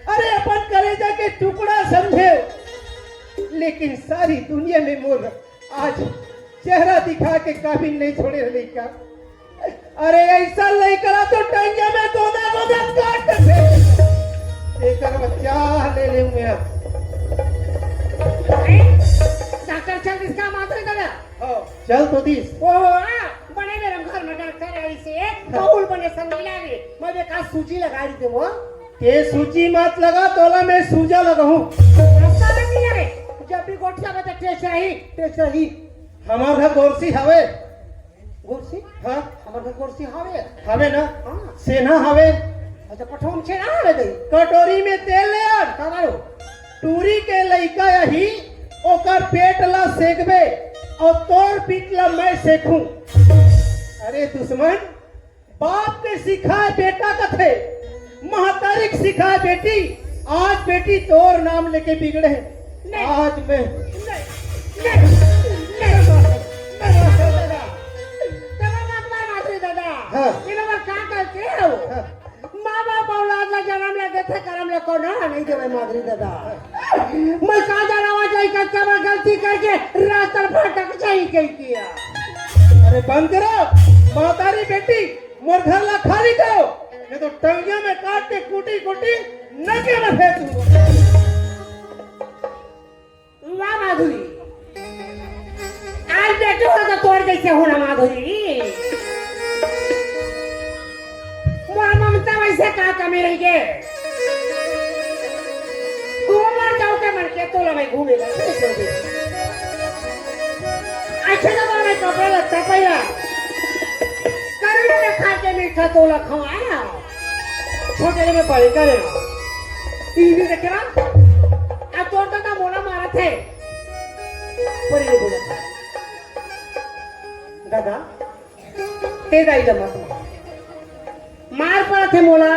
अरे, अपन कलेजा के टुकड़ा समझेंव, लेकिन सारी दुनिया में मोर आज चेहरा दिखा के काबिल नहीं छोड़े रे लइका। अरे, ऐसा लइका ला तो टंगिया में गोदा गोदा काट देथे। एकर बच्चा ले ले मैं। डॉक्टर चल इसका मात्र दादा। हाँ, चल तो दिस। ओ, आ, बने मेरे घर में डॉक्टर आई से, हाँ। बहुल बने संगीला रे, मैं बेकार सूजी लगा रही थी वो। ते सूजी मत लगा, तोला मैं सूजा लगाहूँ। रास्ता में नहीं है रे, जब भी गोठिया में तो टेस्ट रही, टेस्ट रही। हमार घर गोरसी हवे। गोरसी? हाँ। हमार घर गोरसी हवे। हवे ना? हाँ। सेना हवे। अच्छा, पठौन छेना हवे दई। कटोरी में तेल ले आन। का करो? टूरी के लइका यही, ओकर पेट ला सेकबे, और तोर पीठ ला मैं सेकूं। अरे दुश्मन, बाप के सिखाए बेटा कथे, महतारी के सिखाए बेटी। आज बेटी तोर नाम लेके बिगड़े हे। नहीं। आज मैं नहीं, नहीं, नहीं, नहीं, दादा। दादा, मत मार, मार, दादा। हाँ। ये लोग का करते हो? हाँ। माँ बाप औलाद ला जन्म ला देथे, करम ला कोनो नहीं देवे माधुरी दादा। मैं का जानवा जाई, कच्चा में गलती करके रास्ता भटक जाई कही किया। अरे बंद करो, मातारी बेटी, मोर घर ला खाली करो, नहीं तो टंगिया में काट के कूटी कूटी नदिया में फेंक दूंगा। वाह माधुरी, आज बेटो हो तो तोर जैसे होना माधुरी। मोर ममता वैसे का कमी रही गे? तू मर जाओ के मर के तोला मैं घूमे ला, नहीं छोड़े। अच्छा ना, मैं कपड़ा लत्ता पहिरा, करुणा में खा के मीठा तोला खवाया। छोटे में बड़े करे। टीवी देखे ना? आ तोर दादा मोला मारत हे। पर ये बोला था, दादा, ते दाई ला मत मार। मार पड़त हे मोला,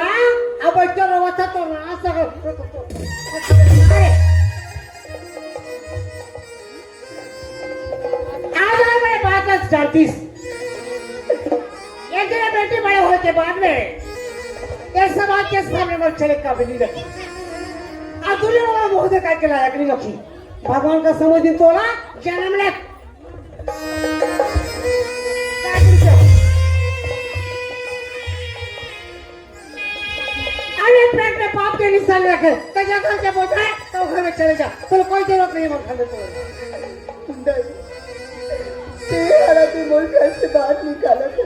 अब बच्चा रोवत हे तो ना सको। आज आए मैं बात आज जानतीस। एक दिन बेटी बड़े होए के बाद में ये समाज के सामने में चले काबिल नहीं रखी। अब दुनिया वाला मुंह देखा के लायक नहीं रखी। भगवान का समय दिन तोला जन्म ले। अरे पेट में पाप के निशान रखे, तो जंगल के बोझा है, तो घर में चले जा, तो कोई जरूरत नहीं है घर में। नहीं, तेरे हरा तू मोर घर से बाहर निकाला था।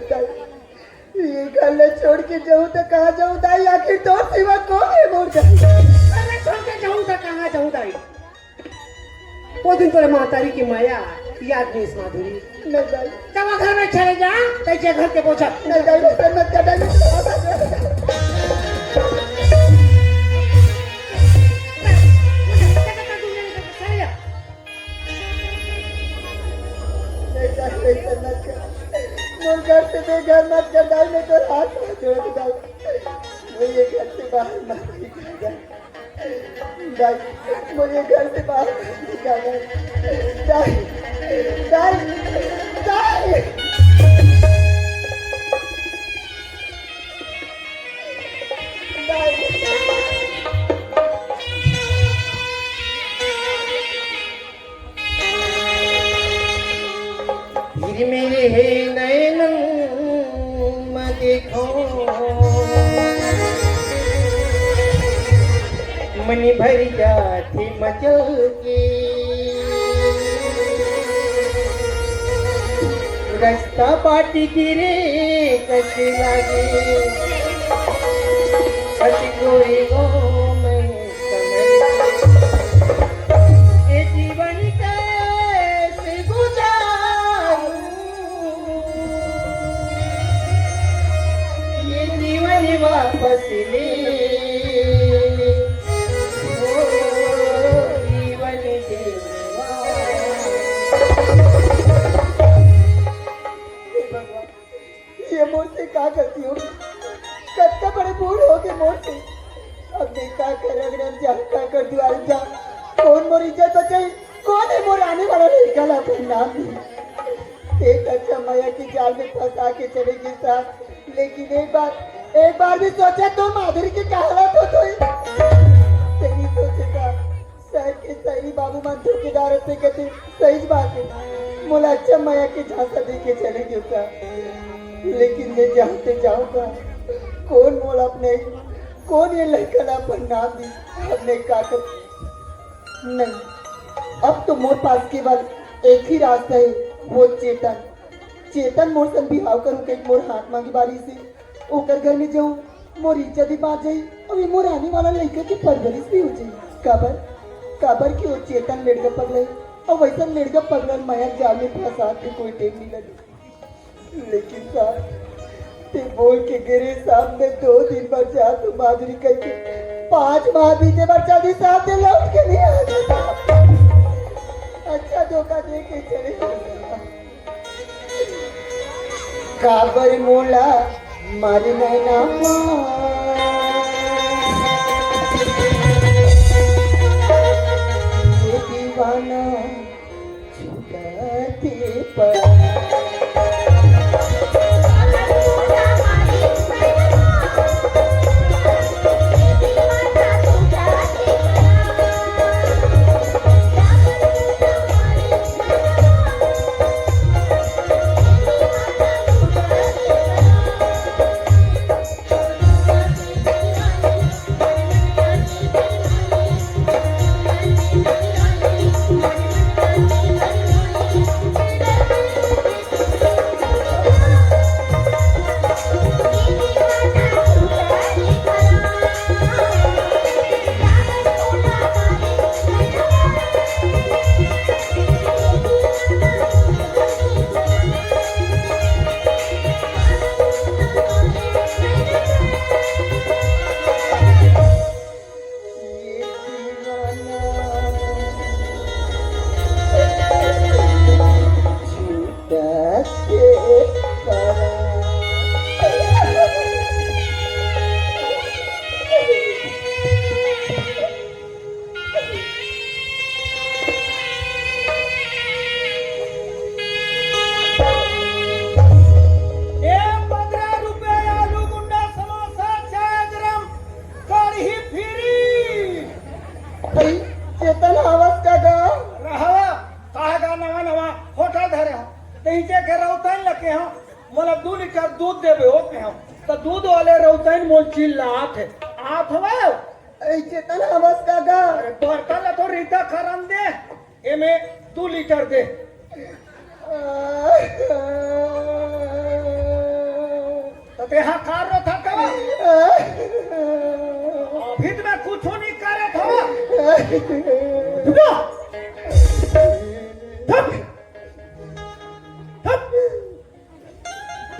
ये घर ला छोड़ के जाहूं त कहां जाहूं दाई? आखिर तोर सिवा कोन हे मोर दाई? घर ला छोड़ के जाहूं त कहां जाहूं दाई? वो दिन तोरे महतारी के मया याद नइ हे माधुरी। नहीं दाई। जब घर में चले जा, त ये घर के बोझा। नहीं दाई, वइसन मत कर दाई। नहीं दाई, वइसन मत कर। मोर घर से बेघर मत कर दाई, मैं तोर हाथ जोड़ दाई। मैं ये घर से बाहर मत निकल दाई। दाई, मुझे घर से बाहर निकाल दे। दाई, दाई, दाई, दाई। फिर मेरे हे नैनन म देखो, मन भर जाथे मचल के। रस्ता पाटी गिरे कस लागे, अति गोरे गो मैं ये जीवन कैसे गुजारूं? ये जीवन वापस ले ले, ओ जीवन देवा। हे भगवान, ये मोर से का गलती होगे? कतका बड़े भूल होगे मोर से। अब मैं का करंव, अगर हम जान का कर दुआर जा, कोन मोर इज्जत बचाही? कोन हे मोर आने वाला लइका ला अपन नाम दी? एक अच्छा मया के जाल में फंसा के चले गे साथ, लेकिन एक बार, एक बार भी सोचे तो माधुरी के का हालत होत होही? तेरी सोचे का? शहर के सही बाबू मन धोखेदार होथे कथे, सही बात हे। मोला अच्छा मया के झांसा दे के चले गे सा, लेकिन मैं जाहूं ते जाहूं का, कोन मोला अपने, कोन ये लइका ला अपन नाम दी? अब मैं का करूं? नहीं, अब तो मोर पास केवल एक ही रास्ता हे, वो चेतन। चेतन मोर संग बिहाव करूं कहिके मोर हाथ मा गिबारिस हे। ओकर घर में जाहूं, मोर इज्जत भी बांच जाही, अउ ये मोर आने वाला लइका के परवरिश भी हो जाही। काबर? काबर कि वो चेतन लेड़गा पगला हे, अउ वइसन लेड़गा पगला ल मया के जाल में फंसा के कोई टेम नइ लगे। लेकिन साहब, ते बोल के गे रहे साहब, मैं दो दिन बर जात हूं माधुरी कहिके, पांच माह बीते बर चल दिस साहब, ते लौट के नइ आए साहब। अच्छा धोखा दे के चले गे साहब। काबर मोला मारे नैना मा ये दीवाना छुटते पड़ा। ए, पंद्रह रुपया आलू गुंडा, समोसा, चाय गरम, कढ़ी फ्री। भाई, चेतन हवस का गा? रहवा, कहा गा नवा नवा होटल धरे हो। तहीं के रौतन लगे हो, मोला दू लीटर दूध देबे हो के हो। त दूध वाले रौतन मोल चिल्लात हे। आप हवो? ए, चेतन हवस का गा? अरे, बर्तन ला तो रीता खरन दे। एमे दू लीटर दे। त ते यहाँ कार रो था कब? अभी तो मैं कुछ नहीं करे था। रुको। थप। थप।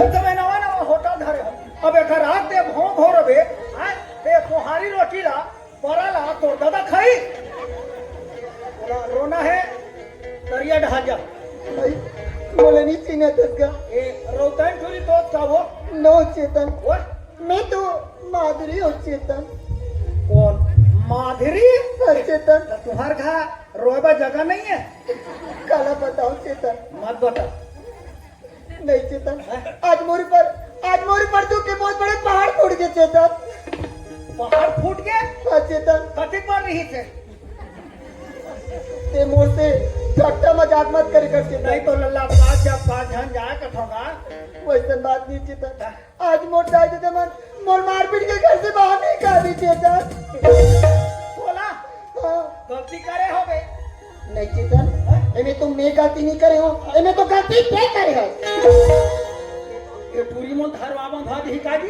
तो मैं नवा नवा होटल धरे हूँ। अब एक रात दे भों भोर बे, आय, ते सोहारी रोटी ला, बरा ला, तोर दादा खाई। बोला, रोना है, दरिया ढांजा। भाई, बोले नहीं सीने तक का। ए, रोतन चोरी तो का वो? नो चेतन। वो? मैं तो माधुरी हूँ चेतन। कौन? माधुरी? हाँ, चेतन। तो तुम्हार घर रोबा जगह नहीं है? काला बताओ चेतन। मत बता। नहीं चेतन, हैं? आज मोर ऊपर, आज मोर ऊपर दुख के बहुत बड़े पहाड़ फूट गए चेतन। पहाड़ फूट गए? हाँ चेतन। कथी पर रही थे? ते मोर से ठट्टा मजाक मत करे कर चेतन। नहीं तो लल्ला बात जब बात झन जाए कथोगा। वैसन बात नहीं चेतन। हाँ। आज मोर दाई ददा मन मोर मारपीट के घर से बाहर निकाल दी चेतन। बोला? हाँ। गलती करे होबे। नहीं चेतन, एमे तो मैं गलती नहीं करे हूँ, एमे तो गलती ते करे है। ये टूरी मोर धरवा बंधा दी काजी।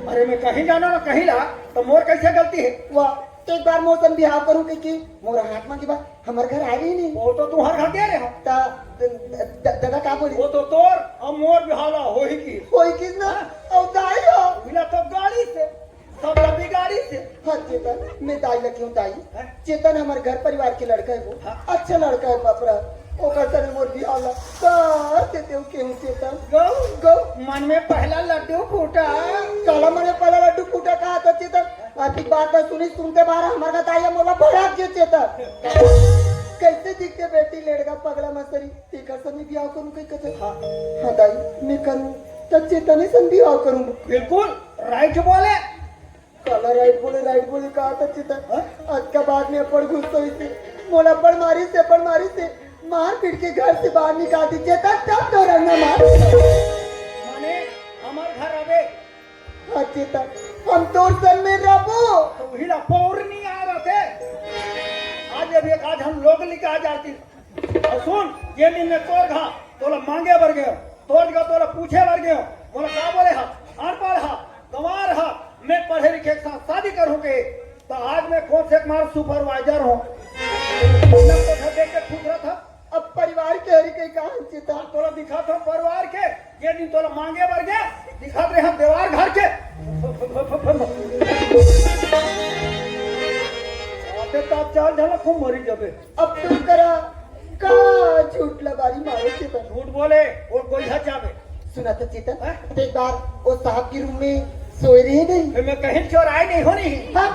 अरे मैं कहीं जाना ना कहीं ला, तो मोर कैसे गलती है? वाह, एक बार मोर सन बिहाव करूँ कि, कि मोर हाथ मा की बात हमर घर आ रही नहीं। वो तो तुम्हार घर दे रहे हो। ता द-, द-, दादा का बोली? वो तो तोर और मोर बिहाव ला हो ही की। हो ही किस ना? हाँ। और दाई हो। मिला तो गाड़ी से। सब लंबी गाड़ी से। हाँ चेतन, मैं दाई लगी हूँ दाई। हैं? चेतन हमारे घर परिवार के लड़का है वो। हाँ। अच्छा लड़का है बाप रे। ओकर संग मोर बिहाव ला कर देते हो केहू चेतन। गौ, गौ। मन में पहला लड्डू फूटा। काला मन में पहला लड्डू फूटा कहा था चेतन। आखिर बात तो सुनी, सुनते बार हमारा दाई मोला भड़क गए चेतन। कैसे दिखते बेटी लेड़गा पगला मसरी, तेकर सनी बिहाव करूँ कई कथे। हाँ। हाँ दाई, मैं करूँ, त चेतन ही सन बिहाव करूँ। बिल्कुल, राइट बोले। काला राइट बोले, राइट बोले, कहा था चेतन। हाँ? आज का बाद में अपन गुस्सा हुई थी, मोला अपन मारी से, अपन मारी से, मार पीट के घर से बाहर निकाल दी चेतन, तब तो रंगा मार। माने, हमार घर अबे। हाँ चेतन, हम तोर सन में रहबो। तो वही ला पौर नहीं आ रहे थे। आज अभी एक आज हम लोग लेके आ जाती। और सुन, ये दिन में तोर घा, तोला मांगे बर गयो, तोर घा तोला पूछे बर गयो, मोला का बोले हा, अनपढ़ हा, गंवार हा, मैं पढ़े लिखे के साथ शादी करूँ के, तो आज मैं कौन से मार सुपरवाइजर हूँ। मैं तो घर देख के खुश रहा था। अब परिवार के हरी कहीं कहाँ चेतन। तोला दिखा था परिवार के, ये दिन तोला मांगे बर गया, दिखा रहे हम देवार घर के। आते तो आप चाल जाना खूब मरी जाबे। अब तुम करा का झूठ लबारी मारो चेतन। झूठ बोले और कोई हट जाबे। सुना तो चेतन, हैं? तो एक बार वो साहब के रूम में सोए रहे नहीं। फिर मैं कहीं चोराई नहीं होनी। हाँ,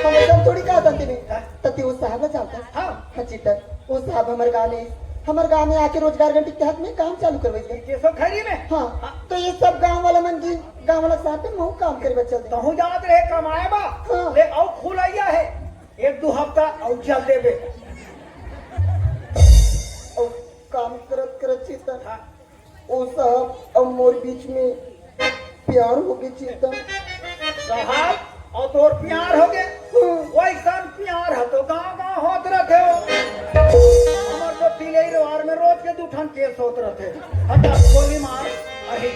हम ऐसा थोड़ी कहा था तेने। हाँ। तो ते वो साहब ना जानता। हाँ। हाँ चेतन, वो साहब हमारे गाँव में, हमारे गाँव में आके रोजगार गारंटी के तहत में काम चालू करवाई गए। ये सब खैरी में? हाँ। हाँ। तो ये सब गाँव वाला मन की, गाँव वाला साहब पे महू काम करे बच्चा दे। तहूँ जात रहे कमाए बा। हाँ। ले आओ खुलैया है, एक दो हफ्ता और चल देबे। और काम करत करत चेतन, हाँ। ओ साहब, अब मोर बीच में प्यार हो गए चेतन। साहब, और तोर प्यार हो गए? हम्म। वैसन प्यार है तो गाँव गाँव होत रहते हो। हमार तो तिलई रोआर में रोज के दू ठन केस होत रहते। हटा गोली मार, अही।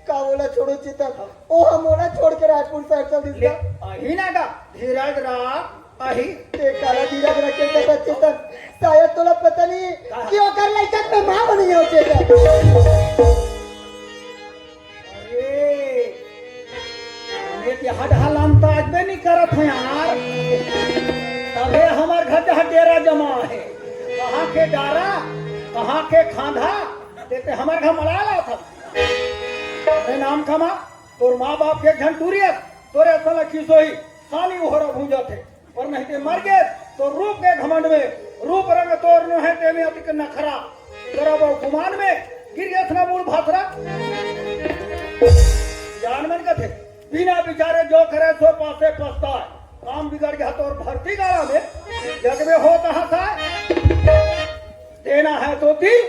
का बोला छोड़ो चेतन? ओ हम ओला छोड़ के रायपुर शहर चल दिस ले, का? अही ना गा, धीरज रख। अही। ते काला धीरज रखे कथा चेतन, शायद तोला पता नहीं का? कि ओकर लइका के माँ बनी हो चेतन। अरे, ये कि हडहा लानता आज भी नहीं करत है यार। तबे हमार घर जहाँ डेरा जमा है, कहाँ के डारा, कहाँ के खांधा, ते, ते हमार घर मलाला था। अरे नाम कमा, तोर माँ बाप के झन टूरियस, तोरे असन ला खीसोही, सानी ओहरा भूंजत हे। और नहीं ते मर गे, तो रूप के घमंड में, रूप रंग तोर नोहे ते में अतिक नखरा। तेरा वो गुमान में, गिर गया था ना मूल भाखरा। जान मन कथे, बिना विचारे जो करे सो पासे पछताए। काम बिगड़ गया तो और भर्ती गाड़ा में, जग में होता हंसा। देना है तो दिल,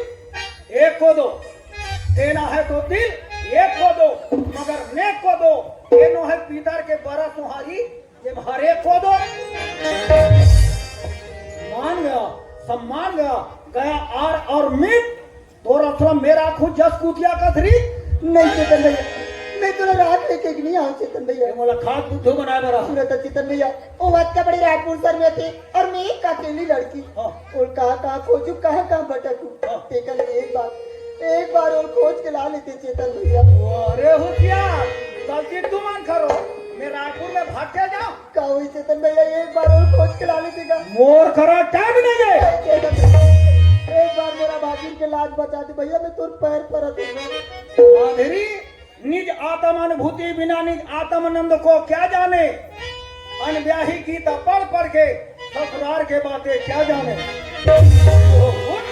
एक को दो। देना है तो दिल, एक को दो, मगर नेक को दो। ये नो है पीतर के बरा सुहारी, ये हरे को दो। मान गया, सम्मान गया, गया आर और मीत। तोर असला मेरा खुद जस कुतिया कथरी। नहीं चेतन भैया, मैं तोला रात लेके नहीं आऊं चेतन भैया। ये मोला खाद बुद्धू बनाए बर आ। सुनत चेतन भैया, वो बात का बड़ी रायपुर सर में थे और मैं एक अकेली लड़की। हाँ। और कहाँ कहाँ खोजू, कहाँ कहाँ भटकू। हाँ। तेकर एक बार, एक बार और खोज के ला लेते चेतन भैया। अरे होशियार, गलती तू मन करो, मैं रायपुर में भाग के जाऊं। का हुई चेतन भैया, एक बार और खोज के ला लेते का? मोर करा टाइम नहीं है। चेतन, एक बार मोरा भागिन के लाज बचा दे भैया, मैं तोर पैर परत हूँ। माधुरी, निज आत्म अनुभूति बिना निज आत्म आनंद को क्या जाने। अनब्याही गीता पढ़ पढ़ के ससुराल के बातें क्या जाने। ओ, उठ,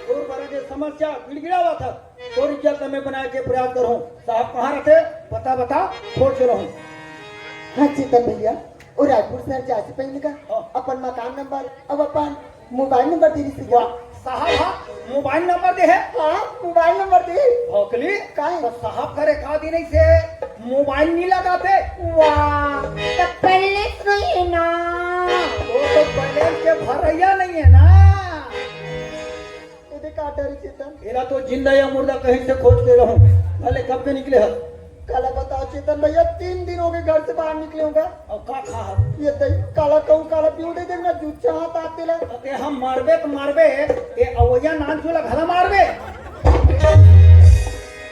तोर बर के समस्या गिड़गिड़ावत हे, तोर इज्जत में बनाए के प्रयास करहूं। साहब कहाँ रहते, पता बता, खोज के रहूं। हाँ चेतन भैया, वो रायपुर शहर जाए से पहले का हाँ। अपन मकान नंबर, अब अपन मोबाइल नंबर दे रही वाह, साहब हा मोबाइल नंबर दे हे। हाँ, मोबाइल नंबर दे। भोकली, काहे? तो साहब करे का दिन से मोबाइल नहीं लगाते। वाह, तो बैलेंस नहीं है ना। वो तो बैलेंस के भरैया नहीं है ना। ये देख का डर चेतन। एला तो जिंदा या मुर्दा कहीं से खोज के रहूं। भले कब के निकले ह? काला बताओ चेतन भैया, तीन दिन हो गए घर से बाहर निकले होगा। अब का खा हस? ये दही, काला कहूँ, काला पीऊ दे देना, जूचा हाथ आते ला। अबे हम मारबे तो मारबे, ये अवैया नान चूला घला मारबे।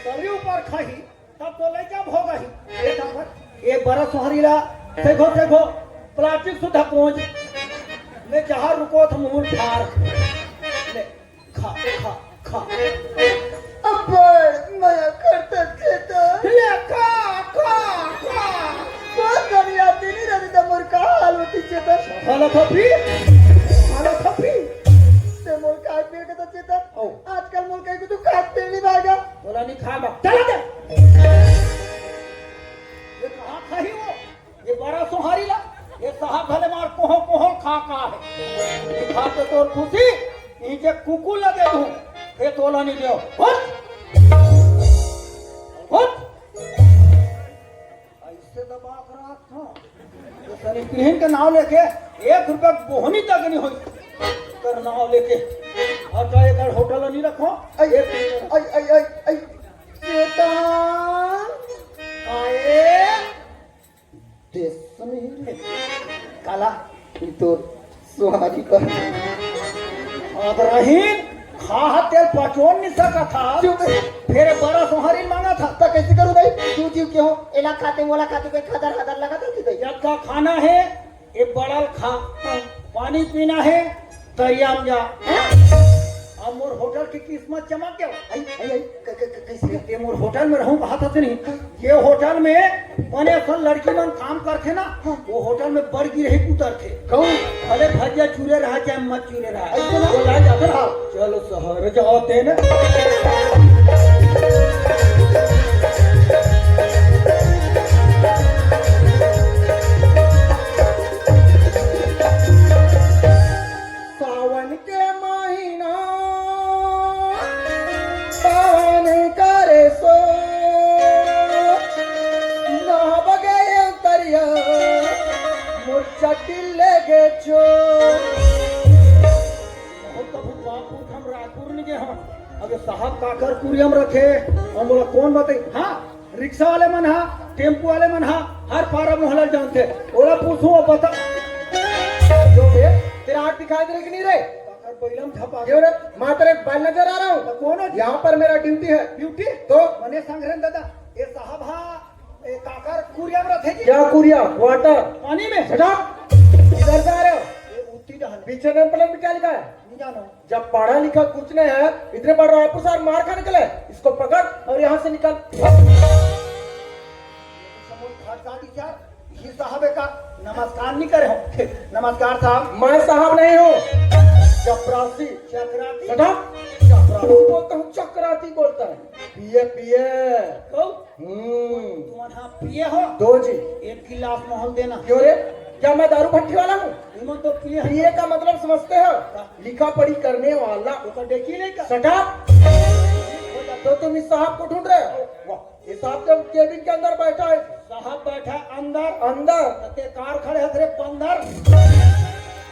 तरी ऊपर खाही, तब तो लइका भोगही। ये नंबर, ये बरा सोहरी ला, देखो, देखो, प्लास्टिक सुधा कोंज। मैं जहाँ रुको था मुंह ठार। ले, खा, खा, खा। अब्बड़ मया करता चेतन। ले, खा, खा, खा। बहुत दुनिया दिन ही रहती था, मोर का हाल होती चेतन। हालत हो भी, हालत हो भी। ते मोर का पीड़ के तो चेतन। ओ। आजकल मोर कहीं को तो खास पीड़ नहीं भागा। बोला नहीं खा बा। चला दे। ये कहाँ खाही वो? ये बरा सोहारी ला, ये साहब भले मार कोहो कोहो खा का है। ये खा के तोर खुशी, इनके कुकुर लगे दूं, ये तोला नहीं दो। हट! हट! ऐसे दबा कर रख था। ये सनी पिहन के नाव लेके एक रुपया बोहनी तक नहीं होई। कर नाव लेके। और का एक होटल नहीं रखो। आई, आई, आई, आई, आई। चेतन। आए। देश में रे। काला, ई तोर सोहारी पर। अब रहीन, खा हा तेल पचोन नहीं सका था। चुप। फिर बरा सोहारी मांगा था। तो कैसे करूँ भाई? तू जीव क्यों? एला खाते, मोला खाते, कोई खदर हदर लगा था कि भाई? जब का खाना है, ये बड़ल खा, पानी पीना है, दरिया में जा। अब मोर होटल की किस्मत चमक गया। आई, आई, आई, क-, क-, क-, कैसे? ये मोर होटल में रहूं, कहा था नहीं। ये होटल में बने असन लड़की मन काम करथे ना, हाँ। वो होटल में बड़ गिरही उतरथे। कौन? भले भजिया चूरे रहा, चाहे मत चूरे रहा। ऐसे ना? वो ला जाते रहा। चलो शहर जाते ना। सावन के महीना पावन करे सो, नहाब गे अंतरिया मोर चड्डी ले गे चो। बहुत कभू बाप पुरख हम रायपुर नहीं गए हम। अब ये साहब काकर कुरियम रखे, हम बोला कौन बताई? हाँ, रिक्शा वाले मन हा, टेम्पू वाले मन हा, हर पारा मोहल्ला जानथे। ओला पूछूं, वो बता। जो बे, तेरा आँख दिखाई दे रही कि नहीं रे? काकर बैलम झपा। क्यों रे? मात्र एक बैल नजर आ रहा हूँ। तो कौन है? यहाँ पर मेरा ड्यूटी है। ड्यूटी? तो? मने संग्रहण दादा, ये साहब हा, ये काकर कुरिया में रहते जी। क्या कुरिया? क्वार्टर। पानी में? Shut up! इधर से आ रहे हो? ये उत्ती डहन। पीछे नेम प्लेट में क्या लिखा है? नहीं जानो। जब पढ़ा लिखा कुछ नहीं है, इतने बड़ रायपुर से मार खाने के लिए, इसको पकड़ और यहाँ से निकल। ये साहब का नमस्कार नहीं करे हो। नमस्कार साहब। मैं साहब नहीं हूँ, चपरासी। चक्राती? Shut up! चपरासी बोलता हूँ, चक्राती बोलता है। पिए, पिए। कहो। हम्म। तुम यहाँ पिए हो? दो जी। एक गिलास मोहल देना। क्यों रे? क्या मैं दारू भट्टी वाला हूँ? तुम तो पिए हो। पिए का मतलब समझते हो? क्या? लिखा पढ़ी करने वाला। तो कर देखी नहीं का? Shut up! तो तुम इस साहब को ढूंढ रहे हो? वाह। ये साहब जब केबिन के अंदर बैठा है। साहब बैठा है अंदर। अंदर? तो ते कार खड़े हथ रे बंदर।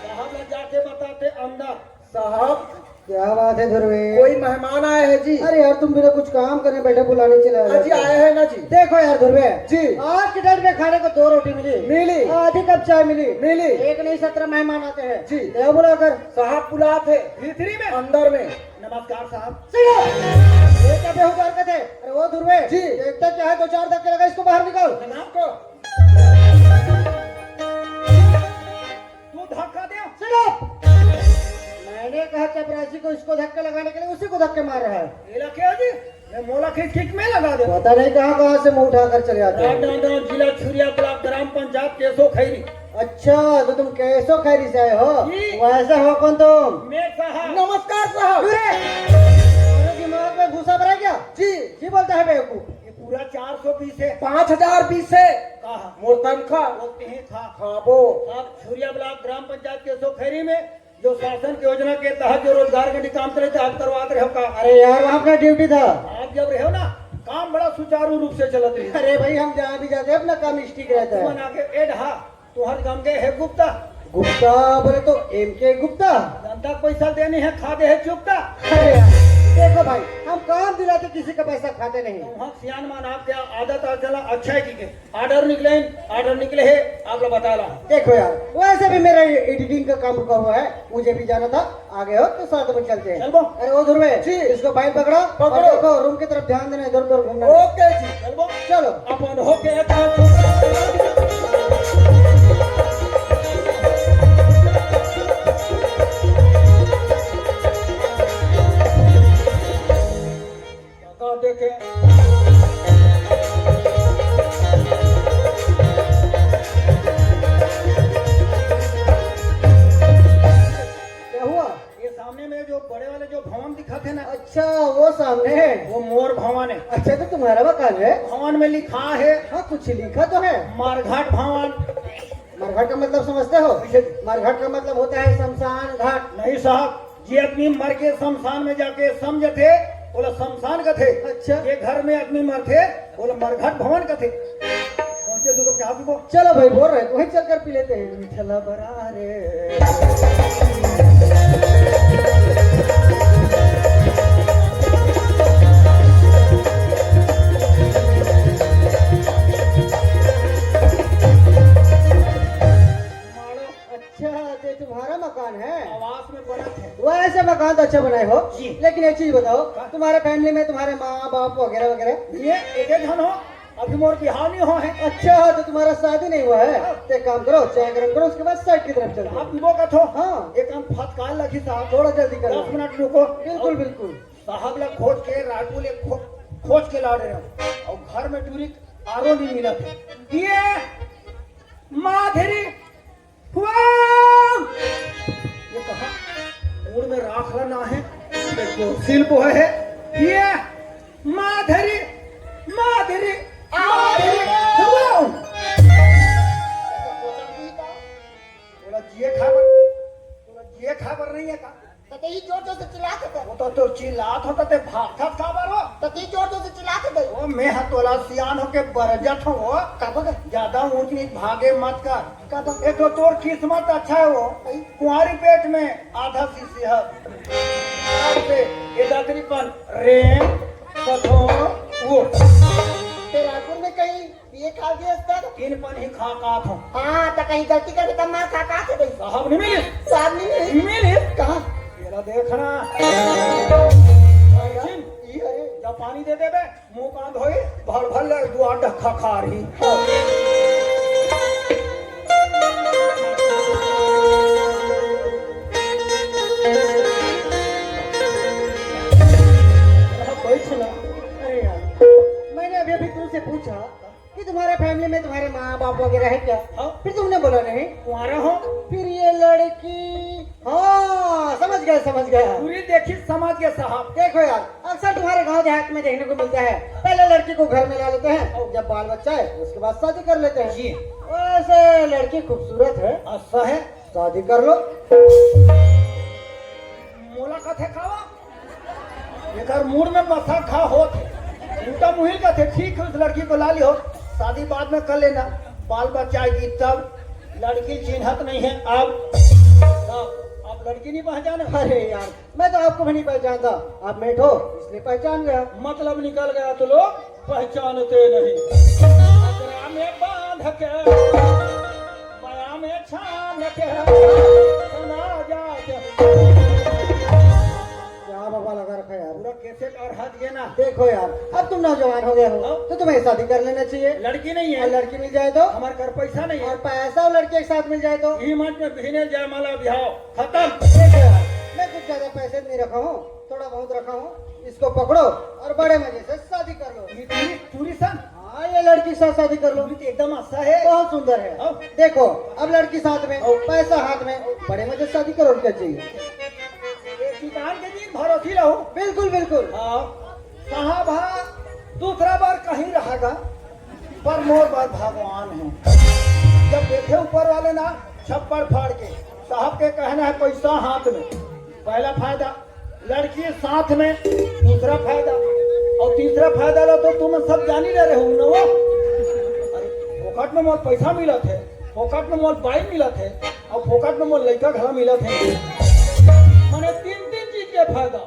साहब ला जाके बताते अंदर। साहब, क्या बात है ध्रुवे? कोई मेहमान आए हैं जी। अरे यार, तुम बिना कुछ काम करने बैठे बुलाने चले आए। हाँ जी, आए हैं ना जी। देखो यार ध्रुवे, जी। आज की डेट में खाने को दो रोटी मिली, मिली। आधी कप चाय मिली, मिली। एक नहीं, सत्रह मेहमान आते हैं। जी। क्या बुला कर? साहब बुलाते हैं। भीतरी में? अंदर में। नमस्कार साहब। चलो। ये क्या बेहूदर हरकत है? अरे वो ध्रुवे, जी। देखता क्या है, दो चार धक्के लगा, इसको बाहर निकाल। नाम को तू धक्का दे। Shut up! मैंने कहा चपरासी को इसको धक्के लगाने के लिए, उसी को धक्के मार रहा है। एला क्या जी? मैं मोला खींच खींच में लगा दे। पता नहीं कहाँ कहाँ से मुंह उठाकर चले आते हैं। राजनांदगांव जिला छुरिया ब्लॉक ग्राम पंचायत केसो खैरी। अच्छा, तो तुम केसो खैरी से आए हो? जी। वैसे हो कौन तुम? मैं साहब। नमस्कार साहब। अरे, तुम्हारे दिमाग में भूसा भरा क्या? जी। जी बोलता है बेवकूफ। ये पूरा चार सौ बीस है। पाँच हजार बीस है। कहा? मोर तनखा। वो कहीं था। खाबो। आप छुरिया ब्लॉक ग्राम पंचायत केसो खैरी में जो शासन की योजना के तहत जो रोजगार के काम चले थे, आप करवाते रहे हो का? अरे यार, वहाँ अपना ड्यूटी था। आप जब रहे हो ना, काम बड़ा सुचारू रूप से चलत रही। अरे भाई, हम जहाँ भी जाते हैं, अपना काम स्टिक रहता है। मन आके एड हा, तुहर गम गए है गुप्ता। गुप्ता बोले तो एम के गुप्ता। जनता को पैसा देनी है, खा दे है चुकता। अरे यार, देखो भाई, हम काम दिलाते, किसी का पैसा खाते नहीं। तो वहाँ सियान मान आप क्या आदत आ चला, अच्छा है ठीक है। ऑर्डर निकले, ऑर्डर निकले है, आप लोग बता ला। देखो यार, वैसे भी मेरा एडिटिंग का काम रुका हुआ है, मुझे भी जाना था। आ गए हो तो साथ में चलते हैं। चलबो। अरे ओ ध्रुवे, जी। इसको बाइक पकड़ो, पकड़ो। और देखो, रूम की तरफ ध्यान देना, इधर उधर घूमना नहीं। ओके जी। चलबो। चलो। अपन होके का देखे। क्या हुआ? ये सामने में जो बड़े वाले जो भवन दिखत है ना, अच्छा, वो सामने है। वो मोर भवन है। अच्छा, तो तुम्हारा मकान है? भवन में लिखा है। हाँ, कुछ लिखा तो है। मरघट भवन। मरघट का मतलब समझते हो? कैसे? मरघट का मतलब होता है शमशान घाट। नहीं साहब, ये आदमी मर के शमशान में जाके समझते, बोला शमशान कथे। अच्छा। ये घर में आदमी मरथे, बोला मरघट भवन कथे। पहुंचे दुकान पे, हाथ को। चलो भाई, बोल रहे हैं, वहीं चलकर पी लेते हैं। मिठला बरा रे। मारो। अच्छा, तो तुम्हारा मकान है? आवास में बनत है। वैसे मकान तो अच्छा बनाए हो, जी। लेकिन एक चीज बताओ, हाँ। तुम्हारे फैमिली में तुम्हारे माँ बाप वगैरह वगैरह? ये एक एक जन हो, अभी मोर बिहाव नहीं हो है। अच्छा, तो तुम्हारा शादी नहीं हुआ है? हाँ। तो एक काम करो, चाय गरम करो, उसके बाद साइड की तरफ चलते हैं। आप पीबो का थो? हाँ। एक काम फटकार लगी साहब। थोड़ा जल्दी कर लो। दस मिनट रुको। बिल्कुल, बिल्कुल। साहब ला खोज के, रायपुर ले खो-, खोज के ला रहे हो। और घर में टूरी आरो नहीं मिला था। ये माधुरी वाह! ये कहा, मूड़ में राख रहा ना है, ये जो शिल्प है, ये माधुरी, माधुरी, माधुरी, वाह! थोड़ा जिए खा बर, थोड़ा जिए खा बर नहीं है का? कतई जोर जोर से चिल्लात हे। वो तो तोर चिल्लात हो, तो ते भागत काबर हो? कतई जोर जोर से चिल्लात हे। ओ, मैं ह तोला सियान होके बरजत हो। का बगे? ज्यादा ऊंच नीच भागे मत कर। का बगे? एक तो तोर किस्मत अच्छा है वो, अई। कुंवारी पेट में आधा शीशी है। से ये दातरी पन रे कथो वो। ते रायपुर में कहीं ये खा गया इसका तो? तीन पन ही खा का था। हाँ, तो कहीं गलती करके तब मार खा का थे भाई। साहब नहीं मिले। साहब नहीं मिले। मिले। कहाँ? तेरा देखना। ये है। जा पानी दे दे बे, मुंह कान धोई, भर भर ले दुआ ढक्का खा रही। बैठ ना। अरे यार, मैंने अभी अभी तुमसे पूछा कि तुम्हारे फैमिली में तुम्हारे माँ बाप वगैरह है क्या? हाँ। फिर तुमने बोला नहीं। कुंवारा हो। फिर ये लड़की, हाँ, समझ गया, समझ गया। पूरी देखी, समझ गया साहब। देखो यार, अक्सर तुम्हारे गांव देहात में देखने को मिलता है, पहले लड़की को घर में ला लेते हैं, और जब बाल बच्चा है उसके बाद शादी कर लेते हैं। जी। वैसे लड़की खूबसूरत है। अच्छा है। शादी कर लो। मोला कथे खावा। एकर मूड में मसा खा होत हे। उल्टा मुहिल कथे, "ठीक है, उस लड़की को ला लियो, शादी बाद में कर लेना, बाल बच्चा आएगी तब।" लड़की चिन्हत नहीं है। अब, अब, अब लड़की नहीं पहचाने? अरे यार, मैं तो आपको भी नहीं पहचानता। आप मेठ हो, इसलिए पहचान गया। मतलब निकल गया तो लोग पहचानते नहीं। अजरा में बांध के, बया में छान के, सना जाते। क्या बाबा लगा रखा है यार। पूरा कैसेट और हट गया ना। देखो यार, अब तुम नौजवान हो गए हो, हाँ। तो तुम्हें शादी कर लेना चाहिए। लड़की नहीं है। और लड़की मिल जाए तो? हमारे घर पैसा नहीं है। और पैसा और लड़के एक साथ मिल जाए तो? यही मंच में बिहने जयमाला ब्याह खत्म। देखो यार, मैं कुछ ज्यादा पैसे नहीं रखा हूँ, थोड़ा बहुत रखा हूँ, इसको पकड़ो और बड़े मजे से शादी कर लो। ये टूरी, टूरी सन? हाँ, ये लड़की के साथ शादी कर लो। टूरी तो एकदम अच्छा है। बहुत सुंदर है। हाँ। देखो, अब लड़की साथ में, हाँ। पैसा हाथ में, बड़े मजे से शादी करो, और क्या चाहिए? ये दुकान के दिन भरोसी रहो। बिल्कुल, बिल्कुल। हाँ। साहब हा दूसरा बार कहीं रहेगा, पर मोर बर भगवान है। जब देखे ऊपर वाले ना छप्पड़ फाड़ के, साहब के कहना है पैसा हाथ में, पहला फायदा, लड़की साथ में, दूसरा फायदा, और तीसरा फायदा ला तो तुम सब जानी ले रहे हो ना वो। अरे, फोकट में मोर पैसा मिलत है, फोकट में मोर बाई मिलत है, और फोकट में मोर लइका घला मिलत है। माने तीन तीन चीज के फायदा।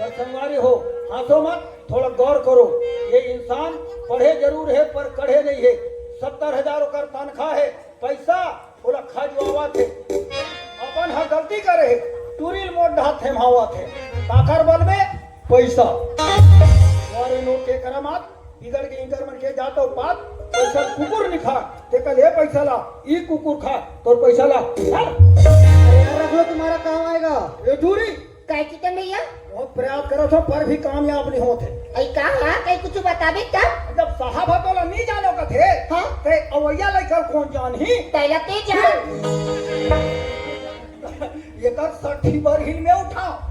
पर संगवारी हो, हंसो मत, थोड़ा गौर करो। ये इंसान पढ़े जरूर है, पर कढ़े नहीं है। सत्तर हजार ओकर तनख्वाह है, पैसा ओला खजुआवत है। अपन ह गलती करे है, टूरी ल मोट ढात थेम्हावत है। काकर बल में? पैसा। अरे नोट के करा मत, बिगड़ के इंकर मन के जातो पात, पैसा कुकुर निखा, ते कल ये पैसा ला, ई कुकुर खा, तोर पैसा ला। हाँ? अरे यार, रख लो, तुम्हारा काम आएगा। ए टूरी, काय चिकन भैया? बहुत प्रयास करो थो, पर भी कामयाब नहीं होते। अई का हा? कई कुछ बताबे का? जब साहब ह तोला नहीं जानो कथे, हाँ? ते अवैया लइका कौन जानही? तैला ते जान। ये कर सठी बर हिल में उठा।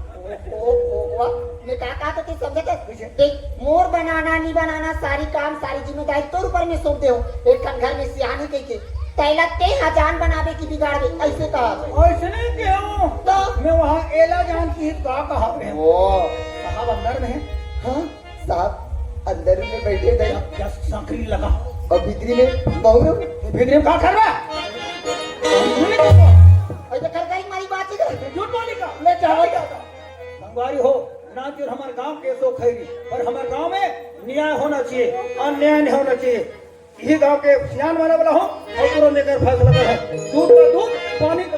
ओ, ओ, ओ, वाह। मैं का कहा तो तू समझे तो? कैसे? देख, मोर बनाना, नहीं बनाना, सारी काम, सारी जिम्मेदारी तोर ऊपर में सौंप दे हूँ। एक ठन घर में सियानी कह के। तैला ते हा जान बनावे की बिगाड़वे, ऐसे कहा। ऐसे नहीं कहूँ। तो? मैं वहाँ एला जान की का कहा रहे हूँ। ओ। साहब अंदर में है। हाँ, साहब अंदर में बैठे थे। जब, जब सांकरी लगा। और भीतरी में बहू। तो भीतरी में का करवा? ऐसे कर गई मारी बात ही कर। झूठ बोली का? ले जाओ। संगवारी हो, ना जो हमारे गांव के सो खैरी, पर हमारे गांव में न्याय होना चाहिए, अन्याय नहीं होना चाहिए। यही गांव के सियान वाला वाला हो और तुरंत लेकर फैसला कर है। दूध का दूध, पानी का।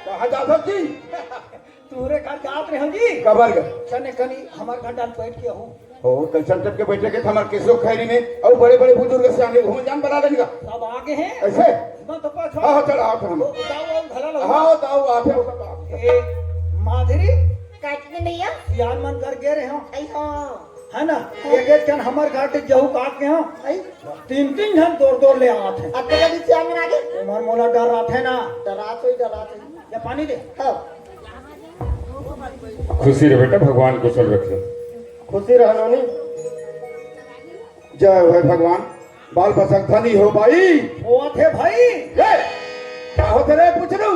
कहाँ जात हो जी? तुहरे घर जात रहे हो जी। कबर गए? चने कनी हमार घर डाल बैठ के हो। हो, कैसन टप के बैठे के हमार केसो खैरी में और बड़े-बड़े बुजुर्ग सियाने घूमे जान बला देंगे। सब आगे हैं। ऐसे? मैं तो पाछा। हाँ, हाँ, चल, आओ, चल। वो दाऊ, वो घला लो। हाँ, दाऊ, आते हो, सब आते हो। ए, माधुरी। काटने भैया। सियान मन घर गे रहे हो। आई हाँ। है ना? हाँ। एक एक जन हमर घर के जहू काट के हो। आई। तीन तीन जन दौड़ दौड़ ले आवत है। अब तो कभी सियान मन आगे? उमर मोला डर रहा है ना। डरा तो ही डरा तो ही। या पानी दे। हाँ। खुशी रहे बेटा, भगवान कुशल रखे। खुशी रह नोनी। जय हो भगवान, बाल बच्चा धनी हो भाई। होत है भाई। ए, का होत रे पूछ लू?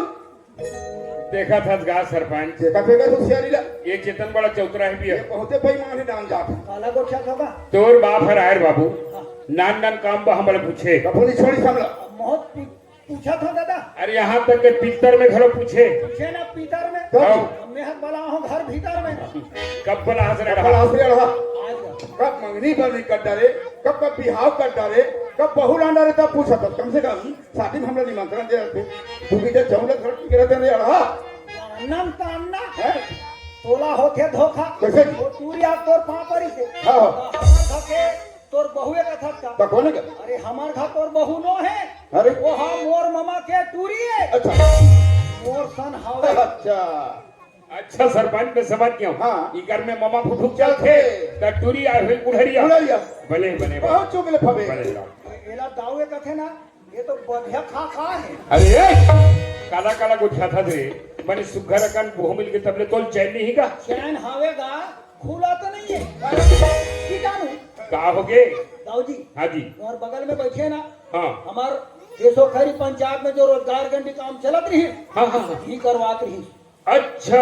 देखा था गा सरपंच। देखा फेंका तू सियारी ला। ये चेतन बड़ा चौतरा है भैया। ये बहुते बेईमान है डांग जात है। काला गोठिया खाबा। तोर बाप हर आयर बाबू। हाँ। नान नान काम बा हमला पूछे। कभू नहीं छोड़ी हमला। बहुत पू-, पूछा था दादा। अरे यहाँ तक के पितर में घलो पूछे। पूछे ना पितर में। कब? हाँ। मैं हक बला हूँ घर भीतर में। कब बला हंस रहा? कब बला हंस रहा? आज का। कब मंगनी बरनी कर डारे, कब कब बिहाव कर डारे, कब बहू लान डारे तब पूछा था कम से कम। शादी में हमरा निमंत्रण दे रहते, तू भी तो चौदह घर के रहते नहीं रहा। नाम का अन्ना, हैं? तोला होथे धोखा। कैसे? वो टूरी आज तोर पाँव परी से। हाँ, हाँ। तो हमार घर के तोर बहुए का था का? तो कौन है का? अरे हमार घर तोर बहू नो है। अरे। वो हाँ मोर ममा के टूरी है। अच्छा। मोर सन हावे। अच्छा। अच्छा सरपंच, मैं समझ गया हूँ। हाँ। इकर में ममा फुफुक चलथे, चलथे। त टूरी आ हुई बुढ़रिया। बुढ़रिया। भले, भले, बहुत चुगले फबे। भले, भले। एला दाऊ ए कथे ना, ये तो बढ़िया खा खा है। अरे, ए! काला काला गोठिया था रे। मने सुग्घर अकन बहू मिल के तबले तोल चैन नहीं का? चैन हावेगा, खुला तो नहीं है। कीटाणु। का हो गे? दाऊ जी। हाँ जी। और बगल में बैठे ना। हाँ। हमार केसो खैरी पंचायत में जो रोजगार गारंटी काम चलत रही, हाँ, हाँ, हाँ। ही करवात रही। अच्छा,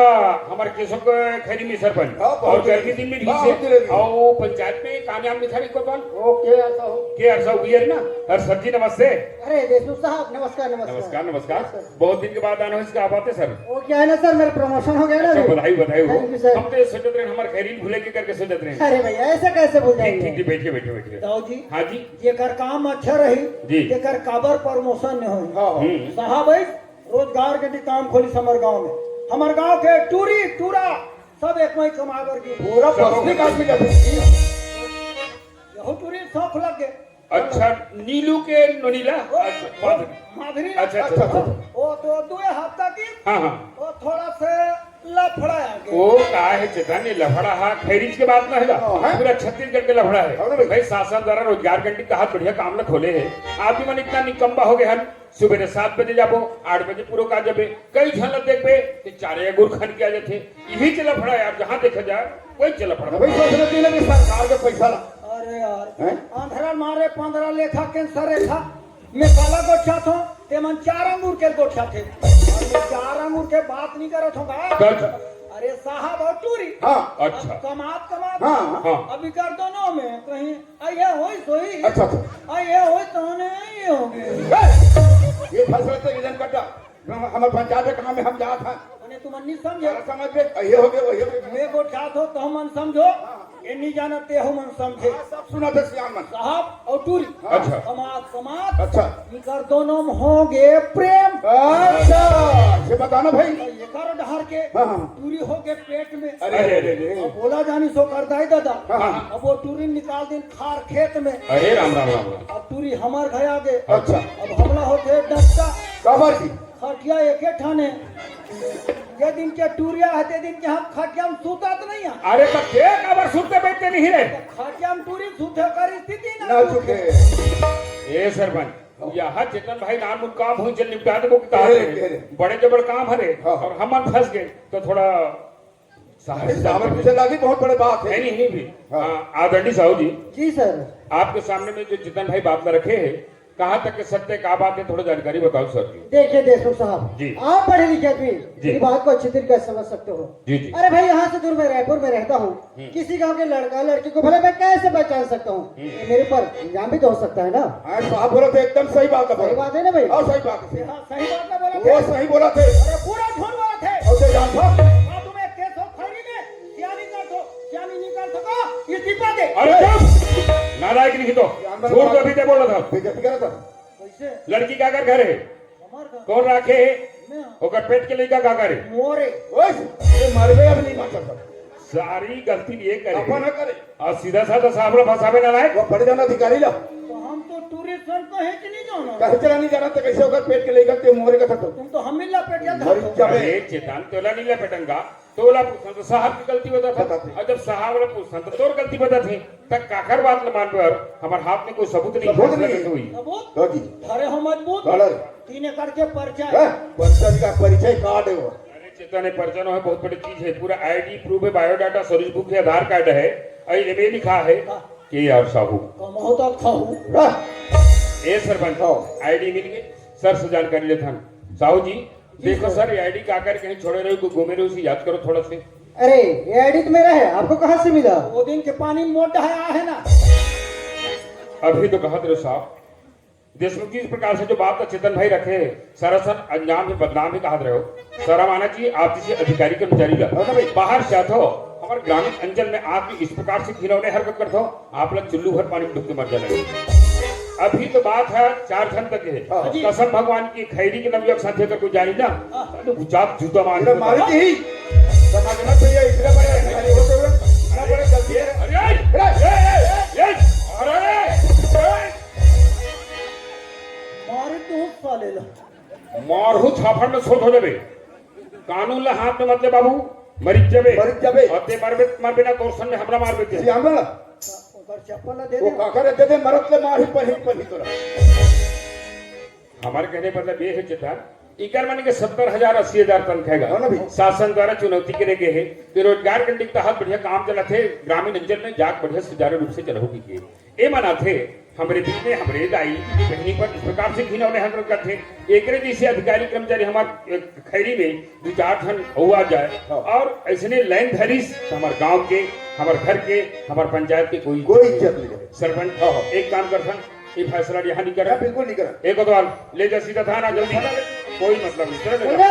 हमर केशव के खैरी में सरपंच। हाँ, बहुत और गर्मी जलेबी। दिन में ठीक बहुत से। जलेबी। और पंचायत में का नाम लिखा रही को कौन? ओ, के आर साहू। के आर साहू भैया ना। और सर जी नमस्ते। अरे देशमुख साहब, नमस्कार, नमस्कार। नमस्कार, नमस्कार। नमस्कार। बहुत दिन के बाद आना हो, इसका बात है सर। वो क्या है ना सर, मेरा promotion हो गया ना अच्छा, अभी। बधाई, बधाई हो। Thank you, sir। हम तो ये सोचत रहे हमारे खैरी भूले के करके सोचत रहे। अरे भैया, ऐसे कैसे भूल ठीक, जाएंगे? ठीक, ठीक, बैठिए, बैठिए, बैठिए। दाऊ जी, हाँ जी। जेकर काम अच्छा रही, जी। तेकर काबर promotion नहीं होई। हाँ, हाँ। हम्म। साहब है, रोजगार के भी काम खोलिस हमर गांव में। हमर गांव के टूरी टूरा सब एक मई कमाए बर गे। पूरा सब बस्ती का आदमी का। यहू टूरी शौक लग गए। अच्छा, नीलू के नोनीला? वो अच्छा, माधुरी। माधुरी। अच्छा, अच्छा, अच्छा। वो तो दुए हफ्ता की। हाँ, हाँ। वो थोड़ा से लफड़ा आ गया। वो का है चेतन, ये लफड़ा हा खैरिज के बात ना है। हाँ, है? पूरा छत्तीसगढ़ के लफड़ा है। हाँ, भाई। भाई, शासन द्वारा रोजगार गंडी का हाथ बढ़िया काम न खोले है। आप भी मन इतना निकम्बा हो गए हन, सुबह सात बजे जाबो, आठ बजे पूरा का जबे, कई झन ल देखबे ते चारे अगुर खन के आ जाथे। यही चला फड़ा यार, जहाँ देखा जाए वही चला फड़ा। भाई सोच रहे थे ना कि सरकार के पैसा ला। अरे यार, हैं? अंधरा मारे पंद्रह लेखा कैंसर रेखा में काला गोठा थो, ते मन चार अंगूर के गोठा थे। और मैं चार अंगूर के बात नहीं करत होगा। कल अरे साहब और टूरी। हाँ। अच्छा। अब कमात कमात। हाँ। हाँ। अभी कर दोनों में कहीं आ, ये होई सोई। अच्छा, अच्छा। आ, ये होई तहने ये हो गए। ए, ये फैसला तो इधर कर दा। हम, हमर पंचायत के काम में हम जात हन। मने तुम नहीं समझे। सारा समझ में, ये हो गए, वही हो गए। मैं गोठा थो, तो मन समझो। हाँ। ये नहीं जाना, ते हो मन समझे। हाँ, सब सुना थे सियान मन। साहब और टूरी। हाँ। अच्छा। कमात, कमात। अच्छा। इकर दोनों में हो गए प्रेम। अच्छा, ये बताना भाई। ये करो डहर के। हाँ, हाँ। टूरी हो गए पेट में। अरे, अरे, अरे, अरे। अब बोला जानी सो कर दाई दादा। हाँ, हाँ। अब वो टूरी निकाल दिन खार खेत में। अरे राम, राम, राम, राम। अब टूरी हमार घर आ गए। अच्छा। अब हमला होते डंडा। काबर जी? खटिया एके ठाने। ये दिन के टूरिया है, ते दिन के हम खटिया में सूता तो नहीं है। अरे तो के काबर सूते बैठते नहीं रे? खटिया में टूरी सूते कर स्थिति ना ना चुके। चुके। ए सरपंच, यहाँ चेतन भाई नाम काम हुई चल निपटा दे, वो कहा कह रहे, थे, कह रहे। बड़े जबर काम हरे हाँ, हाँ। और हमन फंस गए, तो थोड़ा साहब अरे, साहब पीछे लागी, बहुत बड़े बात है। नहीं, नहीं, नहीं भी। हाँ। हाँ, आदरणीय साहू जी, जी सर। आपके सामने में जो चेतन भाई बात ला रखे हैं, कहाँ तक के सत्य, क्या बात है, थोड़ा जानकारी बताओ सर जी। देखिए देशमुख साहब, जी। आप पढ़े लिखे आदमी, जी। मेरी बात को अच्छी तरीके से समझ सकते हो। जी, जी। अरे भाई, यहाँ से दूर मैं रायपुर में रहता हूँ, हम्म। किसी गांव के लड़का लड़की को भला मैं कैसे पहचान सकता हूँ? हम्म। ये मेरे पर इल्जाम भी तो हो सकता है ना। हाँ, साहब बोला तो एकदम सही बात है, सही बोला। बात है ना भाई? हाँ, सही बात है। हाँ, सही बात ना बोला वो थे। सही बोला थे। अरे पूरा झूठ बोला थे। और तो जानता? हाँ, तुम्हें केस हो खैरी में, सियानी कर दो, सियानी नहीं कर सको, इस्तीफा दे। अरे चुप! नालायक नहीं तो। सियान झूठ तो अभी दे बोला था। बेइज्जती करा था। कैसे? लड़की का घर, घर है? हमार घर। कौन राखे है? मैं। ओकर पेट के लइका का करे? मोरे। ओए, ये मरबे अब नहीं बांच सकता। सारी गलती ये करे। अपन ना करे। और सीधा साधा साहब ला फंसावे ना लायक। वो बड़े जन अधिकारी ला। तो हम तो टूरिस्ट सन कहे कि नहीं जाना? कहे चला नहीं जाना तो कैसे ओकर पेट के लइका ते मोरे का था तो। तुम तो हम ही लपेट के मर था तो। जाबे। अरे चेतन, तोला नहीं लपेटंगा, तोला पूछन तो साहब की गलती बता था। बता थे। और जब साहब ला पूछन तो तोर गलती बता थे। तक काकर बात ल मानबे और हमर हाथ में कोई सबूत नहीं, सबूत फैसला नहीं। कैसे हुई? सबूत? हाँ जी। धरे हो मजबूत। धरे। तीन एकड़ के पर्चा है। हैं? पर्चा का परिचय कार्ड है वो। अरे चेतन, ये पर्चा नो है, बहुत बड़ी चीज है। पूरा आईडी प्रूफ है, बायोडाटा, सर्विस बुक है, आधार कार्ड है, और इनमें लिखा है हाँ। के आर साहू। कमाओ तो खाओ। हाँ। ए सरपंच, हाँ। आईडी मिल गई, सर से जानकारी लेथन। साहू जी, जी देखो सर। सर, ये आईडी काकर कहीं छोड़े रहे, को घूमे रहे, उसे याद करो थोड़ा से। अरे, ये आईडी तो मेरा है, आपको कहाँ से मिला? वो दिन के पानी में मोटा है, आ है ना। अभी तो कहत रहे साहब, देशमुख जी इस प्रकार से जो बात का चेतन भाई रखे, सरासर अंजाम ही बदनाम ही कहत रहे हो। शर्म आना चाहिए, आप जैसे अधिकारी कर्मचारी का। हाँ, भाई। बाहर से आते हो, हमारे ग्रामीण अंचल में आप इस प्रकार से घिनौने हरकत करते हो, आप लोग चुल्लू भर पानी में डूब के मर जाना। अभी तो बात है चार झन तक है। हाँ। जी। कसम भगवान की, खैरी के नवयुवक साथी अगर कोई जानी ना, हाँ। तो गुजाब जूता मार इधर के मार बताओ। के ही। समझना चाहिए, इतने बड़े अधिकारी होते हुए, इतना बड़े गलती है। अरे, अरे, अरे, अरे, अरे, अरे। मारे तो साले ला। मारहू छापड़ में छोट हो जाबे। कानून ला हाथ में मत ले बाबू, मरिच जाबे। मरिच जाबे। और ते मरबे, मरबे ना, तोर संग में हमरा मार देते। जी, हमरा। ओकर चप्पल ला दे वो दे। काकर दे दे, मरत ले मार ही पढ़ी, पढ़ी तोरा। हमार कहने मतलब ये है चेतन, इकर मन के सत्तर हजार, अस्सी हजार तनख्वाह है। हाँ ना भाई। शासन द्वारा चुनौती करे गए है कि रोजगार गंडी के तहत बढ़िया काम चलत है, ग्रामीण अंचल में जाके बढ़िया सुचारू रूप से चलहू की। ए मन आथे, हमरे बीच में हमरे दाई बहिनी पर इस प्रकार से घिनौने हरकत करथे। एकरे जइसे अधिकारी कर्मचारी हमार, अ, खैरी में दू चार झन अउ आ जाए हाँ। और अइसने लाइन धरिस त हमर गांव के, हमर घर के, हमर पंचायत के कोई कोई इज्जत नहीं रहे। सरपंच, हाँ, हाँ। एक काम करथन, ये फैसला यहाँ नहीं करन। हाँ, बिल्कुल नहीं करन। एक बार ले जा सीधा थाना जल्दी। थाना ले। कोई मतलब नहीं, चलो ले जा।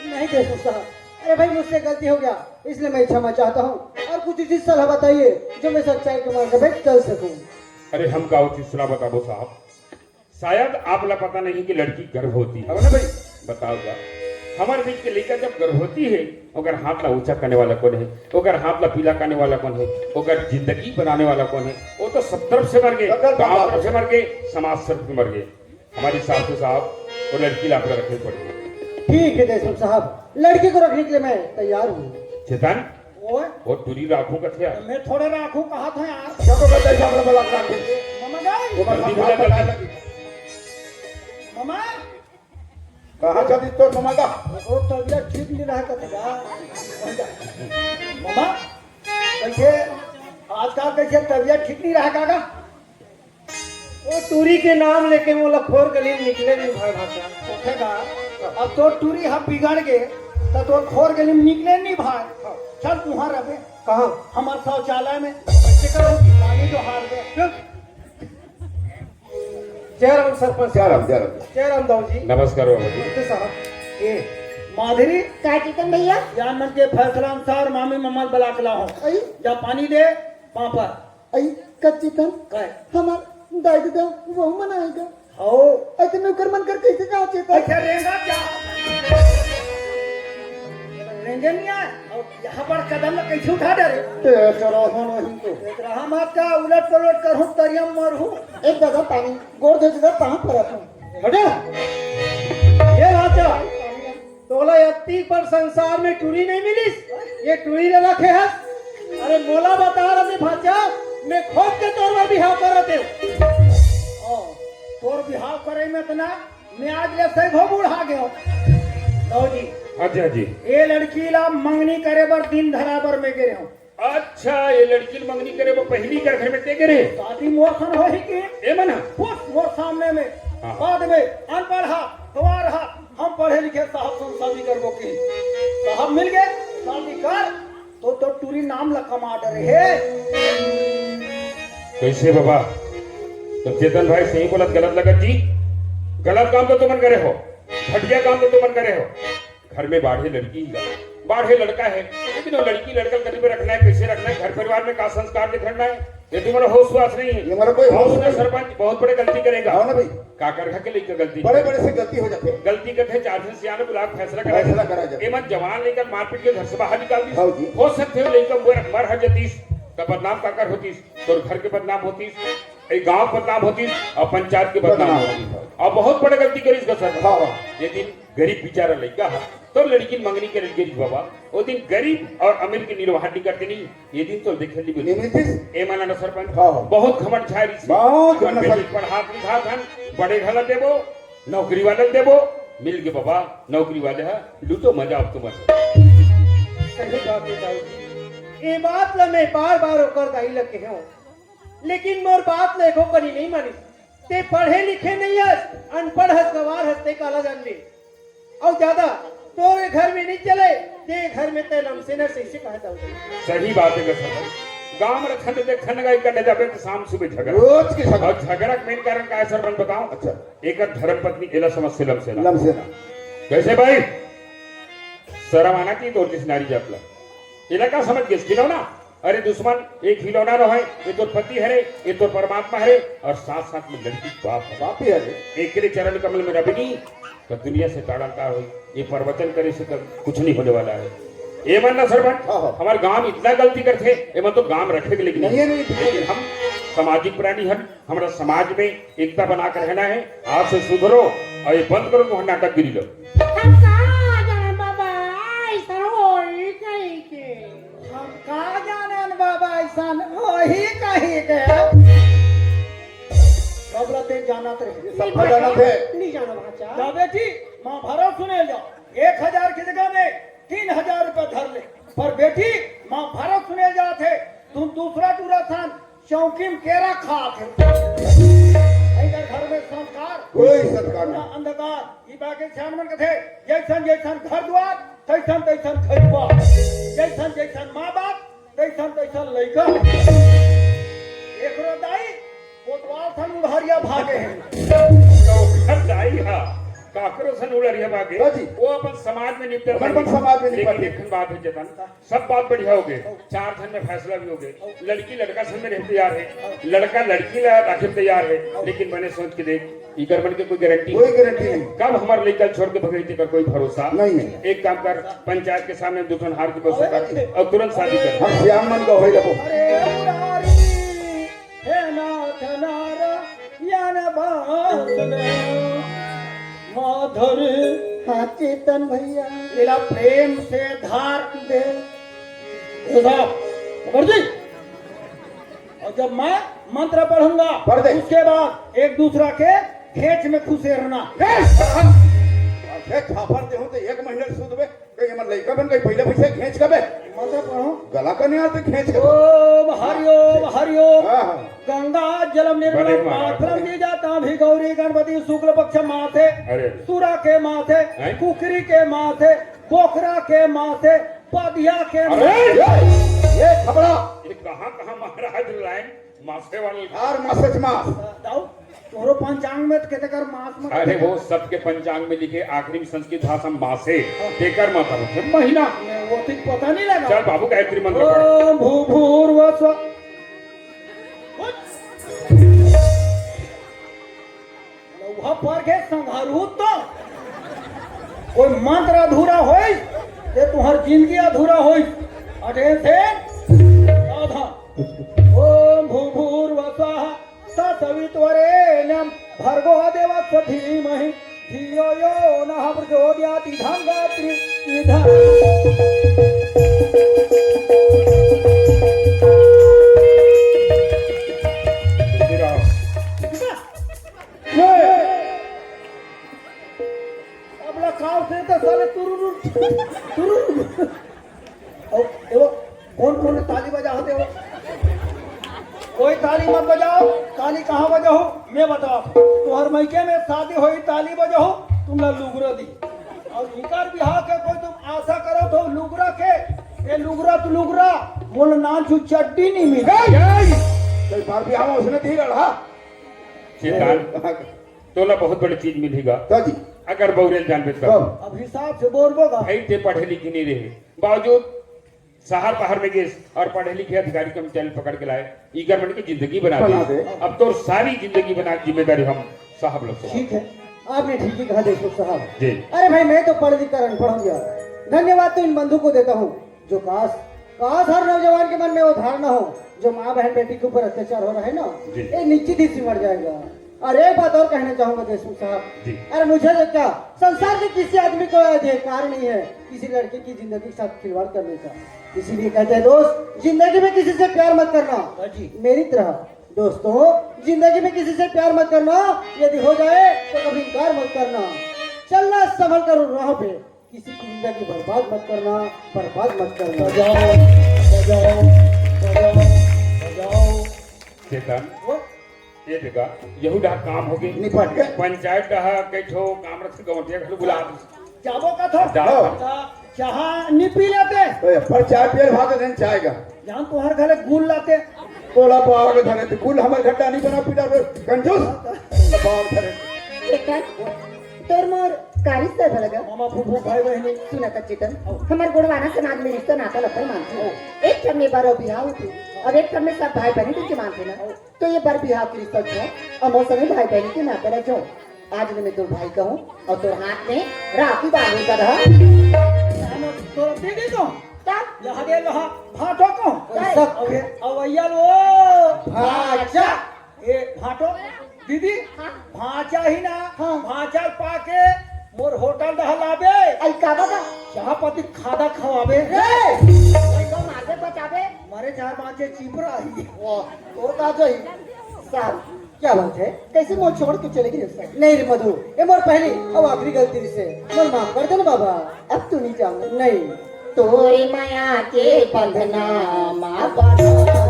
नहीं देशमुख साहब, अरे भाई, मुझसे गलती हो गया, इसलिए मैं क्षमा चाहता हूँ। और कुछ उचित सलाह बताइए जो मैं सच्चाई के मार्ग पे चल सकूँ। अरे हम का उचित सलाह बताबो साहब, शायद आप ला पता नहीं कि लड़की गर्भवती है। अब ना भाई, बताओ जा, हमारे बीच के लड़का जब गर्भवती है, ओकर हाथ ला ऊंचा करने वाला कौन है, ओकर हाथ ला पीला करने वाला कौन है, ओकर जिंदगी बनाने वाला कौन है? वो तो सब तरफ से मर गए, गांव तरफ से मर गए, समाज तरफ से मर गए। हमारी सासू साहब वो लड़की ला कर रखनी पड़ी। ठीक है देशमुख साहब, लड़की को रखने के लिए मैं तैयार हूँ। चेतन, ओए। वो टूरी राखू कथे यार। मैं थोड़े राखू कहा था यार। क्या तो करता है अपना बला राखू? ममा गई। वो मर गई, गई। ममा। कहाँ चली तो ममा का? वो तबीयत ठीक नहीं रहा कथे यार। ममा, कैसे आजकल कैसे तबीयत ठीक नहीं रहा काका? वो टूरी के नाम लेके मोला खोर गली में निकले नहीं भाई भाषा। ओठे का, अब तो टूरी हम बिगड़ गए, तो तोर खोर गली में निकले नहीं भाई। चल तुहां रहे। कहाँ? हमारे शौचालय में। कैसे करो? पानी तो हार गए। चुप। जय राम सरपंच। जय राम, जय राम। जय राम दाऊ जी। नमस्कार बाबा जी। नमस्ते साहब। ए, माधुरी। का चिकन भैया? यार मन के फैसला अनुसार मामी मम्मा बला के लाओ। आई? जा पानी दे, पापड़। आई कच्ची तन काय? हमार दाई ददा वहू मन आएगा। हो। अइसे मैं ओकर मन कर कैसे जाओ चेता? अच्छा, रेंगा क्या? रेंगे नहीं आए? और यहाँ पर कदम में कैसे उठा डरे? ते चलो, हो नहीं तो। देख रहा मत का, उलट पलट कर हूँ, तरिया में मर हूँ। एक दादा पानी, गोड़ धो दादा, पाँव परत हूँ। हटो। ये राजा। तोला अतकी बड़ संसार में टूरी नहीं मिलिस, ये टूरी ला रखे हस। अरे मोला बता रहे भांचा, मैं खोज के तोर बर बिहाव करत हूँ। ओ, तोर बिहाव करे में इतना, मैं आज ले सैगो बूढ़ा गयो। लो जी। अच्छा जी। ये लड़की ला मंगनी करे बर दिन धरा बर मैं गे हूँ। अच्छा, ये लड़की ल मंगनी करे बर पहिली कर घर में ते गे रहे? शादी मोर सन होही कि? ए मन ह? बस मोर सामने में। हाँ। बाद में अनपढ़ हा, गवार हा, हम पढ़े लिखे साहब सन शादी करबो कि? साहब मिल गए, शादी कर, तो, तो टूरी नाम ला कमा डरे हे। कैसे बाबा? तो चेतन भाई सही बोलत, गलत लगत जी? गलत काम तो तुमन करे हो, घटिया काम तो तुमन करे हो। घर में बाढ़े लड़की है, बाढ़े लड़का है, लेकिन वो लड़की लड़का करीब रखना है, कैसे रखना है, घर परिवार में का संस्कार दिखाना है, ये तुम्हारा होश वास नहीं है। ये हमारा कोई होश नहीं। सरपंच बहुत बड़े गलती करेगा। हाँ ना भाई। का कर घर के लेकर गलती बड़े बड़े से गलती हो जाते हैं। गलती करते चार दिन सियाने बुला के फैसला करा फैसला करा जाए। ये मत जवान लेकर मारपीट के घर से बाहर निकाल दी। हाँ जी। हो सकते हो लेकर मर, मर हर जतीस का बदनाम का कर होतीस, तो घर के बदनाम होतीस, ये गांव के बदनाम होतीस और पंचायत के बदनाम बदनाम होतीस। होतीस। और बहुत बड़े गलती करीस का सर। हाँ, हाँ। ये दिन गरीब बेचारा लइका ह, तो लड़की मंगनी करे गे रिहिस बाबा। ओ दिन गरीब और अमीर के निर्वाह नहीं करते नहीं, ये दिन तो देखे नहीं मिलते। नहीं मिलते। ए माना ना सरपंच, हाँ, हाँ। बहुत घमंड छाय रिहिस। बहुत घमंड। बेटी पढ़ात लिखात हन, बड़े घर ला देबो, नौकरी वाला ला देबो, मिल गे बाबा, नौकरी वाले ह, लूटो मजा अब तुमन। सही बात है दाऊ जी, ये बात ला मैं बार बार ओकर दाई ला कहे हूँ, लेकिन मोर बात ला एको कनी नहीं मानिस। ते पढ़े लिखे नहीं हस, अनपढ़ हस, गवार हस, ते काला जानबे। अउ ज्यादा तोरे घर में नहीं चले, ते घर में ते लमसेना सही से कहता हो। सही बात है कसम। गांव में रखन दे, खन गए करने जाबे तो शाम सुबह झगड़ा। रोज की झगड़ा। और झगड़ा का मेन कारण का है सरपंच बताओ? अच्छा। एक धर्म पत्नी एला समझ से लमसेना। लमसेना। कैसे भाई? शर्म आना चाहिए तो जिस नारी जात ला। एला का समझ के खिलौना? अरे दुश्मन, एक खिलौना नो है, ये तोर पति हरे, ये तोर परमात्मा हरे, और साथ साथ में लड़की के बाप हरे। बाप ही हरे। एकरे चरण कमल में रबिनी, तो दुनिया से ताड़ा का हो, ये प्रवचन करे से तो कुछ नहीं होने वाला है। ये मन ना सरपंच, हाँ, हाँ। हमारे गांव इतना गलती करते, ये मन तो गांव रखे के लेकिन नहीं, नहीं, नहीं। लेकिन हम सामाजिक प्राणी हन, हमारा समाज में एकता बना के रहना है। आज से सुधरो और ये बंद करो, तुहार नाटकगिरी लो। हम का जाने बाबा, ऐसा होई कहीं के। हम का जाने न बाबा, ऐसा होई कहीं के। कबला ते जानत रहे। ये सब नहीं जानत है। नहीं जाना भांचा। जा बेटी, महाभारत सुने जाओ। एक हजार की जगह में तीन हजार रुपया धर ले। पर बेटी, महाभारत सुने जात हे, तुम दूसरा टूरा सन चौकी में केरा खात हे। एकर घर में संस्कार, कोई संस्कार पूरा नहीं। अंधकार। ई बाके सियान मन कथे, "जैसन जैसन घर दुआर, तैसन तैसन खइबा। जैसन जैसन माँ बाप, तैसन तैसन लइका।" एकरो दाई कोतवाल सन उड़हरिया भागे हे। तो ओकर दाई हा काकरो सन उड़हरिया भागे। हाँ जी। वो अपन समाज में निपटल अपन, अपन रही। समाज में लेकिन निपटल। एक ठन बात हे चेतन, सब बात बढ़िया हो गए, चार झन में फैसला भी हो गए, लड़की लड़का संग में रहे तैयार हे, लड़का लड़की ला रखे तैयार हे, लेकिन मैंने सोच के देख, इकर मन के कोई गारंटी कोई गारंटी नहीं। कब हमारे लड़का छोड़ के भगे, तेकर कोई भरोसा नहीं है। एक काम कर, पंचायत के सामने दू ठन हार के व्यवस्था कर और तुरंत शादी कर। हम श्याम मन का होई रहो। अरे मुरारी, हे नाथ नारायण बांसुरी माधुरी। हाँ चेतन भैया। एला प्रेम से धार दे। ए साहब, मुखर्जी, और जब मैं मंत्र पढ़ूंगा, पढ़ दे। उसके बाद एक दूसरा के घेंच में खुसेरना। ए, अरे, झापड़ देहूं तो एक महीना सूतबे। कहीं हमर लइका बन गई, पहले पैसे घेंच के बे। मंत्र पढ़ो। गला का नहीं आते घेंच के। ओम हरि ओम हरि ओम। हाँ, हाँ। गंगा जलम निर्मलम बड़े महाराज। पात्रम बीजाताम ही गौरी गणपति शुक्ल पक्ष मासे, अरे। सुरा के मासे, हैं? कुकरी के मासे, बोकरा के मासे, पदिया के अरे, मासे। ये, ये खबड़ा। ये कहाँ, कहाँ महाराज लाइन मासे वाले? यार, मासे से मास। दाऊ, तोहरो पंचांग में तो केते कर मास में अरे, वो सबके पंचांग में लिखे, आखिरी में संस्कृत भाषा में मासे, हाँ। तेकर मतलब होथे महीना। मैं वो तो पता नहीं लगा। चल बाबू, गायत्री मंत्र पढ़। ओम भू भूर्व स्व। लौहा पर के संघारू तो कोई मंत्र अधूरा होइस, ते तुहर जिंदगी अधूरा होइस। अठे से सावधान। ओम भू भूर्व स्वाहा तत्सवितुर्वरेण्यं भर्गो देवस्य धीमहि धियो यो नः प्रचोदयात्। इदं गायत्री, इदं अब लगाओ से तो साले तुरुरु, तुरुरु। और देखो, कौन कौन ताली बजा होते हो? कोई ताली मत बजाओ। ताली कहाँ बजाओ, मैं बताओ। तुम्हार मइके में शादी होई, ताली बजाओ, तुम ला लुगरा दी। और इनकार बिहाव के कोई तुम आशा करो तो लुगरा के, ये लुगरा तो लुगरा, मोला नानचुन चड्डी नहीं मिली। ए, ए, तो बार बिहाव उसने दी रहा। चेतन, तोला बहुत बड़ी चीज मिलेगा। का जी? अगर बौरेल जानबे तो। कब? अब हिसाब से बोलबो गा। भाई, ते पढ़े लिखे नहीं रहे, बावजूद शहर बाहर में गेस और पढ़े लिखे अधिकारी कर्मचारी पकड़ के लाए, इकर मन की जिंदगी बना बना दे। दे। अब तो सारी जिंदगी बना, जिम्मेदारी हम साहब लोग से। ठीक है, आपने ठीक ही कहा देशमुख साहब। जी। अरे भाई, मैं तो पढ़ लिख कर अनपढ़ हूँ यार। धन्यवाद तो इन बंधु को देता हूँ, जो काश, काश हर नौजवान के मन में वो धारणा हो, जो माँ बहन बेटी के ऊपर अत्याचार हो रहा है ना, जी। ये निश्चित ही सिमट जाएगा। और एक बात और कहना चाहूंगा देशमुख साहब, जी। अरे मुझे तो क्या, संसार के किसी आदमी को अधिकार नहीं है किसी लड़की की जिंदगी के साथ खिलवाड़ करने का। इसीलिए कहते हैं दोस्त, जिंदगी में किसी से प्यार मत करना। हाँ जी। मेरी तरह दोस्तों, जिंदगी में किसी से प्यार मत करना, यदि हो जाए तो कभी इनकार मत करना। चलना संभल कर उन राहों पे, किसी की जिंदगी बर्बाद मत करना, बर्बाद मत करना। बजाओ, बजाओ, बजाओ, बजाओ। चेतन, वो? ये देखा, यहू डहा काम हो गए। निपट गए। पंचायत डहा कई ठो काम रख गौंटिया घर बुला। जाबो का थो? जाओ। चा-, चाहा नी पी लेते। ए, पर चाय पिए भात दिन चाय का। जान तोहर घरे गुल लाते। तोला पाव के धरे ते गुल हमर घड्डा नहीं बना पीटा रे, कंजूस। पाव धरे। चेतन, तोर मोर का रिश्ता भला गा? मामा फूफू भाई बहनी। सुना था चेतन, हमार गोड़वाना समाज में रिश्ता नाता लफड़ मानथे। एक ठन में बारो बिहाव होथे, अब एक ठन में सब भाई बहनी के मानथे ना। तो ये बर बिहाव के रिश्ता जो, अमो समे भाई बहनी के नाता रह जो। आज ले मैं तोर भाई कहूँ और तोर हाथ में राखी बांधू का रहा। तो दीदी को? क्या? यहाँ दे लो, हाँ, भाटो को? क्या? अवे, अवैया लो। भाचा। ए, भाटो, दीदी, हाँ। भाचा ही ना, हाँ। भाचा पाके मोर होटल डहा लाबे। आई का बाबा? चाह पत्ती खादा खवाबे। ए! आई का मारबे बचाबे? मारे चार पांच चिपरा ही। वाह, तोर का जो ही। साहब, क्या बात है? कैसे मोर छोड़ के चले गए सर? नहीं रे मधु, ये मोर पहली और आखिरी गलती से। मोर माफ कर देना बाबा। अब तू नहीं जाऊंगा। नहीं। तोरी माया के बंधना माँ बंधना।